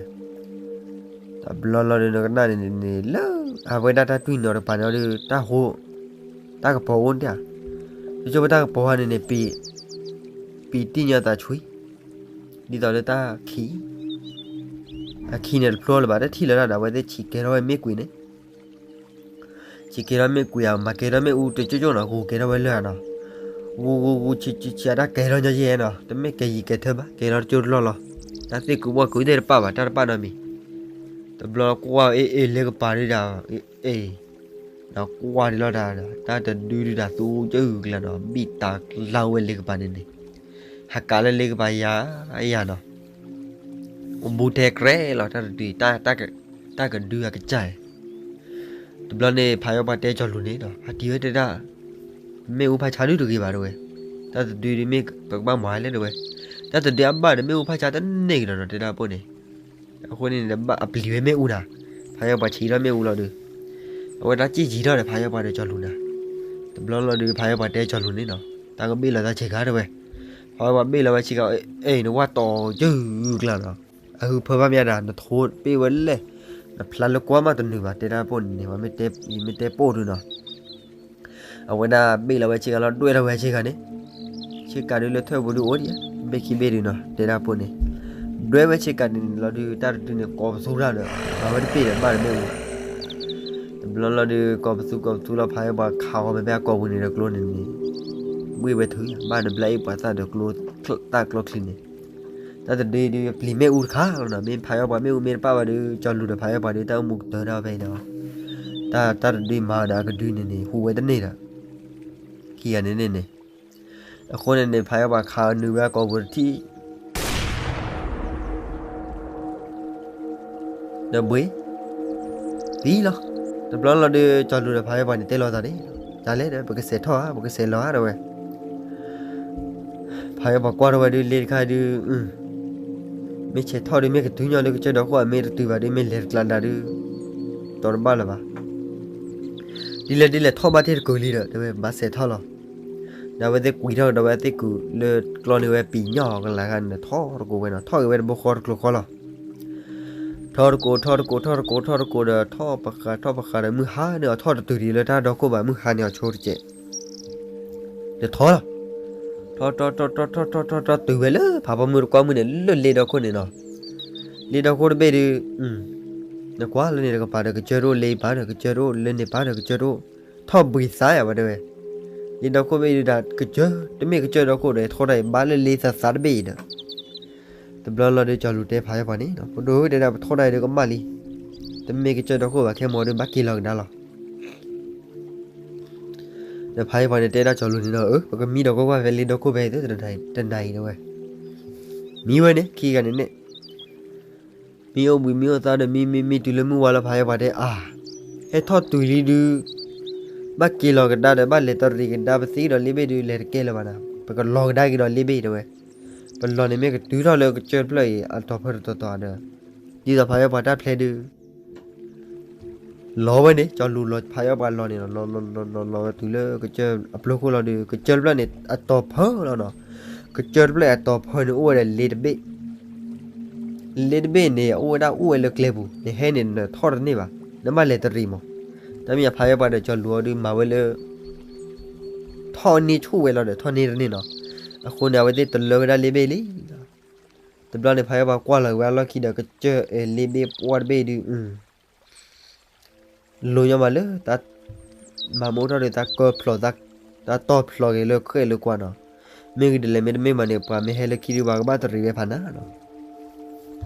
တဘျီလီၤဒုးနကနၣ်န့ၣ်န့ၣ်လၢ အဝဲဒၣ်တၢ်တွံၢ်နီၤတပၤန့ၣ်အီၤဒုး တၢ်ဟိ တၢ်ကပီၤအိၣ်န့ၣ်ဧါ တကၠိပတၢ်ကပီၤဟါန့ၣ်န့ၣ် ပံာ်တံၢ်ညီသးဆွံ ဒ်သိးလၢတၢ်ခံ အခံန့ၣ်တဖျိလၢၤဘၣ် တထံၣ်လၢၤတၢ်ဒီး အဝဲသ့ၣ်ဆံးကဲထီၣ်ဝဲမ့ၢ်ကွံာ်န့ၣ် ဆံးကဲထီၣ်မ့ၢ်ကွံာ်ဧါ မၤကဲထီၣ်မ့ၣ်အူတကၠိကၠိနီၤ ဂူၤကဲထီၣ်ဝဲလၢာ်ဧါနီၤ ဂူၤဂူၤဂူၤဆံးဆံးဆံးအတၢ်ကဲထီၣ်ညီယဲနီၤ တမ့ၢ်ကဲယံၤကဲထၢဘၣ် ကဲထီၣ်တကၠိတလီၢ်လီၤ တၢ်သ့ၣ်ကုဘီၣ်ကုသ့ၣ်တပၣ်ဘၣ် တၢ်တပၣ်နီတမံၤ တဘျီကွၢ်အ့ၣ်အ့ၣ်လၢကပၤဒုဒၣ် အ့ၣ် ဒီးကွၢ်ဒ်လီၤတၢ်ဒီး တၢ်တဒုဒုဒၣ်သူကၢဂုာ်ကျါနီၤ ဘံၣ်တၢ်လၢဝဲလၢကပၤန့ၣ်န့ၣ် ဟးကးလၢလၢကပၤယၤယၤနီၤ ဘူးထဲကြဲလီၤ တၢ်တဒု တၢ်ကဒုအကစၢ် တဘျီန့ၣ် ဖးယီၢ်ပှၤတဲကၠီၤလူၤန့ၣ်ဒီး ဟးတံၤဝဲတဲဒၣ် မ့ၣ်အူဖးဆါဒုတဂ့ၤဘၣ်တဲဝဲ တၢ်တဒုဒုမ့ၢ်ပကဘၣ်မၤလဲၣ်တဲဝဲ တၢ်တဒုအဘၣ်ဒီးမ့ၣ်အူဖးဆါတန့ၢ်ကဒီးနီၤ တဲဒၣ်ပိၢ်န့ၣ် အဃိန့ၣ် အပျံၤဝဲမ့ၣ်အူနၤ ဖးယီၢ်ပှၤဆံးထီၣ်မ့ၣ်အူလီၤဒုး အဝဲဒၣ်စံၣ်ယံၤထီၣ်ဒီး ဖးယီၢ်ပှၤဒီးကၠီၤလူၤနၤ တဘျီလီၤဒုး ဖးယီၢ်ပှၤတဲကၠီၤလူၤန့ၣ်နီၤ တၢ်ကဘ့ၣ်လီၤသးဆ့ကၤတဲဝဲ ဖးယီၢ်ပှၤဘ့ၣ်လီၤဝဲဆ့ကၤ အဲၣ် နဝၣ်တီၤကၢဂုာ်ကျါနီၤ အဟုဖၢဘၣ်မ့ၢ်ဒၣ် နထိပ့ၢ်ဝဲလဲၣ် နဖျါလၢကွၢ်မးတနုာ်ဘၣ် တဲဒၣ်ပိၢ်န့ၣ်န့ၣ် မ့ၢ်တဲပိၢ်ဒုးနီၤ အဝဲဒၣ်ဘ့ၣ်လီၤဝဲဆ့ကၤလီၤ ဒွဲၣ်ထီၣ်ဝဲဆ့ကၤန့ၣ် ဆ့ကၤဒုးလၢထၢၣ်ပူၤဒုးအိၣ်ဒံး ဘ့ၣ်ခံဘ့ၣ်ဒုးနီၤ တဲဒၣ်ပိၢ်န့ၣ် ဒွဲၣ်ဝဲဆ့ကၤန့ၣ်န့ၣ်လီၤဒုး တၢ်တဒုန့ၣ် ကိးပသူတၢ်ဒီး မၤဝဲတပ့ၢ်ဒီး ဘၣ်ဒီးမ့ၣ်အူ တဘျီလီၤဒုး ကိးပသူကိးပသူလီၤ ဖးယီၢ်ပှၤခးဃီၤမဲာ်ဖဲအကိာ်ပူၤန့ၣ်ဒီး ကျိန့ၣ်န့ၣ် ဘှ့ၣ်ဝဲထုး ဘၣ်ဒီးဘျါအ့ၣ်ပှၤသၣ်ဒီးကျိ တၢ်ကျိချံန့ၣ် တၢ်တဒုဒုး ပျံၤမ့ၣ်အူတခါလီၤနီၤ မ့ၢ်ဖးယီၢ်ပှၤမ့ၣ်အူမ့ၢ်တပၣ်ဘၣ်ဒီး ကၠီၤလူၤဒီးဖးယီၢ်ပှၤဒုး တၢ်အိၣ်မူကတၢၢ်ဒၣ်ဖဲအံၤဒီး တၢ် တၢ်တဒုမၤဒီးအကဒုန့ၣ်န့ၣ် ဟူးဝဲတန့ၢ်ဒီး ခံဂၤန့ၣ်န့ၣ်န့ၣ် အဃိန့ၣ်န့ၣ် ဖးယီၢ်ပှၤခးနုာ်ဝဲအကိာ်ပူၤတထံၣ် ဒီးဘှ့ၣ် သံလီၤ တဘျီလီၤဒုး ကၠီၤလူၤဒီးဖးယီၢ်ပှၤန့ၣ်တဲလိာ်သးန့ၣ် တၢ်လဲၣ်ဒီး ပကစဲးထီၣ်ဧါ ပကစဲးလီၤဧါ တဲဝဲ ဖးယီၢ်ပှၤကွၢ်ထီၣ်ဝဲဒုး လ့တခါဒုး မ့ၢ်ဆဲးထီၣ်ဒုး မ့ၢ်ကတုၤညီလၢကစၢၢ်ဒီခိၣ် မ့ၢ်တတုၤဘၣ်ဒုး မ့ၢ်လဲၤတကျါဒါဒုး တီတဘၣ်လၢၤဘၣ် ဒ်လဲၣ်ဒ်လဲၣ်ထီၣ်ဘၣ်တ့ၢ်တကုာ်လံဒီး တဲဝဲ ဘၣ်စဲးထီၣ်လီၤ ဒီးအဝဲသ့ၣ်ကွံာ်ထီၣ်ဒီး အဝဲသ့ၣ်ကုာ်လၢကျီန့ၢ်ဝဲပံာ်ညီၣ်အီၤကလၤခါန့ၣ် ထီၣ်တကိးဝဲနီၤ ထီၣ်က့ၤဝဲတဘိဃီတကျိၤဃီလီၤ ထီၣ်တကိး ထီၣ်တကိး ထီၣ်တကိး ထီၣ်တကိးဒီး ထီၣ်ပဃး ထီၣ်ပဃးဒီး မုၢ်ဟါန့ၣ်အီၤထီၣ်တတုၤဒံးလၢတၢ်ဒီခိၣ်ဘၣ် မုၢ်ဟါန့ၣ်အီၤဆိတစဲး ဒီးထီၣ်လီၤ ထီၣ်ထီၣ်ထီၣ်ထီၣ်ထီၣ်ထီၣ်ထီၣ်ထီၣ်တုၤဝဲလၢဖးဖီမုၢ်တကွၢ်မုၢ်န့ၣ် လၢလ့ဒီခိၣ်န့ၣ်နီၤ လ့ဒီခိၣ်တဘ့ၣ်ဒုး နကွၢ်လၢန့ၣ်တကပၤဒီးကစၢၢ်တအိၣ် လ့ပၤဒီးကစၢၢ်တအိၣ် လၢန့ၣ်ပၤဒီးကစၢၢ်တအိၣ် ထီၣ်ဘှံးသးယၤဝဲတဲဝဲ လ့ဒီခိၣ်ဘ့ၣ်ဒုးဒၣ်ကစၢၢ် တမ့ၢ်ကစၢၢ်ဒီခိၣ်ဒီး ထီၣ်တၢ်အံၤဘၣ်လၢလ့သးသးတဘ့ၣ်အံၤဒီး တဘျီလီၤဒုး ကၠီၤလူၤတဲဖးယီၢ်ပှၤန့ၣ် ပဒိၣ်ဧၢ တဲဒၣ်ပထီၣ်တၢ်အံၤဒုးကမၣ်လံ တမ့ၢ်ကစၢၢ်ဒီခိၣ်ဘၣ် ခဲမီၤဒုးဘၣ်က့ၤလီၤကဒါလီၤ ဒီးဖးယီၢ်ပှၤန့ၣ်တဲဒၣ်ကၠီၤလူၤန့ၣ်ဒီး အၢ ပကမံဒီးကွၢ်ကွၢ်ဖဲလ့ဒီခိၣ်ဖဲအံၤ တနၤအံၤတဲဝဲ မံဝဲန့ၣ် ခံဂၤန့ၣ်န့ၣ် မံအိၣ်ဘှံးမံအိၣ်သါဒီး မံမံမံတုၤလၢမုၢ်ဝါလီၤ ဖးယီပၤတဲ အါ, ဟဲထီၣ်တုၤလံဒုး ဘၣ်က့ၤလီၤကဒါဒီး ဘၣ်လဲၤတရံးကဒါ ပသ့ကဒီးလ့ဘ့ၣ်ဒုး လဲၤတကဲလၢၤဘၣ်နၤ, ပကလီၤကဒါက့ၤဒီးလ့ဘ့ၣ်တဲဝဲ, ပလီၤန့ၣ်မ့ၢ်ကတုၤထီၣ်လၢကစၢၢ်တဖျၢၣ်အံၤ အတီၤဖၢတတီၤတီၤဒီး ဒ်သိးဖးယီပၤတၢ်ဖျဲးဒုး လီၤဝဲန့ၣ် ကၠီၤလူၤလီၤဖးယီပၤလီၤန့ၣ်လီၤ, လီၤလီၤလီၤလီၤလီၤဝဲတုၤလၢကစၢၢ်အပျိခိၣ်လီၤဒီး ကစၢၢ်တဖျၢၣ်န့ၣ် အတီၤဖၢလီၤနီၤ, ကစၢၢ်တဖျၢၣ်အတီၤဖၢန့ၣ် အိၣ်ဝဲဒီးလ့တဘ့ၣ်, လ့တဘ့ၣ်န့ၣ် အိၣ်ဝဲဒၣ်အိၣ်ဝဲလၢကျဲပူၤ, နဟဲန့ၣ်နထီၣ်တန့ၢ်ဘၣ်, နဘၣ်လဲၤတရံးမး, တၢ်မ့ၢ်အဖးယီပၤဒီးကၠီၤလူၤအီၤဒုးမၤဝဲလၢ ထီၣ်န့ၢ်ဆူၣ်ဝဲလီၤဒီး ထီၣ်န့ၢ်တန့ၢ်နီၤ, အဃိန့ၣ် အဝဲသ့ၣ်တလၢဝဲဒၣ်လ့ဘ့ၣ်လံ တဘျီန့ၣ် ဖးယီပၤကွၢ်လီၤဝဲအလီၢ်ခံဒီး ကစၢၢ်လ့ဘ့ၣ်ပှၢ်တဘ့ၣ်ဒုး လိၤညီမးလၢ တၢ်မၤမူထီၣ်ဒီး တၢ်ကၢၢ်ဖျိး တၢ်တီၢ်ဖျိးက့ၤလၢဃဲၣ်လၢကွၢ်နီၤ, မ့ၢ်ဂ့ၤဒ်လဲၣ်မ့ၢ်တမ့ၢ်ဘၣ်န့ၣ် ပှၤမ့ၢ်ဟဲလၢခံဒုး ပှၤကဘၣ်တရံးဝဲဖးနၤနီၤ,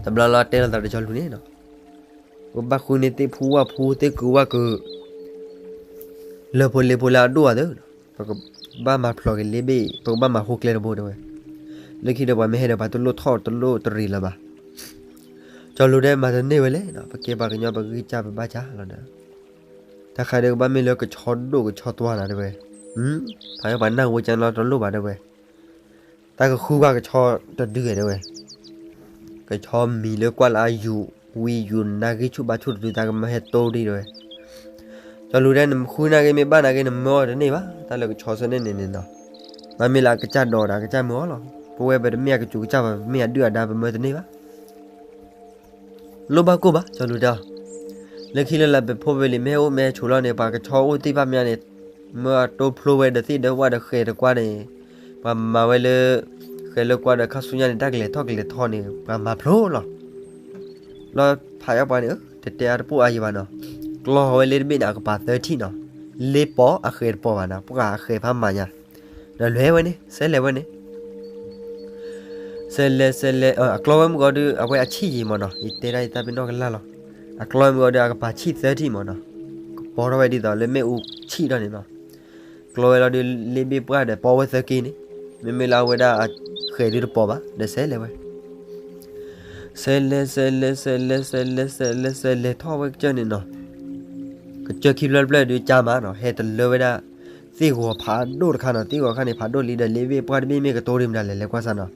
တဘျီလီၤတဲလိာ်သးဒီးကၠီၤလူၤန့ၣ်နီၤ, ပဘၣ်ဃုန့ၢ်သ့ၣ်ဖူဝၣ်ဖူသ့ၣ်ကုၤဝၣ်ကုၤ လၢဖိလ့ဖိလၢအဒိၣ်အသး ပကဘၣ်မၤဖျိးက့ၤလ့ဘ့ၣ် ပကဘၣ်မၤဃိကျဲတဘိတဲဝဲ, လၢခံဒီးပှၤမ့ၢ်ဟဲဒီး ပှၤတလိၣ်ထီၣ်တလိၣ်တရံးလၢၤဘၣ်, ကၠီၤလူၤတဲမၤတန့ၢ်ဝဲလဲၣ်နီၤ, ပကဲပှၤကညီပဂံၢ်စၢ်ပဘၣ်စၢ်လီၤဒီး, တၢ်ခါဒီးကဘၣ်မ့ၢ်လၢကဆီဒိၣ်ကဆီသွါနၤတဲဝဲ, ဖးယီပၤနၢ်ဝဲကၢ်လီၤတလိၣ်ဘၣ်တဲဝဲ, တၢ်ကဃုကွၢ်ကဆီတဒုဂဲၤတဲဝဲ, ကဆီမံၤလၢကွၢ်လၢအယူၤဝံၤယူၤနါဂံၢ်ဆူၣ်ဘါဆူၣ်တဒု တၢ်ကမၢဟဲတိဒံးတဲဝဲ, ကၠီၤလူၤတဲ နဃုနၢ်ဂ့ၤမ့ၢ်ဘၣ်နၢ်ဂ့ၤ နမၢအီၤတန့ၢ်ဘၣ်, တၢ်လၢကဆီစၢၤန့ၣ်န့ၣ်နီၤ, မ့မ့ၢ်လၢအကစၢ်ဒိးဒီးအကစၢ်မၢအီၤလီၤ, ပဝဲပတမ့ၢ်အကစူးကစၢ်ဘၣ် ပမ့ၢ်အဒုၣ်အဒါပမၢတန့ၢ်ဘၣ် လိၣ်ဘၣ်ကိၢ်ဘၣ် ကၠီၤလူၤတဲအီၤ, လၢခံလၢလၢပဖိပလံၤမ့ၢ်ဟဲအိၣ်မ့ၢ်ဟဲဆိးလီၤန့ၣ် ပှၤကဆီအိၣ်သ့ၣ်တဖၣ်မ့ၢ်န့ၣ်, မၢအတိဖျိဝဲဒီးသ့ၣ်ဒီးဝၣ်ဒီးဃဲၤတကွၢ်န့ၣ်, ပှၤမၤဝဲလၢ ဃဲၤလၢကွၢ်ဒီးခါဆူညါန့ၣ် တၢ်ကလဲၤထီၣ်ကလဲၤထီန့ၣ် ပှၤမၤဖျိလီၤ လီၤဖးယီပၤန့ၣ် တတဲအါတပိၢ်အါယံၤဘၣ်နီၤ, ကျီဝဲလ့တဘ့ၣ်န့ၣ် အကပၤသၢထံၣ်နီၤ, လ့ပိာ်အဃဲၤတပိာ်ဘၣ်နီၤ, ပှၤအဃဲၤဖးမၤညါ, ဒီးလဲၤဝဲန့ၣ် ဆဲးလဲၤဝဲန့ၣ် ဆဲးလဲၤဆဲးလဲၤ အကျီဝဲမုၢ်ကီၤဒုး အဝဲအဆံၣ်ယံၤမ့ၢ်နီၤ, ယတဲဒၣ်ယတၢ်ပ့ၤနီၣ်ကလၢ်လီၤ, အကျီဝဲမုၢ်ကီၤဒုး အကပၤဆံၣ်သၢထံၣ်မ့ၢ်နီၤ, ကပီၤထီၣ်ဝဲဒ်သိးလၢမ့ၣ်အူဆံၣ်ထီၣ်န့ၣ်နီၤ, ကျီဝဲလီၤဒုး လ့ဘ့ၣ်ပှၢ်ဒီးပီဝဲသၢက့န့ၣ်, မ့မ့ၢ်လၢအဝဲဒၣ်အဃဲၤဒုးတပီၤဘၣ် ဒီးဆဲးလဲၤဝဲ ဆဲးလဲၤ ဆဲးလဲၤ ဆဲးလဲၤ ဆဲးလဲၤ ဆဲးလဲၤ ဆဲးလဲၤထီၣ်ဝဲကစၢၢ်န့ၣ်နီၤ, ကစၢၢ်ခံဖျၢၣ်တဖျၢၣ်ဒုးကၢ်မးနီၤ, ဟဲတလၢဝဲဒၣ် သ့ၣ်ဂီၤဖးဒိၣ်တခါနီၤ, သ့ၣ်ဂီၤခါန့ၣ် ဖးဒိၣ်လံဒီး လ့ဘ့ၣ်ပှၢ်တဘ့ၣ်မ့ၢ်ကတိၤဒံးမတၤလဲၣ် လဲၤကွၢ်စၢ်နီၤ,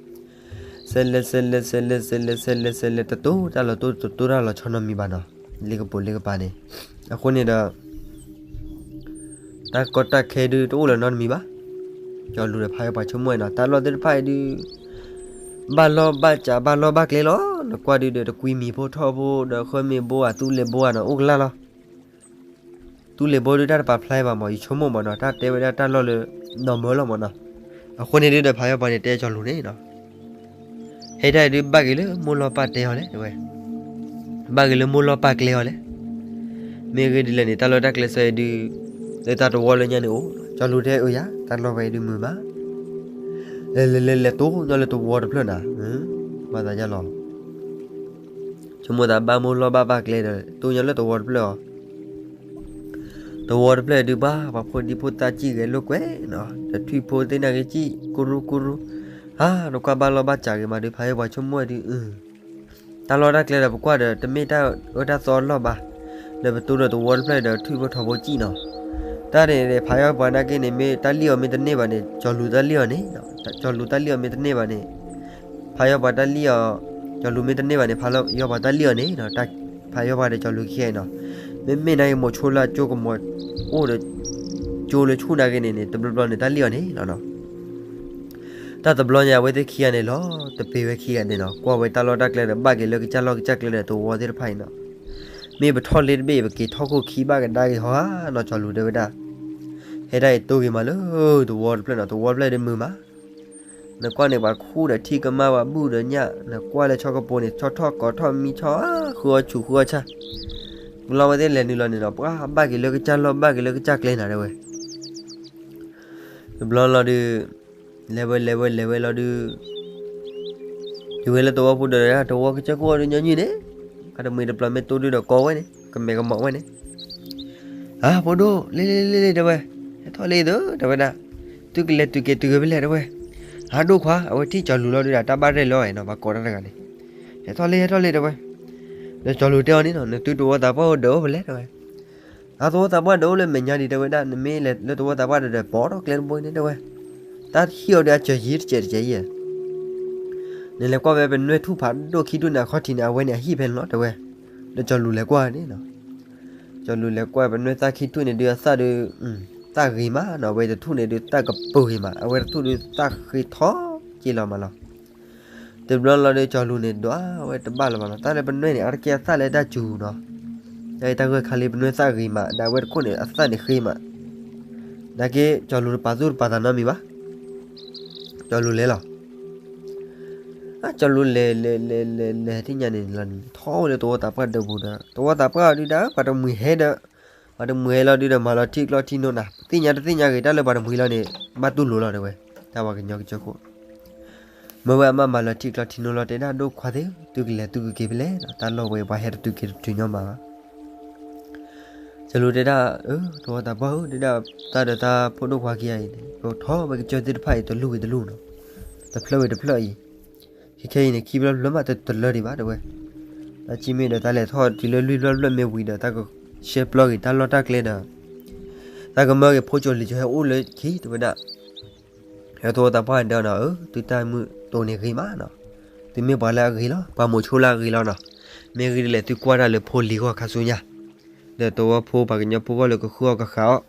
ဆဲးလဲၤ ဆဲးလဲၤ ဆဲးလဲၤ ဆဲးလဲၤ ဆဲးလဲၤ ဆဲးလဲၤ တတိၤတၢ်လီၤတိၢ်တတိၤတၢ်လီၤဆီနီတမံၤဘၣ်နီၤ, လ့ကပိာ်လ့ကပၤန့ၣ်, အဃိန့ၣ်ဒီး တၢ်ကီတၢ်ခဲဒုးတအိၣ်လၢၤနီတမံၤဘၣ်, ကၠီၤလူၤဒီးဖးယီပၤဆိကမိၣ်ဝဲနီၤ, တၢ်လီၢ်သ့ၣ်တဖၣ်အံၤဒုး ဘၣ်လီၢ်ဘၣ်စးဘၣ်လီၢ်ဘၣ်ကျဲလီၤ, နကွၢ်ဒုးဒီးတကွံမံၤဖိထီၣ်ဖိဒီးဃၢမ့ၢ်ဘိဧါ သူလ့ၤဘိဧါနီၤ အိၣ်ကလၢ်လီၤ, သူလ့ၤဘိဒုးတၢ်တပာ်ဖျါဘၣ်မး ယဆိကမိၣ်မးနီၤ, တၢ်တဲဝဲဒၣ်တၢ်လီၢ်လၢ နီၢ်မၢလီၤမးနီၤ, အဃိန့ၣ်ဒုးဒီးဖးယီပၤန့ၣ်တဲကၠီၤလူၤန့ၣ်နီၤ ဟဲတၢ်အံၤဒုးဘၣ်က့ၤလၢမိၢ်လီၢ်ပၢ်တဲအီၤလဲၣ် တဲဝဲ, ဘၣ်က့ၤလၢမိၢ်လီၢ်ပၢ်ကျဲအီၤလဲၣ်, မ့ၢ်ဂ့ၢ်ဒ်လဲၣ်န့ၣ် တၢ်လီၢ်တၢ်ကျဲစၢၤအံၤဒုး လၢတၢ်တဝီလၢညါန့ၣ်အိၣ်, ကၠီၤလူၤတဲအၢယၤ တၢ်လီၢ်ဝဲအံၤဒုးမုာ်မး, လဲၤလဲၤလဲၤလဲၤတိၢ်ညီလၢတဝီတဖျၢၣ်နၤ, မၤသးယါလီၤ ဆိကမိၣ်သးဘၣ်မိၢ်လီၢ်ဘၣ်ပၢ်ကျဲဒီး တိၢ်ညီလၢတဝီတဖျၢၣ်အီၤ တဝီတဖျၢၣ်ဒုးဘၣ် ပှၤဖိဒံဖိသၣ်စံၣ်ဂဲၤလိာ်ကွဲနီၤ, ဒီးထွံၣ်ဖိသ့ၣ်နာ်က့စံၣ် ကရူၢ်ကရူၢ်, ဟါ နကွၢ်ဘၣ်လီၢ်ဘၣ်စးဂ့ၤမးဒုး ဖးယီပၤဆိကမိၣ်ဒုး တၢ်လီၢ်တၢ်ကျဲဒီးပကွၢ်ဒီး တမ့ၢ်တၢ်အၢတၢ်သီအလီၢ်ဘၣ်, ဒီးပတိၢ်ဒီးတဝီတဖျၢၣ်ဒီးထွံၣ်ဖိထိးဖိစံၣ်နီၤ, တၢ်န့ၣ် ဖးယီပၤနာ်က့န့ၣ် မ့ၢ်တၢ်လံၣ်အီၤမ့ၢ်တန့ၢ်ဘၣ်န့ၣ် ကၠီၤလူၤတၢ်လံၣ်အီၤန့ၣ်, ကၠီၤလူၤတၢ်လံၣ်အီၤမ့ၢ်တန့ၢ်ဘၣ်န့ၣ် ဖးယီပၤတၢ်လံၣ်အီၤ, ကၠီၤလူၤမ့ၢ်တန့ၢ်ဘၣ်န့ၣ် ဖးယီပၤတၢ်လံၣ်အီၤန့ၣ်, ဖးယီပၤဒီးကၠီၤလူၤခံဂၤအံၤနီၤ, မ့မ့ၢ်နာ်က့ မိၤဆိလၢအကၠိကမီၤအိၣ်ဒီး ကၠိလၢဆူၣ်နာ်က့န့ၣ်န့ၣ် တဘျီဘျီန့ၣ် တၢ်လံၣ်အီၤန့ၣ်လီၤနီၤ. တၢ်တဘျီညါ အဝဲသ့ၣ်ခံဂၤန့ၣ်လီၤ တပ့ၤဝဲခံဂၤန့ၣ်နီၤ, ကွၢ်ဝဲတၢ်လီၢ်တၢ်ကျဲဒီး ဘၣ်က့ၤလၢကစၢ်လီၢ်ကစၢ်ကျဲဒီး သဝီသ့ၣ်တဖၣ်အံၤနီၤ, မ့ၢ်ပထီၣ်လ့တဘ့ၣ် ပက့ၤထီၣ်ခိၣ်ခံဘၣ်ကဒါက့ၤဟီဧါနီၤ, ကၠီၤလူၤတဲဝဲဒၣ်, ဟဲဒၣ်အံၤတိၢ်က့ၤမးလၢ သဝီတဖျၢၣ်နီၤ, သဝီတဖျၢၣ်ဒုးမုာ်မး နကွၢ်န့ၣ် ပှၤခူၣ်ဒီးထံကမၣ် ပှၤဘူၣ်ဒီးညၣ်, နကွၢ်လၢဆီကပိၤန့ၣ် ဆီထီၣ်ကိးထီၣ်မံဆီ ဃုအီၣ်ဆူၣ်ဃုအီၣ်ဆၣ်, လီၤဝဲသ့ၣ်လဲၤနုာ်လီၤန့ၣ်နီၤ, ပှၤဘၣ်က့ၤလၢကစၢ်လီၢ် ဘၣ်က့ၤလၢကစၢ်ကျဲနၤတဲဝဲ, တဘျီလီၤဒုး လဲၤဝဲလဲၤဝဲလဲၤဝဲလီၤဒုး တုၤဝဲလၢသဝီဖိဒီး သဝီကစၢၢ်ခိၣ်အီၤဒုးညီနုၢ်န့ၣ်, အတမှံၤတပျီၤမ့ၢ်တိၢ်ဒုးဒီးကိးဝဲန့ၣ် ကမဲာ်ကမီၤဝဲန့ၣ် အၢ ဖိဒိၣ် လ့လ့လ့လ့ တဲဝဲ, ဟဲထီၣ်လ့သု တဲဝဲဒၣ်, သုကလဲၤတုၤက့ၤတုၤက့ၤဖဲလဲၣ် တဲဝဲ, ဟးဒိၣ်ခွါ အဝဲထံၣ်ကၠီၤလူၤလီၤဒုးဒီး တၢ်ဘၣ်ရဲၣ်လီၤနီၤ ပှၤကိးတၢ်တဂၤန့ၣ်, ဟဲထီၣ်လံ ဟဲထီၣ်လံ တဲဝဲ. ဒီးကၠီၤလူၤတဲအီၤန့ၣ်နီၤ နသုသဝီသးပှၢ်အိၣ်ဒီးအိၣ်ဖဲလဲၣ် တဲဝဲ. အသဝီသးပှၢ်ဒီးအိၣ်လၢမဲာ်ညါဒံး တဲဝဲဒၣ်, နမ့ၢ်လဲၤလၢသဝီသးပှၢ်ဒီး ပိာ်ထီၣ်ကျဲတဘိန့ၣ် တဲဝဲ. တၢ်ဟံၣ်အီၤဒီးအစၢၤယံၤတစဲးတစဲးအံၤ နလဲၤကွၢ်ဖဲပနွဲၣ်ထူၣ်ဖးဒိၣ်ခံထူၣ်န့ၣ် အခီၣ်ထံးန့ၣ် အဝဲန့ၣ်အဟံၣ်ဖဲန့ၣ်လီၤ တဲဝဲ. ဒီးကၠီၤလူၤလဲၤကွၢ်န့ၣ်နီၤ, ကၠီၤလူၤလဲၤကွၢ်ပနွဲၣ်သၣ်ခံထူၣ်န့ၣ်ဒုး အသၣ်ဒုး သၣ်ဂ့ၤမးနီၤ, အဝဲတထူၣ်န့ၣ်ဒုး သၣ်ကပူၤဂ့ၤမး, အဝဲတထူၣ်ဒုးသၣ်ဃ့ထီက့ၤလီၤမးလီၤ. တဘျီလီၤဒုး ကၠီၤလူၤန့ၣ်ဒွးဝဲတဘၣ်လၢၤဘၣ်လီၤ, တၢ်လၢပနွဲၣ်န့ၣ် အါတက့ၢ်အသၣ်လၢတၢ်စူၤနီၤ, တၢ်ဂ့ၢ်တၢ်ဂၢၢ်ခါလံ ပနွဲၣ်သၣ်ဂ့ၤမး ဒီးအဝဲတခိၣ်န့ၣ် အသၣ်န့ၣ်ဃ့မး, နာ်က့ ကၠီၤလူၤတပာ်သူၣ်တပာ်သးနီတမံၤဘၣ်. ကၠီၤလူၤလဲၤလီၤ. ကၠီၤလူၤလဲၤလဲၤလဲၤလဲၤလဲၤထံၣ်ညါန့ၣ်လီၤန့ၣ် ထီၣ်ဝဲလၢသဝီသးပှၢ်ဒၢပူၤဒီး သဝီသးပှၢ်အီၤဒုးဒီး ပှၤတမှံၤဟဲဒီး ပှၤတမှံၤဟဲလီၤဒုးဒီး မၤလီၤထံကျီထံနိနၤ, သ့ၣ်ညါတသ့ၣ်ညါဂ့ၤ တၢ်လၢပှၤတမှံၤလီၤန့ၣ် ဘၣ်တူၢ်လိာ်လီၤ တဲဝဲ, တၢ်ပှၤကညီကစၢၢ်ခိၣ် မ့ၢ်ဝဲအမါမၤလီၤထံကျီထံနိလီၤ တဲဒၣ် ဒိၣ်ခွါသ့ၣ် သုကလဲၤသုကက့ၤဖဲလဲၣ်နီၤ, တၢ်လီၢ်ဝဲပှၤဟဲတတုၤက့ၤတတုၤညီမးဘၣ်. ကၠီၤလူၤတဲဒၣ်, အၢ သဝီသးပှၢ်ဧၢ တဲဒၣ်, သးဒီးသးဖိဒိၣ်ခွါခံဂၤအံၤန့ၣ် ပထီၣ်ဝဲကစၢၢ်သ့ၣ်တဖၣ်အံၤ တလူၢ်ဝံၤတလူၢ်နီၤ, တဖျၢၣ်ဝံၤတဖျၢၣ်အံၤ, ခဲခဲအံၤန့ၣ် ခံဖျၢၣ်ဖျၢၣ်မး တတလၢဒံးဘၣ် တဲဝဲ. တၢ်ဆံမ့ၢ်ဒီး တၢ်လဲၤထီၣ်တုၤလၢလွံၢ်ဖျၢၣ်ဖျၢၣ်မ့ၢ်ဝံၤဒီး တၢ်ကဆှၢပျီက့ၤတၢ်လီၢ်တၢ်ကျဲဒီး တၢ်ကမၢက့ၤဖိကၠီၤလံၤကၠီၤဟဲအိၣ်လၢခံ တဲဝဲဒၣ်. ဟဲသဝီသးပှၢ်န့ၣ်တဲအီၤနီၤ, အၢ သုတၢ်မုၢ်တိၢ်န့ၣ်ဂ့ၤမးနီၤ, သုမ့ၢ်ပှၤလၢအဂ့ၤလီၤ, ပှၤမိၤဆိလၢအဂ့ၤလီၤနီၤ, မ့ၢ်ဂ့ၤဒ်လဲၣ် သုကွၢ်တၢ်လၢဖိလံၤဂီၢ်ခါဆူညါ, ဒီးသဝီဖိပှၤကညီဖိဂီၢ်လၢကဃုအီၣ်ကဃာ်အီၣ်,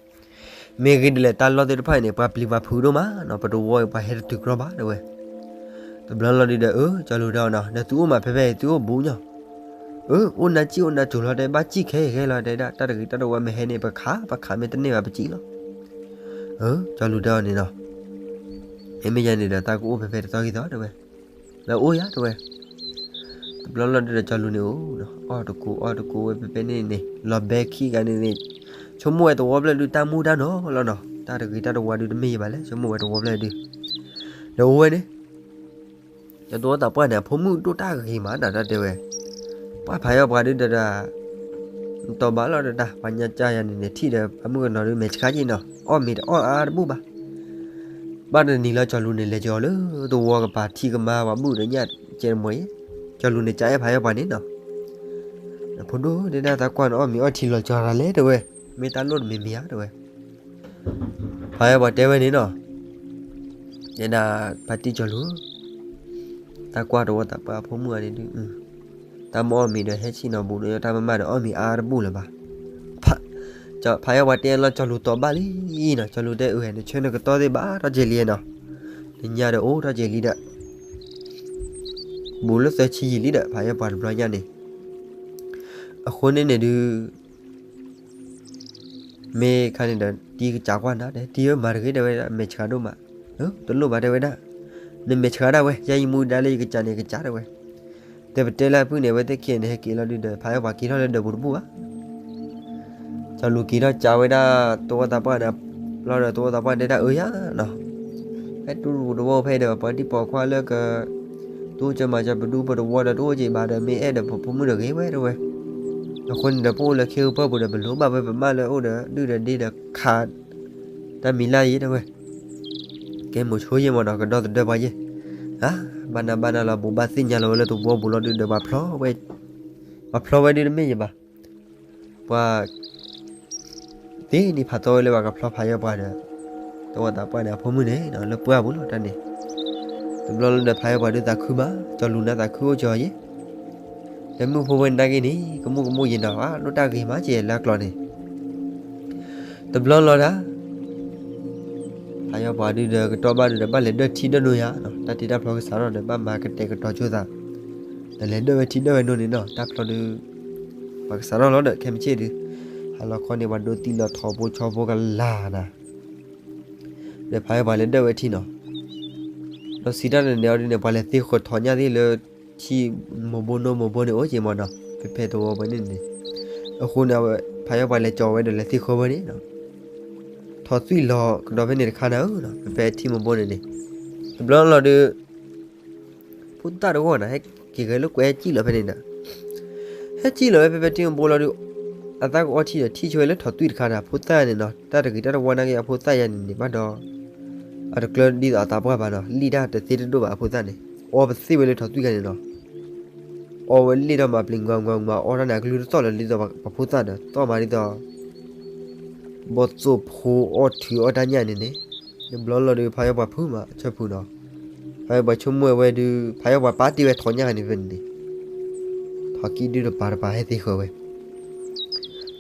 မ့ၢ်ဂ့ၤဒ်လဲၣ် တၢ်လီၢ်သ့ၣ်တဖၣ်အံၤန့ၣ် ပှၤပျံၤပှၤဖုးဒိၣ်မးနီၤ, ပတဝီအံၤပှၤဟဲတတုၤကြီဘၣ် တဲဝဲ. တဘျီလီၤဒုးဒီး အၢ ကၠီၤလူၤတဲအီၤနီၤ, ဒီးသုအိၣ်မးဖဲဖဲအံၤ သုအိၣ်ဘူးညီ, အၢ အိၣ်နါစံၣ်အိၣ်နါစိၤလီၤ တဲ ဘၣ်စံၣ်ခဲအံၤခဲလီၤ တဲဒၣ်, တၢ်တဂ့ၤတၢ်တဝါမ့ၢ်ဟဲန့ၣ် ပခး ပခးမ့ၢ်တန့ၢ်ဘၣ်ပစံၣ်လီၤ. အၢ ကၠီၤလူၤတဲအီၤန့ၣ်နီၤ, မ့မ့ၢ်ယၤန့ၣ်ဒီး တၢ်ကအိၣ်ဖဲဖဲတသီခံသီ တဲဝဲ, လၢအိၣ်ယၤ တဲဝဲ. တဘျီလီၤဒုးဒီး ကၠီၤလူၤန့ၣ်အိၣ်နီၤ, အီၣ်တကူအီၣ်တကူဝဲဖဲဖဲန့ၣ်န့ၣ် လီၤဘဲခံဂၤန့ၣ်န့ၣ်, ဆိကမိၣ်ဝဲသဝီဖျၢၣ်ဒုး တၢ်မူတၢ်နီၤလီၤနီၤ, တၢ်တဂ့ၤတၢ်တဝါဒုးတမ့ၢ်ယဘၣ်လဲၣ် ဆိကမိၣ်ဝဲသဝီဖျၢၣ်ဒုး, ဒီးအိၣ်ဝဲန့ၣ် ဒီးသဝီသးပှၢ်န့ၣ် အဖိမုၣ်ဒိၣ်တၢ်ဂ့ၤမးနီၤ တၢ်တဲဝဲ, ပှၤဖးယီၢ်ပှၤဒုးဒီး တီၤဘၣ်လီၤဒီးတၢ် ပှၤညါကၢ်ယၤန့ၣ်န့ၣ် ထံၣ်ဒီးအမုၣ်ကနီၤဒုး မဲာ်ဆှးက့ၤနီၤ အီၣ်မ့ၤတအီၣ်အါတဘူၣ်ဘၣ်. ဘၣ်တနံၤလၢ ကၠီၤလူၤန့ၣ် လဲၤကၠီၤလၢသဝီကပၤ ထံကမါပှၤဘူၣ်ဒီးညၣ်ကဲတမီၤအံၤ, ကၠီၤလူၤန့ၣ် ကးအဲၣ်ဖးယီၢ်ပှၤန့ၣ်နီၤ, ဖိဒိၣ်တဲဒၣ် သးကွၢ်နအီၣ်မ့ၤအီထံလီၤကၠီၤရၤလဲၣ် တဲဝဲ, မ့ၢ်တၢ်လိၣ်တမံၤမံၤဧါ တဲဝဲ. ဖးယီၢ်ပှၤတဲဝဲန့ၣ်နီၤ, တဲဒၣ် ဖါတံၢ်ကၠီၤလူၤ, တၢ်ကွၢ်သဝီသးပှၢ်အဖိမုၣ်အီၤန့ၣ်ဒုး, တၢ်မ့ၢ်အီၣ်မ့ၤဒီးဟဲဆံၣ်နီၤဘူးဒီး တၢ်မၤမၤဒီးအီၣ်မ့ၤအါတဘူၣ်လၢၤဘၣ်. ဖးယီၢ်ပှၤတဲအလီၤ ကၠီၤလူၤတီၤဘၣ်လံနီၤ, ကၠီၤလူၤတဲအၢ နဆၢနကတီၢ်သ့ၣ်ဘၣ်ထီၣ်က့ၤလံနီၤ, နညါဒီးအိၣ်ထီၣ်က့ၤလံဒီး ဘူးလၢသၢဆံယံာ်လံဒီး ဖးယီၢ်ပှၤတဘျီညါန့ၣ်, အဃိန့ၣ်န့ၣ်ဒုး မ့ၢ်ခါန့ၣ်ဒီး တံၤကစးကွၢ်နၤ တဲ တံၤဧၢ မၤတဂ့ၤ တဲဝဲဒၣ် မဲာ်ဆှးဒိၣ်မး, တလိၣ်ဘၣ် တဲဝဲဒၣ်, နမဲာ်ဆှးဒၣ်ဝဲ ယဲယမူဒါလၢယကစးန့ၣ် ကစး တဲဝဲ, တဲပတဲလၢအပုၢ်န့ၣ် အဝဲသ့ၣ်ခံဂၤန့ၣ် ဟဲက့ၤလီၤဒုးဒီး ဖးယီၢ်ပှၤက့ၤထီၣ်လၢဒၢးပူၤတဘူၣ်ဘၣ် ကၠီၤလူၤက့ၤထီၣ်ကးဝဲဒၣ် သဝီသးပှၢ်န့ၣ် လီၤဒီးသဝီသးပှၢ်တဲဒၣ် အၢယၤနီၤ, ဟဲတူၢ်တဝီဖဲဒီး ပှၤတံၢ်ပိာ်ခွါလၢက တအိၣ်ကၢမၤကၢပဒူပတဝီဒီး တအိၣ်က့ၤဘၣ်ဒီး မ့ၢ်အဲၣ်ဒီးပဖိမုၣ်ဒီးဂ့ၤဝဲ တဲဝဲ, အဃိန့ၣ်ဒီး ပအိၣ်လၢခ့ပၢၢ်ပူၤဒီး ပလိၣ်ဘၣ်ဝဲ ပမၢလၢအိၣ်ဒီးဒုၣ်ဒီးဒ့ဒီးခး တၢ်မံၤလၢ်ယ့ တဲဝဲ, ကဲမိၤဆိယ့မးနီၤ ကဒီသဒၢပှၤယ့ၢ်, ဘၣ်နၤဘၣ်နၤလီၤ ဘူးဘၣ်သ့ၣ်ညါလီၤဝဲလၢသဝီပူၤလီၤဒုးဒီး ပှၤဖျီဝဲ ပှၤဖျီဝဲဒုးတမ့ၢ်ယဘၣ်, ပှၤ သ့န့ၢ်ဖးသီဝဲလၢပှၤကဖျီဖးယီၢ်ပှၤဒီး သဝီသးပှၢ်န့ၣ် အဖိမုၣ်န့ၣ် လၢပှၢ်ပူၤလီၤတၢ်န့ၣ်, တဘျီလၢဒီးဖးယီၢ်ပှၤဒုးသးခုမး ကၠီၤလူၤန့ၣ်သးခုအိၣ်ကၠီၤယ့ၢ်, လၢမုၣ်ဖိဝဲနာ်က့န့ၣ် ကမူၣ်ကမူၣ်ယံၤနီၤ ဘၣ်လိၣ်တၢ်ဂ့ၤမးကဲလၢကျီၢ်န့ၣ်, တဘျီလီၤဒၣ် ဖးယီၢ်ပှၤဒုးဒီးကတီၢ်ဘၣ်ဒုးဒီး ဘၣ်လဲၤဒၢၣ်ထံဒၢၣ်နိယၤနီၤ တၢ်တ့တၢ်ဖျီကစးထီၣ်ဒီး ဘၣ်မၤကတဲာ်ကတီၤဆိသး, ဒီးလဲၤဒၢၣ်ဝဲထံဒၢၣ်ဝဲနိန့ၣ်နီၤ တၢ်ဖျီဒုး ပှၤကစးထီၣ်လီၤဒီး ခဲမုၢ်ဆ့ၣ်ဒုး ဟါလီၤခီန့ၣ် ပှၤဒိးသံလီၤထီၣ်ဖိဆီဖိကလၤနၤ, ဒီးဖးယီၢ်ပှၤလဲၤဒၢၣ်ဝဲထံနီၤ, ဒီးစံးတၢ်တန့ၣ်အီၤဒုးန့ၣ် ပှၤလဲၤသ့ဃီၤထီၣ်ညၣ်သ့ၣ်လၢ ထံမိၢ်ဘိနိမိၢ်ဘိန့ၣ် အိၣ်က့ၤမးနီၤ ဖဲဖဲသဝီပှဲၤန့ၣ်န့ၣ်, အဃိန့ၣ် ဖးယီၢ်ပှၤလဲၤကၠီၤဝဲဒီးလဲၤသ့ဃီၤဝဲန့ၣ်နီၤ, ထီၣ်သွံၣ်လီၤကဒီးဖဲန့ၣ်တခါနၤဧၢနီၤ ဖဲဖဲထံမိၢ်ဘိန့ၣ်န့ၣ်, တဘျီလီၤဒုး ဖိသၣ်တဂီၢ်နၤ ဟဲက့ၤဂဲၤလိာ်ကွဲဟဲစံၣ်လီၤဖဲန့ၣ်ဒီး, ဟဲစံၣ်လီၤဝဲဖဲဖဲထံမိၢ်ဘိလီၤဒုး, အသးကအီထံဒီးထံၣ်ဆိဝဲလၢထီၣ်သွံၣ်တခါနၤ ဖိသၣ်န့ၣ်နီၤ တၢ်တဂ့ၤတၢ်တဝါနာ်က့အဖိသၣ်ယၤန့ၣ်န့ၣ် ဘၣ်ဒီး တကျၢၤဒ်သိးအသးပှၢ်ဘၣ်နီၤ, လံၣ်တၢ်တသ့တဒိၣ်ဘၣ်အဖိသၣ်န့ၣ်, အီပသ့ၣ်ဝဲလၢထိးသွံၣ်ခါန့ၣ်နီၤ, အီဝဲလံၣ်ထီၣ်မၤပျံၤငွၤငွၤငွၤ အီတၢ်န့ၣ် အကလုၢ်တသီၣ်လၢဒ်သိးပဖိသၣ်ဒီးသီၣ်မးဒ်သိး ဘီၣ်သိၣ်ဖိအီၣ်ထုးအီၣ်တၢ်ညၣ်န့ၣ်န့ၣ်, တဘျီလီၤဒုး ဖးယီပှၤဖုးမး ဆၢဖုးနီၤ, ဖးယီပှၤဆိကမိၣ်ဝဲဒုး ဖးယီပှၤပာ်တ့ၢ်ဝဲထိးညၣ်န့ၣ်ဖဲန့ၣ်န့ၣ်, ထိးကံၣ်ဒုတပၤတပၤဟဲသ့ဃၢၤဝဲ,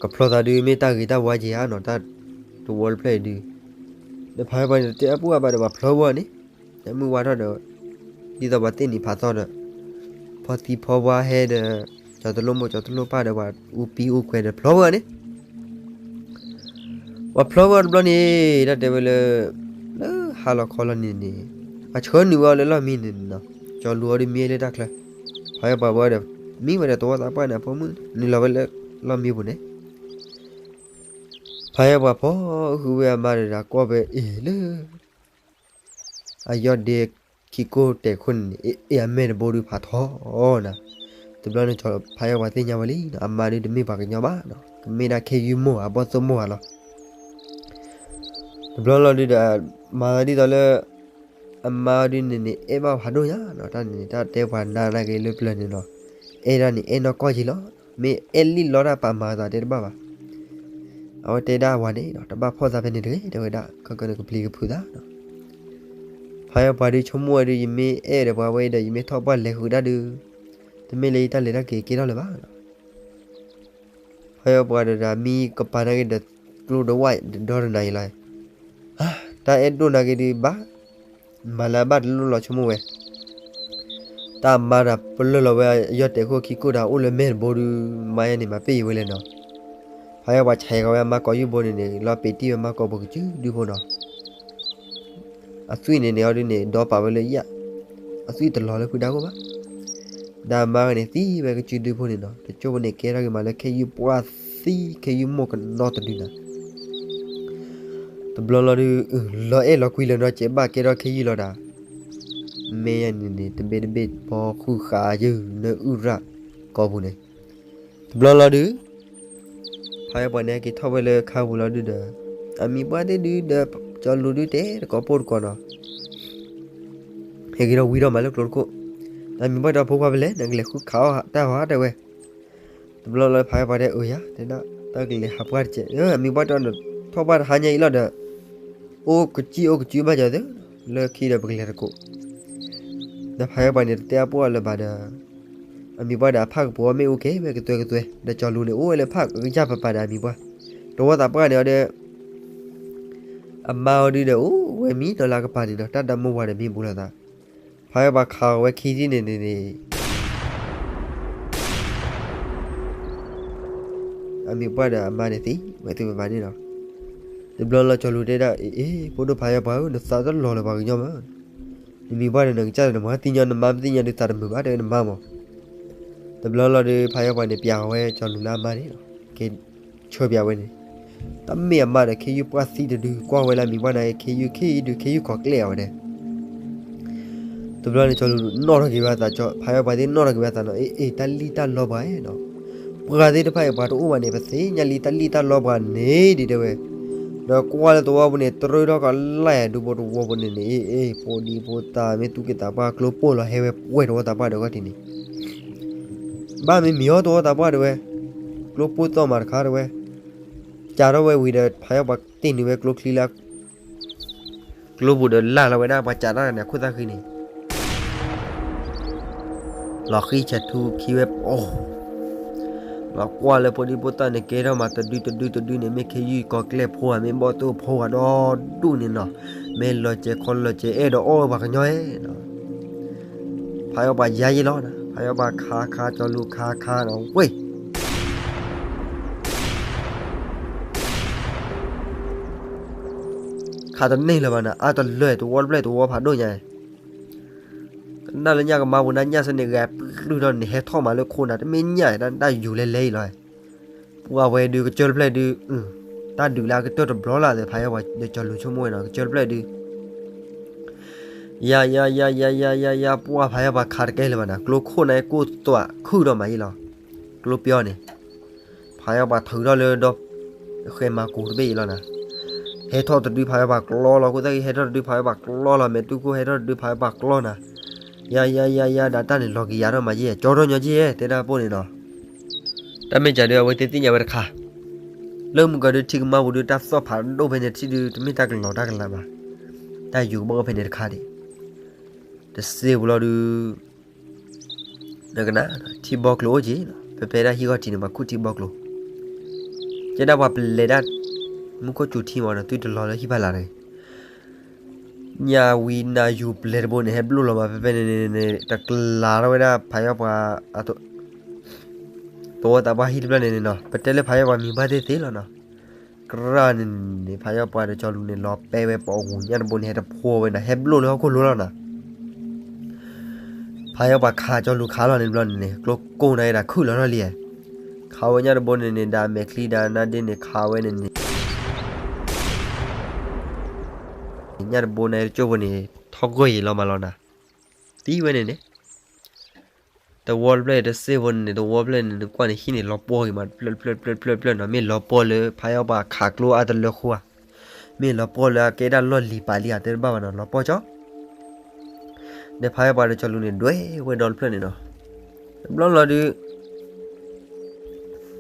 ကဖျီသးဒုးမ့ၢ်တၢ်ဂ့ၤတၢ်ဝါက့ၤဧါနီၤ, တၢ်တဝီတဖျၢၣ်အံၤဒုး, ဒီးဖးယီပှၤန့ၣ်တတဲအပူၤအဘၣ်ဒီးပှၤဖျီဝဲန့ၣ်, မုၢ်ဝါထီၣ်ဒီး ဒ်သိးပှၤသ့ၣ်နံၤဖးသီဒီး ဖီသံဖီဝါဟဲဒီး ကၠီၤတလိၣ်မိၢ်ကၠီၤတလိၣ်ပၢ်ဒီးပှၤအူပံအူကွဲးဒီးဖျီဝဲန့ၣ်, ပှၤဖျီဝဲတဘျီန့ၣ် တၢ်တဲဝဲလၢ လၢဟါလီၤခီလီၤန့ၣ်န့ၣ်, ပှၤဆှၢနုာ်ဝဲအီၤလၢလီၢ်မံန့ၣ်နီၤ, ကၠီၤလူၤအီၤဒုးမံလၢတၢ်ချၢ, ဖးယီပှၤဝဲဒီး မံဝဲဒီးသဝီသးပှၢ်န့ၣ်အဖိမုၣ် နုာ်လီၤဝဲလၢလီၢ်မံပူၤန့ၣ်, ဖးယီပှၤဖီဃုာ်ဝဲအမါဒီး ကွၢ်ဖဲအ့ၣ်လၢ အယီၢ်ဒ့ခံကိၢ်တဲာ်ခိၣ်န့ၣ်န့ၣ် အ့ၣ်အမဲာ်တဘိဒုးဖးထီနၤ, တဘျီန့ၣ်ဖးယီပှၤသ့ၣ်ညါဝဲလံနီၤ, အမါဒုးတမ့ၢ်ပှၤကညီဘၣ်နီၤ, ကမ့ၢ်ဒၣ်ခ့ယုၢ်မိၢ်ဧါ ဘီၣ်သိၣ်မိၢ်ဧါလီၤ. တဘျီလီၤဒုးဒီး မၤသးဒ်သိးလၢ အမါဒုးန့ၣ်န့ၣ် အဲၣ်ဘၣ်ဖးဒိၣ်ညါနီၤ, တၢ်န့ၣ်န့ၣ် တၢ်တဲပှၤနါနာ်က့ၤလၢပျၢၤန့ၣ်နီၤ, အဲၣ်ဒၣ်န့ၣ် အဲၣ်နီၢ်ကီၢ်က့ၤလီၤ, မ့ၢ်အဲၣ်လံၣ်လီတၢ်ပာ်မၤသးတဲတဘၣ်ဘၣ် အဝဲတဲဒၣ်ဝၤန့ၣ်နီၤ, တဘၣ်ဖီၣ်သးဖဲန့ၣ်တဂ့ၤ တဲဝဲဒၣ် ခဲကနံၣ်ကပျံၤကဖုးသးနီၤ. ဖးယီပှၤဒုးဆိကမိၣ်ဝဲဒုး ယမ့ၢ်အဲၣ်ဒီးပှၤဝဲဒီး ယမ့ၢ်ထီၣ်ပှၢ်လဲၤဃုာ်တၢ်ဒုး တမ့ၢ်လၢယတၢ်လဲၤတၢ်က့ၤကဲထီၣ်လၢၤဘၣ်နီၤ. ဖးယီပှၤဒီးမံကပၤနာ်က့ၤဒီး ကျိဒဝၣ်ဒီတနၤအံၤလီၤ. တၢ်အဲၣ်ဒိၣ်နာ်က့ၤဒုးဘၣ် မၤလၢအဘၣ်တလိၣ်လီၤဆိကမိၣ်ဝဲ တၢ်အမါတၢ်ပလၢၢ်လီၤဝဲအယီၢ်တဲာ်ခိၣ်ခံကိၢ်တၢ်အိၣ်လၢမဲာ်တဘိဒုး မါယဲန့ၣ်မၤပ့ၢ်ယံၤဝဲလဲၣ်နီၤ. ဖးယီပှၤဆဲးဃီၤဝဲအမါကိးယုၢ်ဘိန့ၣ်န့ၣ် လီၤပ့ၤတံၢ်ဝဲမါကိးဘိကစုဒုဖိနီၤ. အသွံၣ်န့ၣ်န့ၣ်အီၤဒုးန့ၣ် ဒီပာ်ဝဲလၢယၣ်, အသွံၣ်တလီၤလၢဖုဒါခိၣ်ဘၣ်. ဒီးအမါဂၤန့ၣ်သံဝဲကစုဒုဖိန့ၣ်နီၤ, တကၠိဖိန့ၣ်ကဲထီၣ်က့ၤမးလၢခ့ယုၢ်ပှၢ်သံ ခ့ယုၢ်မိၢ်ကနီတဒုနၤ. တဘျီလီၤဒုး လီၤအဲၣ်လီၤကွံလၢၤနီၤ ကဲဘၣ်ကဲထီၣ်ခ့ယုၢ်လီၤဒၣ်. မ့ၢ်ယဲန့ၣ်န့ၣ် တဘ့ၣ်တဘ့ၣ်ဘီဃုဃာ်ယုၢ်နၢအုၣ်ရၣ်ကီၢ်ပူၤန့ၣ်. တဘျီလီၤဒုး ဖးယီပှၤန့ၣ်က့ၤထီၣ်ဝဲလၢခါပူၤလီၤဒုးဒီး အမံၤပှၢ်သ့ၣ်ဒုးဒီး ကၠီၤလူၤဒုးတဲတကိးပိၢ်တကိးနီၤ. ဟဲက့ၤထီၣ်ဝံထီၣ်မးလၢကျိတခိၣ်, အမံၤပှၢ်တဲဖိခွါဖဲလဲၣ် နကလဲၤဃုခးအီၣ်တၢ်ဟီတဲဝဲ. တဘျီလီၤဖးယီပှၤတဲအၢယၤ တဲဒၣ် တၢ်ကလဲၤဟးပှၢ်တကဲး, အမံၤပှၢ်တဲအီၤ ထီၣ်ပှၢ်တဟါညါအံၤလီၤဒီး အိၣ်ကစံၣ်အိၣ်ကစူဘၣ်ကၠီၤသု လၢခံဒီးပကလဲၤတကိး. ဒီးဖးယီပှၤန့ၣ် တတဲအပှၢ်လၢၤဘၣ်ဒီး အမံၤပှၢ်ဒီးအဖၣ်ကပီၤအီၣ်မ့ၣ်အူက့ၤဝဲကသွဲကသွဲ, ဒီးကၠီၤလူၤန့ၣ် အိၣ်ဝဲလၢဖၣ်ကယၢ်ပပၤဒီးအမံၤပှၢ်, တဝီသးပှၢ်န့ၣ်အီၤဒီး အမါအီၤဒုဒီး အိၣ်ဝဲမံနီၤလၢအကပၤန့ၣ်ဒီး တၢ်ဒီမိၢ်ဝၤဒီးမ့ၢ်ဘူးလိာ်သး, ဖးယီပှၤခးအီၤဝဲခံထံၣ်န့ၣ်န့ၣ်န့ၣ် အမံၤပှၢ်ဒီးအမါန့ၣ်သံဝဲသ့ၣ်မၤန့ၣ်လီၤ. တဘျီလီၤကၠီၤလူၤတဲဒၣ် အ့ အ့ ဖိဒိၣ်ဖးယီပှၤဧၢ နသးတလီၤလၢၤပှၤကညီမး, နမံၤပှၢ်ဒီးနကစၢ်ဒီးနမၤသံညီ နမါမ့ၢ်သ့ၣ်ညါဒုးသးတမုာ်ဘၣ် တဲဝဲနမါမး. တဘျီလီၤဒုး ဖးယီပှၤန့ၣ် ပျးဝဲကၠီၤလူၤလၢအမါန့ၣ်လီၤ. ကဲ ဆၢပျးဝဲန့ၣ်, တၢ်မ့ၢ်အမါဒီး ခ့ယုၢ်ပှၢ်သံတဒု ကွၢ်ဝဲလၢအမံၤပှၢ်န့ၣ် ခ့ယုၢ်ခ့ယုၢ်ဒု ခ့ယုၢ်ကီၤကျဲၣ်အဝဲဒၣ် တဘျီန့ၣ် ကၠီၤလူၤနီၣ်ထီၣ်က့ၤဝဲအသး, ဖးယီပှၤသ့ၣ်နီၣ်ထီၣ်က့ၤဝဲအသးနီၤ, အ့ အ့ တၢ်လံၣ်တၢ်လီပှၤနီၤ, ပှၤသ့ၣ်တဖၣ်အံၤ ပှၤတအိၣ်ဘၣ်န့ၣ် ပသ့ၣ်ညါလံတၢ်လံၣ်တၢ်လီပှၤန့ၣ်ဒ်တဲဝဲ, ဒီးကွၢ်လၢသဝီပူၤန့ၣ် တြၢထီၣ်ကီးလၢ်ယၤဒူဖိတဝီပူၤန့ၣ်န့ၣ်, အ့ အ့ ဖိဒံဖိသၣ်မ့ၢ်သူၣ်က့သးပှၢ် ကျိပိၢ်လီၤဟဲဝဲပှဲၤတဝီသးပှၢ်ဒီးဂီၢ်ထံးန့ၣ် ဘၣ်မ့ၢ်မံၤအီၤတဝီသးပှၢ်တဲဝဲ, ကျိပိၢ်သီၣ်မးတခါတဲဝဲ, ကးထီၣ်ဝဲဝံၤဒီး ဖးယီပှၤတ့ၢ်နုာ်ဝဲကျိချံလၢ ကျိပူၤဒီးလၢ်လီၤဝဲဒၣ်ပှၤကးတၢ်န့ၣ် အခိၣ်သၣ်ဃံန့ၣ် လီၤဃံဆဲးထူခံဝဲ, လီၤကွၢ်လၢဖိဒံဖိသၣ်န့ၣ် ကဲထီၣ်မးတဒုတဒုတဒုန့ၣ် မ့ၢ်ခ့ယုၢ်ကီၤကျဲၣ်ဖိဧါ မ့ၢ်ဘီၣ်သိၣ်ဖိဧါဒီဒူၣ်န့ၣ်နီၤ, မ့ၢ်လီၤစဲးခီလီၤစဲးအဲၣ်ဒီးအီၣ်ဝဲပှၤကညီဧါနီၤ, ဖးယီပှၤယါယဲလီၤနီၤ, ဖးယီပှၤခးခးကၠီၤလူၤခးခးနီၤဝဲ ခးတန့ၢ်လၢၤဘၣ်နီၤ, အါတလၢာ်တဝီတဖျၢၣ်တဝီဖးဒိၣ်ညါ, ကနၣ်လၢညၣ်ကမါပူၤနၤညၣ်စ့န့ၣ် ဂဲၤပျုၢ်ထီၣ်န့ၣ် ဟဲထီၣ်မးလၢခိၣ်နၤ တမ့ၢ်ညၣ်တၢ်ယူၤလဲၤလဲၤအံၤလီၤ, ပှၤဝဲဒုးကစၢၢ်တဖျၢၣ်ဒုး, တၢ်ဒုးလၢအကတၢၢ်တဘျီလၢ်သ့ၣ် ဖးယီပှၤဒီးကၠီၤလူၤဆိကမိၣ်ဝဲနီၤ ကစၢၢ်တဖျၢၣ်ဒုး ယၤယၤယၤယၤယၤယၤယၤ ပှၢ်ဖးယီပှၤခးတကဲလၢၤဘၣ်နီၤ, ကျိခိၣ်န့ၣ်ကိၢ်သွးခုၣ်ဒီးမးအံၤလီၤ, ကျိပျီန့ၣ်, ဖးယီပှၤထုးထီၣ်လၢဒီး ဃဲမၤကူတဘ့ၣ်အံၤလီၤနီၤ, ဟဲထီၣ်တဒုဖးယီၣ်ပၤကျီလီၤ, ခိၣ်သၣ်ဃံဟဲထီၣ်တဒုဖးယီၣ်ပၤကျီလီၤ, မဲာ်တူၢ်ခိၣ်ဟဲထီၣ်တဒုဖးယီၣ်ပၤကျီနၤ, ယၤယၤယၤယၤ ဒၣ်တၢ်န့ၣ်လီၤက့ၤယၤထီၣ်မးယဲ ကၠီထီၣ်ညီက့ၤ တဲဒၣ်ပိၢ်န့ၣ်နီၤ. တၢ်မ့ၢ်ကဒီး အဝဲသ့ၣ်သ့ၣ်ညါဝဲတခါ, လၢမုၢ်ကီၤဒုးထံကမါပူၤဒုး တၢ်သီၣ်ဖးဒိၣ်ဖဲန့ၣ် ထံဒုးတမ့ၢ်တၢ်ကလီၤတၢ်ကလၤဘၣ်, တၢ်ယူၤကဘီဖဲန့ၣ်တခါဒံး, တစ့ပူၤလီၤဒုး နကနၣ်, ထံဘီကျိၤအိၣ်က့ၤ, ဖဲဖဲဒၣ်ဟံၣ်ဂီၢ်ထံးန့ၣ် ပှၤခူၣ်ထံဘီကျိၤ, ကဲဒၣ်ပှၤပလဲၤဒၣ် မူခိၣ်စူၤထံမးဒီး သုတလီၤလၢဟံၣ်ဖးလာ်တဂ့ၤ. ညၣ်ဝံနၤယူၤပျဲၤတဘိန့ၣ် ဟဲဘျိၣ်လီၤမး ဖဲဖဲန့ၣ်န့ၣ် တကလၤထီၣ်ဝဲဒၣ်ဖးယီၣ်ပှၤ သဝီသးပှၢ်ဟံၣ်တဖျၢၣ်န့ၣ်န့ၣ်နီၤ, ပတဲလၢဖးယီၣ်ပှၤမံၤဘၣ်သ့ၣ်သ့ၣ်လီၤနီၤ. ကြၢးန့ၣ်န့ၣ် ဖးယီၣ်ပှၤဒီးကၠီၤလူၤန့ၣ် လီၤပဲဝဲပိာ်အဂူၤ ညၣ်တဘိန့ၣ် ဟဲတဖိဝဲနီၤ, ဟဲဘျိၣ်လၢဟီၣ်ခိၣ်လိၤလီၤနီၤ. ဖးယီၣ်ပှၤခးကၠီၤလူၤခးလီၤန့ၣ်ဘျီန့ၣ်န့ၣ် ကျိကိၢ်နၤဒၣ်ခုၣ်လီၤထီၣ်လံ, ခးဝဲညၣ်တဘိန့ၣ်န့ၣ် ဒၣ်မဲာ်ချံဒၣ်နါဒ့န့ၣ် ခးဝဲန့ၣ်န့ၣ် ညၣ်တဘိန့ၣ်တကၠိၢ်ဖိန့ၣ် ထီၣ်ဂီၢ်ယံၤလီၤမးလီၤနၤ, သံဝဲန့ၣ်န့ၣ် သဝီတဖျၢၣ်တစ့ဖိန့ၣ်န့ၣ် သဝီဖျၢၣ်န့ၣ်န့ၣ် ကွၢ်န့ၣ်ဟံၣ်န့ၣ် လီၤပှီၢ်ဂ့ၤမး တဖျၢၣ်တဖျၢၣ်တဖျၢၣ်တဖျၢၣ်နီၤ, မ့ၢ်လီၤပှီၢ်လၢဖးယီၣ်ပှၤခးကျိအါတလၢဃိဧါ, မ့ၢ်လီၤပှီၢ်လၢအကဲဒၣ်လီၢ်လံၤပာ်လံဧါ တဲတဘၣ်ဘၣ်နီၤ, လီၤပှီၢ်ကၠီ ဒီးဖးယီၣ်ပှၤဒီးကၠီၤလူၤန့ၣ် ဒွဲၣ်ဝဲဒီတဖျၢၣ်န့ၣ်နီၤ. တဘျီလီၤဒုး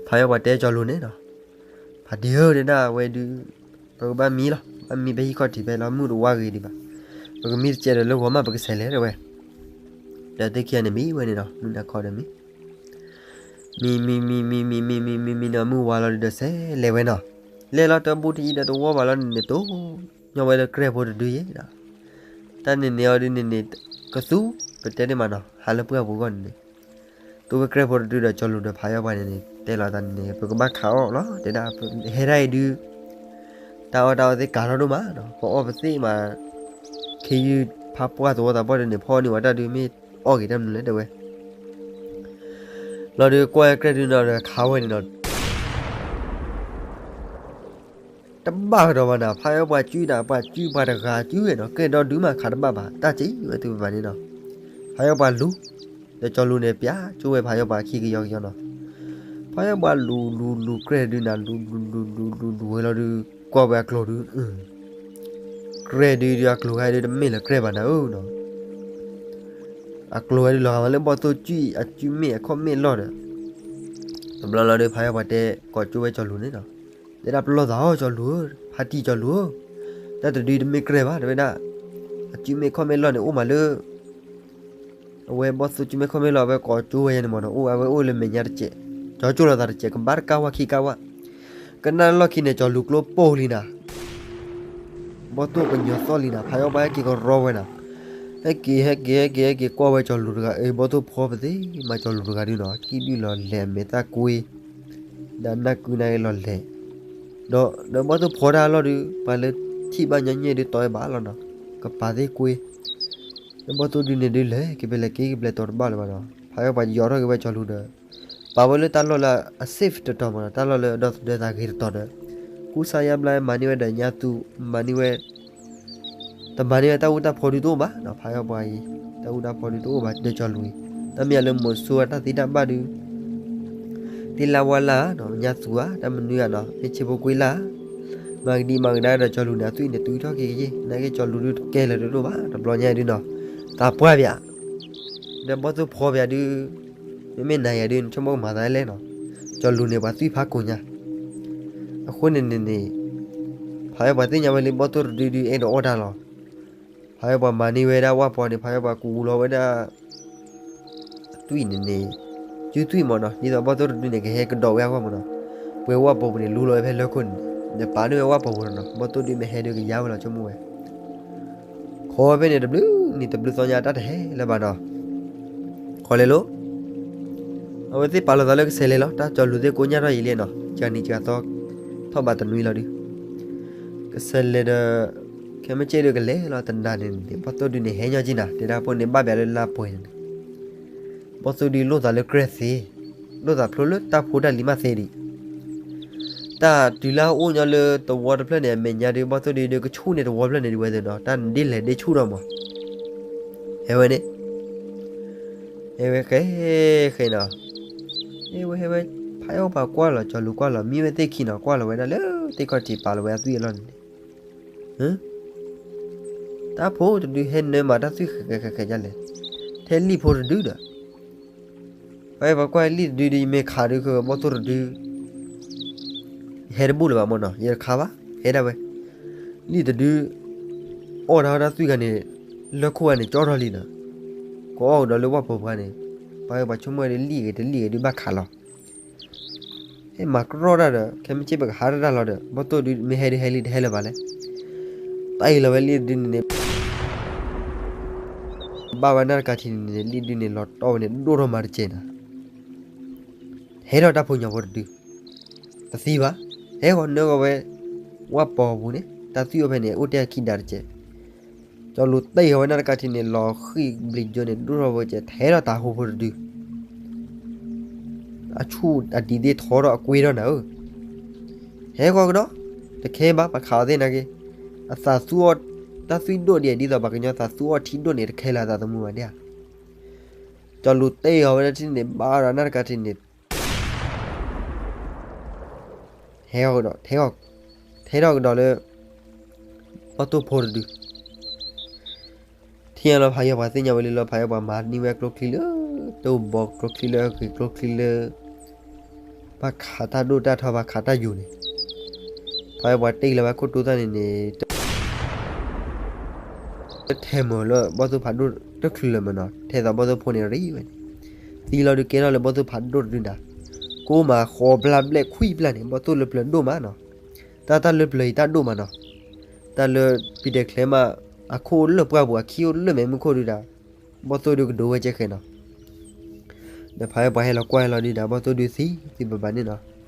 ဖးယီၣ်ပှၤတဲကၠီၤလူၤန့ၣ်နီၤ, ဖးဒံဧၢ တဲဒၣ်ဝဲဒုး ပကဘၣ်မံလီၤ, ဘၣ်မံဖဲဟံၣ်ခီၣ်ထံးဖဲလီၤ မုၢ်တဝါဂ့ၤဒံးဘၣ်, ပကမံတစဲးဒီးလၢဂီၤမး ပကဆဲးလဲၤတဲဝဲ, ဒီးသ့ၣ်ခံဂၤန့ၣ်မံဝဲန့ၣ်နီၤ, မုၢ်နၤခီဒီးမံ မံမံမံမံမံမံမံမံမံနီၤ မုၢ်ဝါလီၤဒုးဒီးဆဲးလဲၤဝဲနီၤ, လဲၤလီၤတဘူးတယံၤဒီးတဝီဘၣ်လီၤန့ၣ်န့ၣ် တိၢ်ညီဝဲလၢကြဲၢ်ဖိတဒုယဲဒီး, တၢ်န့ၣ်န့ၣ်အီၤဒုးန့ၣ်န့ၣ် ကသူ ပတဲဒ်မးနီၤ ဟးလၢပှၢ်ပူၤဂီၢ်န့ၣ်န့ၣ်, တိၢ်ဝဲကြဲၢ်ဖိတဒုဒီးကၠီၤလူၤဒီးဖးယီၣ်ပှၤန့ၣ်န့ၣ် တဲလီၤတၢ်န့ၣ်န့ၣ် ပကဘၣ်ခးအီၣ်လီၤ တဲဒၣ်, ဟဲဒၣ်အံၤဒုး တၢ်အီၣ်တၢ်အီသ့ၣ်ကၤထီၣ်ဒိၣ်မးနီၤ, ပအီၣ်ပသ့ၣ်မး, ခ့ယုၢ်ဖးပှၢ်သဝီသးပှၢ်ဒုးန့ၣ် ဖီအီၣ်န့ၢ်ဝဲတၢ်ဒုး မ့ၢ်အီၣ်က့ၤတၢ်မနုၤလဲၣ်တဲဝဲ, လီၤဒုးကွၢ်ကြဲၢ်ဒုးနီၤဒီးခးဝဲန့ၣ်နီၤ တဘၣ်ကဒီးဘၣ်နၤ, ဖးယီၣ်ပှၤစုဒၣ် ပှၤစုပှၤတဂၤစုဝဲနီၤ, ကြဲၢ်ဒီဒုမးခးတဘၣ်ဘၣ် တၢ်စံးဝဲသုပဘၣ်န့ၣ်နီၤ, ဖးယီၣ်ပှၤလူၤ, ဒီးကၠီၤလူၤန့ၣ် ပျဲကၠိဝဲဖးယီၣ်ပှၤခံကယီကယီနီၤ, ဖးယီၣ်ပှၤလူၤလူၤလူၤကြဲၢ်ဒုးနၤ လူၤလူၤလူၤလူၤလူၤလူၤဝဲလီၤဒုး ကွၢ်ဝဲအကျိၤဒုး ကြဲၢ်ဒုးဒုးအကျိၤခါဒုးတမ့ၢ်လၢကြဲၢ်ဘၣ်နၤဧၢနီၤ, အကျိၤဝဲဒုးလီၤဂာ်မးလၢဘီၣ်သိၣ်စုၣ်အစုၣ်မ့ၣ်အခီၣ်မ့ၣ်လီၢ်ဒီး, တဘျီလီၤဒုးဖးယီၣ်ပှၤတဲ ကိးကၠိဝဲကၠီၤလူၤန့ၣ်နီၤ, တဲဒၣ်ပလီၢ်သးအီၣ်ကၠီၤလူၤဧၢ, ဖါတံၢ်ကၠီၤလူၤဧၢ, တၢ်တဒုတမ့ၢ်ကြဲၢ်ဘၣ် တဲဝဲဒၣ်, အစုၣ်မ့ၣ်အခီၣ်မ့ၣ်လီၢ်န့ၣ်အိၣ်မးလၢ အဝဲဘီၣ်သိၣ်စုၣ်မ့ၣ်အခီၣ်မ့ၣ်လီၢ် အဝဲကိးကၠိဝဲယဲန့ၣ်မးနီၤ, အိၣ်အဝဲအိၣ်လၢမဲာ်ညါတစဲး, ကၠီကၠိလီၤသးတစဲး ကဘၣ်တကးဝါခံကးဝါ, ကနၣ်လီၢ်ခံန့ၣ် ကၠီၤလူၤကျိပိၢ်လံနၤ ဘီၣ်သိၣ်ကညီၤသီၣ်လံနၤ, ဖးယီၣ်ပှၤဟဲက့ၤကရီဝဲနၤ, ဟဲက့ၤ ဟဲက့ၤ ဟဲက့ၤ ဟဲက့ၤ ကွၢ်ဝဲကၠီၤလူၤတဂၤ, အ့ ဘီၣ်သိၣ်ဖီပသ့ၣ်မးကၠီၤလူၤတဂၤဒုနီၤ, ခံဒုလီၤလဲၤအမဲာ်သၣ်ကွ့, ဒီးနၢ်ကုနၢ်အ့လီၤလဲၤ, ဒီး ဒီးဘီၣ်သိၣ်ဖီတၢ်လီၢ်ဒုး ပှၤလၢထံၣ်ဘၣ်ညီညီဒုးတီဝဲဘၣ်လီၤနီၤ, ကပၤသ့ၣ်ကွ့, ဒီးဘီၣ်သိၣ်ဒုန့ၣ်ဒုးလဲၤက့ၤဖဲလဲၣ်က့ၤကဘျဲးတီၤတဘၣ်လၢၤဘၣ်နီၤ, ဖးယီၣ်ပှၤယီၤထီၣ်က့ၤဝဲကၠီၤလူၤဒီး ပာ်ဝဲလၢတၢ်လီၢ်လၢအ safe တတီၤမးနီၤ, တၢ်လီၢ်လၢအဒီသဒၢသးဂ့ၤတတီၤဒီး, ကူစါယါဘျါမၤန့ၢ်ဝဲဒီးညါသူ, မၤန့ၢ်ဝဲ, တမၤန့ၢ်ဝဲတၢ်အူတၢ်ဖီဒုတအိၣ်ဘၣ်နီၤ, ဖးယီၣ်ပှၤအံၤ, တၢ်အူတၢ်ဖီဒုတအိၣ်ဘၣ် ဒီးကၠီၤလူၤအံၤ, တၢ်မ့ၢ်အလၢမိၤစိအတၢ်သ့တၢ်ဘၣ်ဒုး, သ့လါဝါလၢ်နီၤ, ညါသူဧါ တၢ်မနုၤဧါနီၤ, မ့ၢ်ဆ့ဖိကွ့လၢ် မၤကဒံမၤကဒါဒီးကၠီၤလူၤန့ၣ် အသွံၣ်န့ၣ် တုၤထီၣ်က့ၤကယဲၢ်, နာ်က့ကၠီၤလူၤဒုးတကဲလၢၤတဒိၣ်ဘၣ်, တဘျီညါဒုးနီၤ, သးပှၢ်ပၠး, ဒီးဘီၣ်သိၣ်ဖီပၠးဒုး, မ့မ့ၢ်နၤယၤဒုး နဆိကမိၣ်ကမၤသးလဲၣ်နီၤ, ကၠီၤလူၤန့ၣ် ပှၤသွံၣ်ဖးကိာ်ညါ, အဃိန့ၣ်န့ၣ်န့ၣ်, ဖးယီၣ်ပှၤသ့ၣ်ညါဝဲလၢဘီၣ်သိၣ်တဒုဒုး အဲၣ်ဒိးအီၣ်တၢ်လီၤ, ဖးယီၣ်ပှၤမၤန့ၢ်ဝဲဒၣ်ဝၣ်ပီၤန့ၣ် ဖးယီၣ်ပှၤကူလီၤဝဲဒၣ် သွံၣ်န့ၣ်န့ၣ်, စုသွံၣ်မးနီၤ, ဒ်သိးဘီၣ်သိၣ်တဒုန့ၣ် ကဟဲကဒီးဝဲအဂီၢ်မးနီၤ, ပှဲၤဝၣ်ပီၤပူၤန့ၣ် လူလီၤဝဲဖဲလၢခိၣ်န့ၣ်, ဒီးပာ်န့ၢ်ဝဲဝၣ်ပီၤပူၤလီၤနီၤ, ဘီၣ်သိၣ်ဒုးမ့ၢ်ဟဲဒုးကယါဝဲလီၤဆိကမိၣ်ဝဲ, ခီဖဲန့ၣ်တဘျုးနံၤတဘျုးသီညါတၢ်တဟဲလၢၤဘၣ်နီၤ, ခီလဲၤလိၤ အဝဲသ့ၣ်ပာ်လီၤသးလၢကဆဲးလဲၤလီၤ, တၢ်ကၠီၤလူၤသ့ၣ်ကိညၣ်ထီၣ်ယံာ်လံနီၤ, ကနံၤကသီ, ထီၣ်ဘးတနွံလီၤဒုး, ကဆဲးလဲၤဒီး, ခဲမုၢ်ဆ့ၣ်ဒုးကလဲၤလီၤတနၤန့ၣ်န့ၣ် ဘီၣ်သိၣ်ဒုးန့ၣ်ဟဲညီက့နၤ, တဲဒၣ်ပိၢ်န့ၣ်ဘၣ်ပၠးလၢလါပှဲၤန့ၣ်န့ၣ်, ဘီၣ်သိၣ်ဒုးလိၣ်သးလၢကြဲၢ်သ့, လိၣ်သးဖျိလၢတၢ်ဖိတၢ်လံၤမးသ့ဒံး တၢ်တုၤလၢအအိၣ်ညီလၢသဝီတဖျၢၣ်န့ၣ် အမဲာ်ညါဒုး ဘီၣ်သိၣ်ဒုးဒုးကဆူၣ်န့ၢ်သဝီဖျၢၣ်န့ၣ်ဒုးဝဲသ့ၣ်နီၤ, တၢ်ဒ်လဲၣ်ဒ်ဆူၣ်ဒီးမး, ဟဲဝဲန့ၣ်, ဟဲဝဲဃဲ, ဃဲနီၤ, ဟဲဝဲဟဲဝဲ, ဖးယီၣ်ပှၤကွၢ်လီၤ ကၠီၤလူၤကွၢ်လီၤ မံဝဲသ့ၣ်ခံနီၤ, ကွၢ်လီၤဝဲဒၣ်လၢသ့ၣ်ခီၣ်ထံးပာ်လီၤဝဲအသွံၣ်အလီၢ်န့ၣ်န့ၣ် တၢ်ဖိတဒုဟဲနၢမၤတၢ်သွံၣ်ဃဲးဃဲးဃဲးဃဲးဒ်လဲၣ်, ထဲလံၣ်ဖိတဒုဒီး, ပှၤကွၢ်လံၣ်တဒုဒီး ယမ့ၢ်ခးဒုး ဘီၣ်သိၣ်တဒု ဟဲတဘူၣ်လၢၤဘၣ်မ့ၢ်နီၤ, ယတခါဘၣ် ဟဲဒၣ်ဝဲ, လံၣ်တဒု အီၣ်တၢ်တၢ်သွံၣ်ဂၤန့ၣ် လၢခိၣ်ဂၤန့ၣ် ကၠီထီၣ်လံနီၤ, ကအီၣ်ကဒီးလၢဝၣ်ပီၤပှၤန့ၣ်, ပှၤပှၤဆိကမိၣ်ဒ်လံၣ်ဂ့ၤတလံၣ်ဂ့ၤဒုးဘၣ်ခးလီၤ ဟဲမၤကရီတၢ်ဒီး ခဲမုၢ်ဆ့ၣ်ပကဟးတၢ်လီၤဒီး ဘီၣ်သိၣ်ဒုး မ့ၢ်ဟဲဒုးဟဲလံတဟဲလၢၤဘၣ်လဲၣ်, တၢ်အံၤလီၤဝဲလံၣ်တဒုန့ၣ်န့ၣ် ဘၣ်ဝဲနၢ်တကးထံးန့ၣ်န့ၣ် လံၣ်ဒုန့ၣ် လီၤတီၢ်ဝဲန့ၣ် ဒိၣ်ထီၣ်မၤတစဲးနီၤ, ဟဲထီၣ်တၢ်ဖိညၣ်ဖိတဒု တသံဘၣ်, ဟဲဃီၤနၢဂီၤဝဲ ဝၣ်ပီၤပူၤန့ၣ် တၢ်သွံၣ်အိၣ်ဖဲန့ၣ် အိၣ်တ့ၢ်ခံဒါတစဲး, ကၠီလူၤတ့ၢ်ဃီၤဝဲနၢ်တကးထံးန့ၣ် လီၤဃံၣ်ဘျံးကၠိန့ၣ် ဒိၣ်ထီၣ်ဝဲကဲ ဟဲထီၣ်တၢ်ဖိဖိတဒု အဆူၣ်အဒံးသ့ၣ်ထီထီၣ်အကွ့ထီၣ်နၤဧၢ, ဟဲဃီၤကဒီး, တခဲဘၣ် ပခးအီၤသ့ၣ်နာ်က့, အသးသူအီၤ တၢ်သွံၣ်ဒိၣ်ဒံး ဒ်သိးပှၤကညီသးသူအီၤထံဒိၣ်န့ၣ် တခဲလၢာ်အသးသမူဘၣ်ဒ်ဧါ, ကၠီလူၤတ့ၢ်ဃီၤဝဲဒၣ်ထံန့ၣ် ဘၣ်ဒီးနၢ်တကးထံးန့ၣ် ဟဲဃီၤကဒီး, ထဲထီၣ်ကဒီးလၢ ဘီၣ်သိၣ်ဖိတဒု ထံၣ်ညါလီၤ ဖးယီၤပှၤသ့ၣ်ညါဝဲလံလီၤ ဖးယီၤပှၤမၤန့ၢ်ဝဲကျိချံလၢ တအိၣ်ဘီကျိချံလၢအဂ့ၤကျိချံလၢ ဘၣ်ခးတၢ်ဒိၣ်တၢ်ထီဘၣ်ခးတၢ်ယိာ်န့ၣ်, ဖးယီၤပှၤတ့ၢ်လီၤဝဲခိၣ်တိသၣ်န့ၣ်န့ၣ် ထဲမၢလၢဘီၣ်သိၣ်ဖးဒိၣ်တချုးလၢၤမၢနီၤ ထဲသိးဘီၣ်သိၣ်ဖိန့ၣ်ရံဝဲန့ၣ်, သံလီၤဒုးကဲထီၣ်လၢဘီၣ်သိၣ်ဖးဒိၣ်တဒုနၤ, ကိးမးဃီၤဘျါဘျဲၣ်ခွံဘျါန့ၣ် ဘီၣ်သိၣ်လၢပျၢၤဒိၣ်မးနီၤ, တၢ်တၢ်လၢပျၢၤအံၤတၢ်ဒိၣ်မးနီၤ, တၢ်လၢပံၤဒဲးချဲမး အခိၣ်လၢပှၢ်ပူၤ အခံအိၣ်လၢမဲာ်မုၢ်ခိၣ်ဒုဒၣ်, ဘီၣ်သိၣ်ဒုကဒိဝဲကဲဃဲနီၤ ဒီးဖးယီၤပှၤဟဲလီၤကွၢ်ဟဲလီၤဒုဒၣ် ဘီၣ်သိၣ်ဒုသံသံဘၣ်ဘၣ်န့ၣ်နီၤ,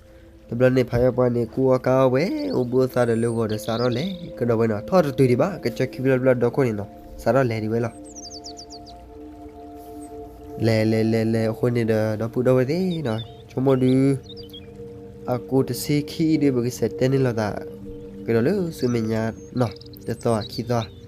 တဘျီန့ၣ် ဖးယီၤပှၤန့ၣ် ကူအီၣ်ကါအီၣ်ဝဲ အိၣ်ဘှံးအိၣ်သါဒီးလၢဂီၤဒီးစးထီၣ်လဲၤကဒီးဝဲနီၤ, ထီၣ်တတုၤဒံးဘၣ် ကစၢၢ်ခံဖျၢၣ်ဖျၢၣ်ဒီခိၣ်န့ၣ်နီၤ စးထီၣ်လဲၤဒံးဝဲလီၤ လဲၤလဲၤလဲၤလဲၤအဃိန့ၣ်ဒီး ဒီပုၢ်ဒီဝဲၢ်သ့ၣ်နီၤ ဆိကမိၣ်ဒုး အကူတဆံခံအံၤဒုး ပကစးတဲန့ၢ်လိာ်သး ကဒီးလၢဆူမဲာ်ညါနီၤ တသီခံသီ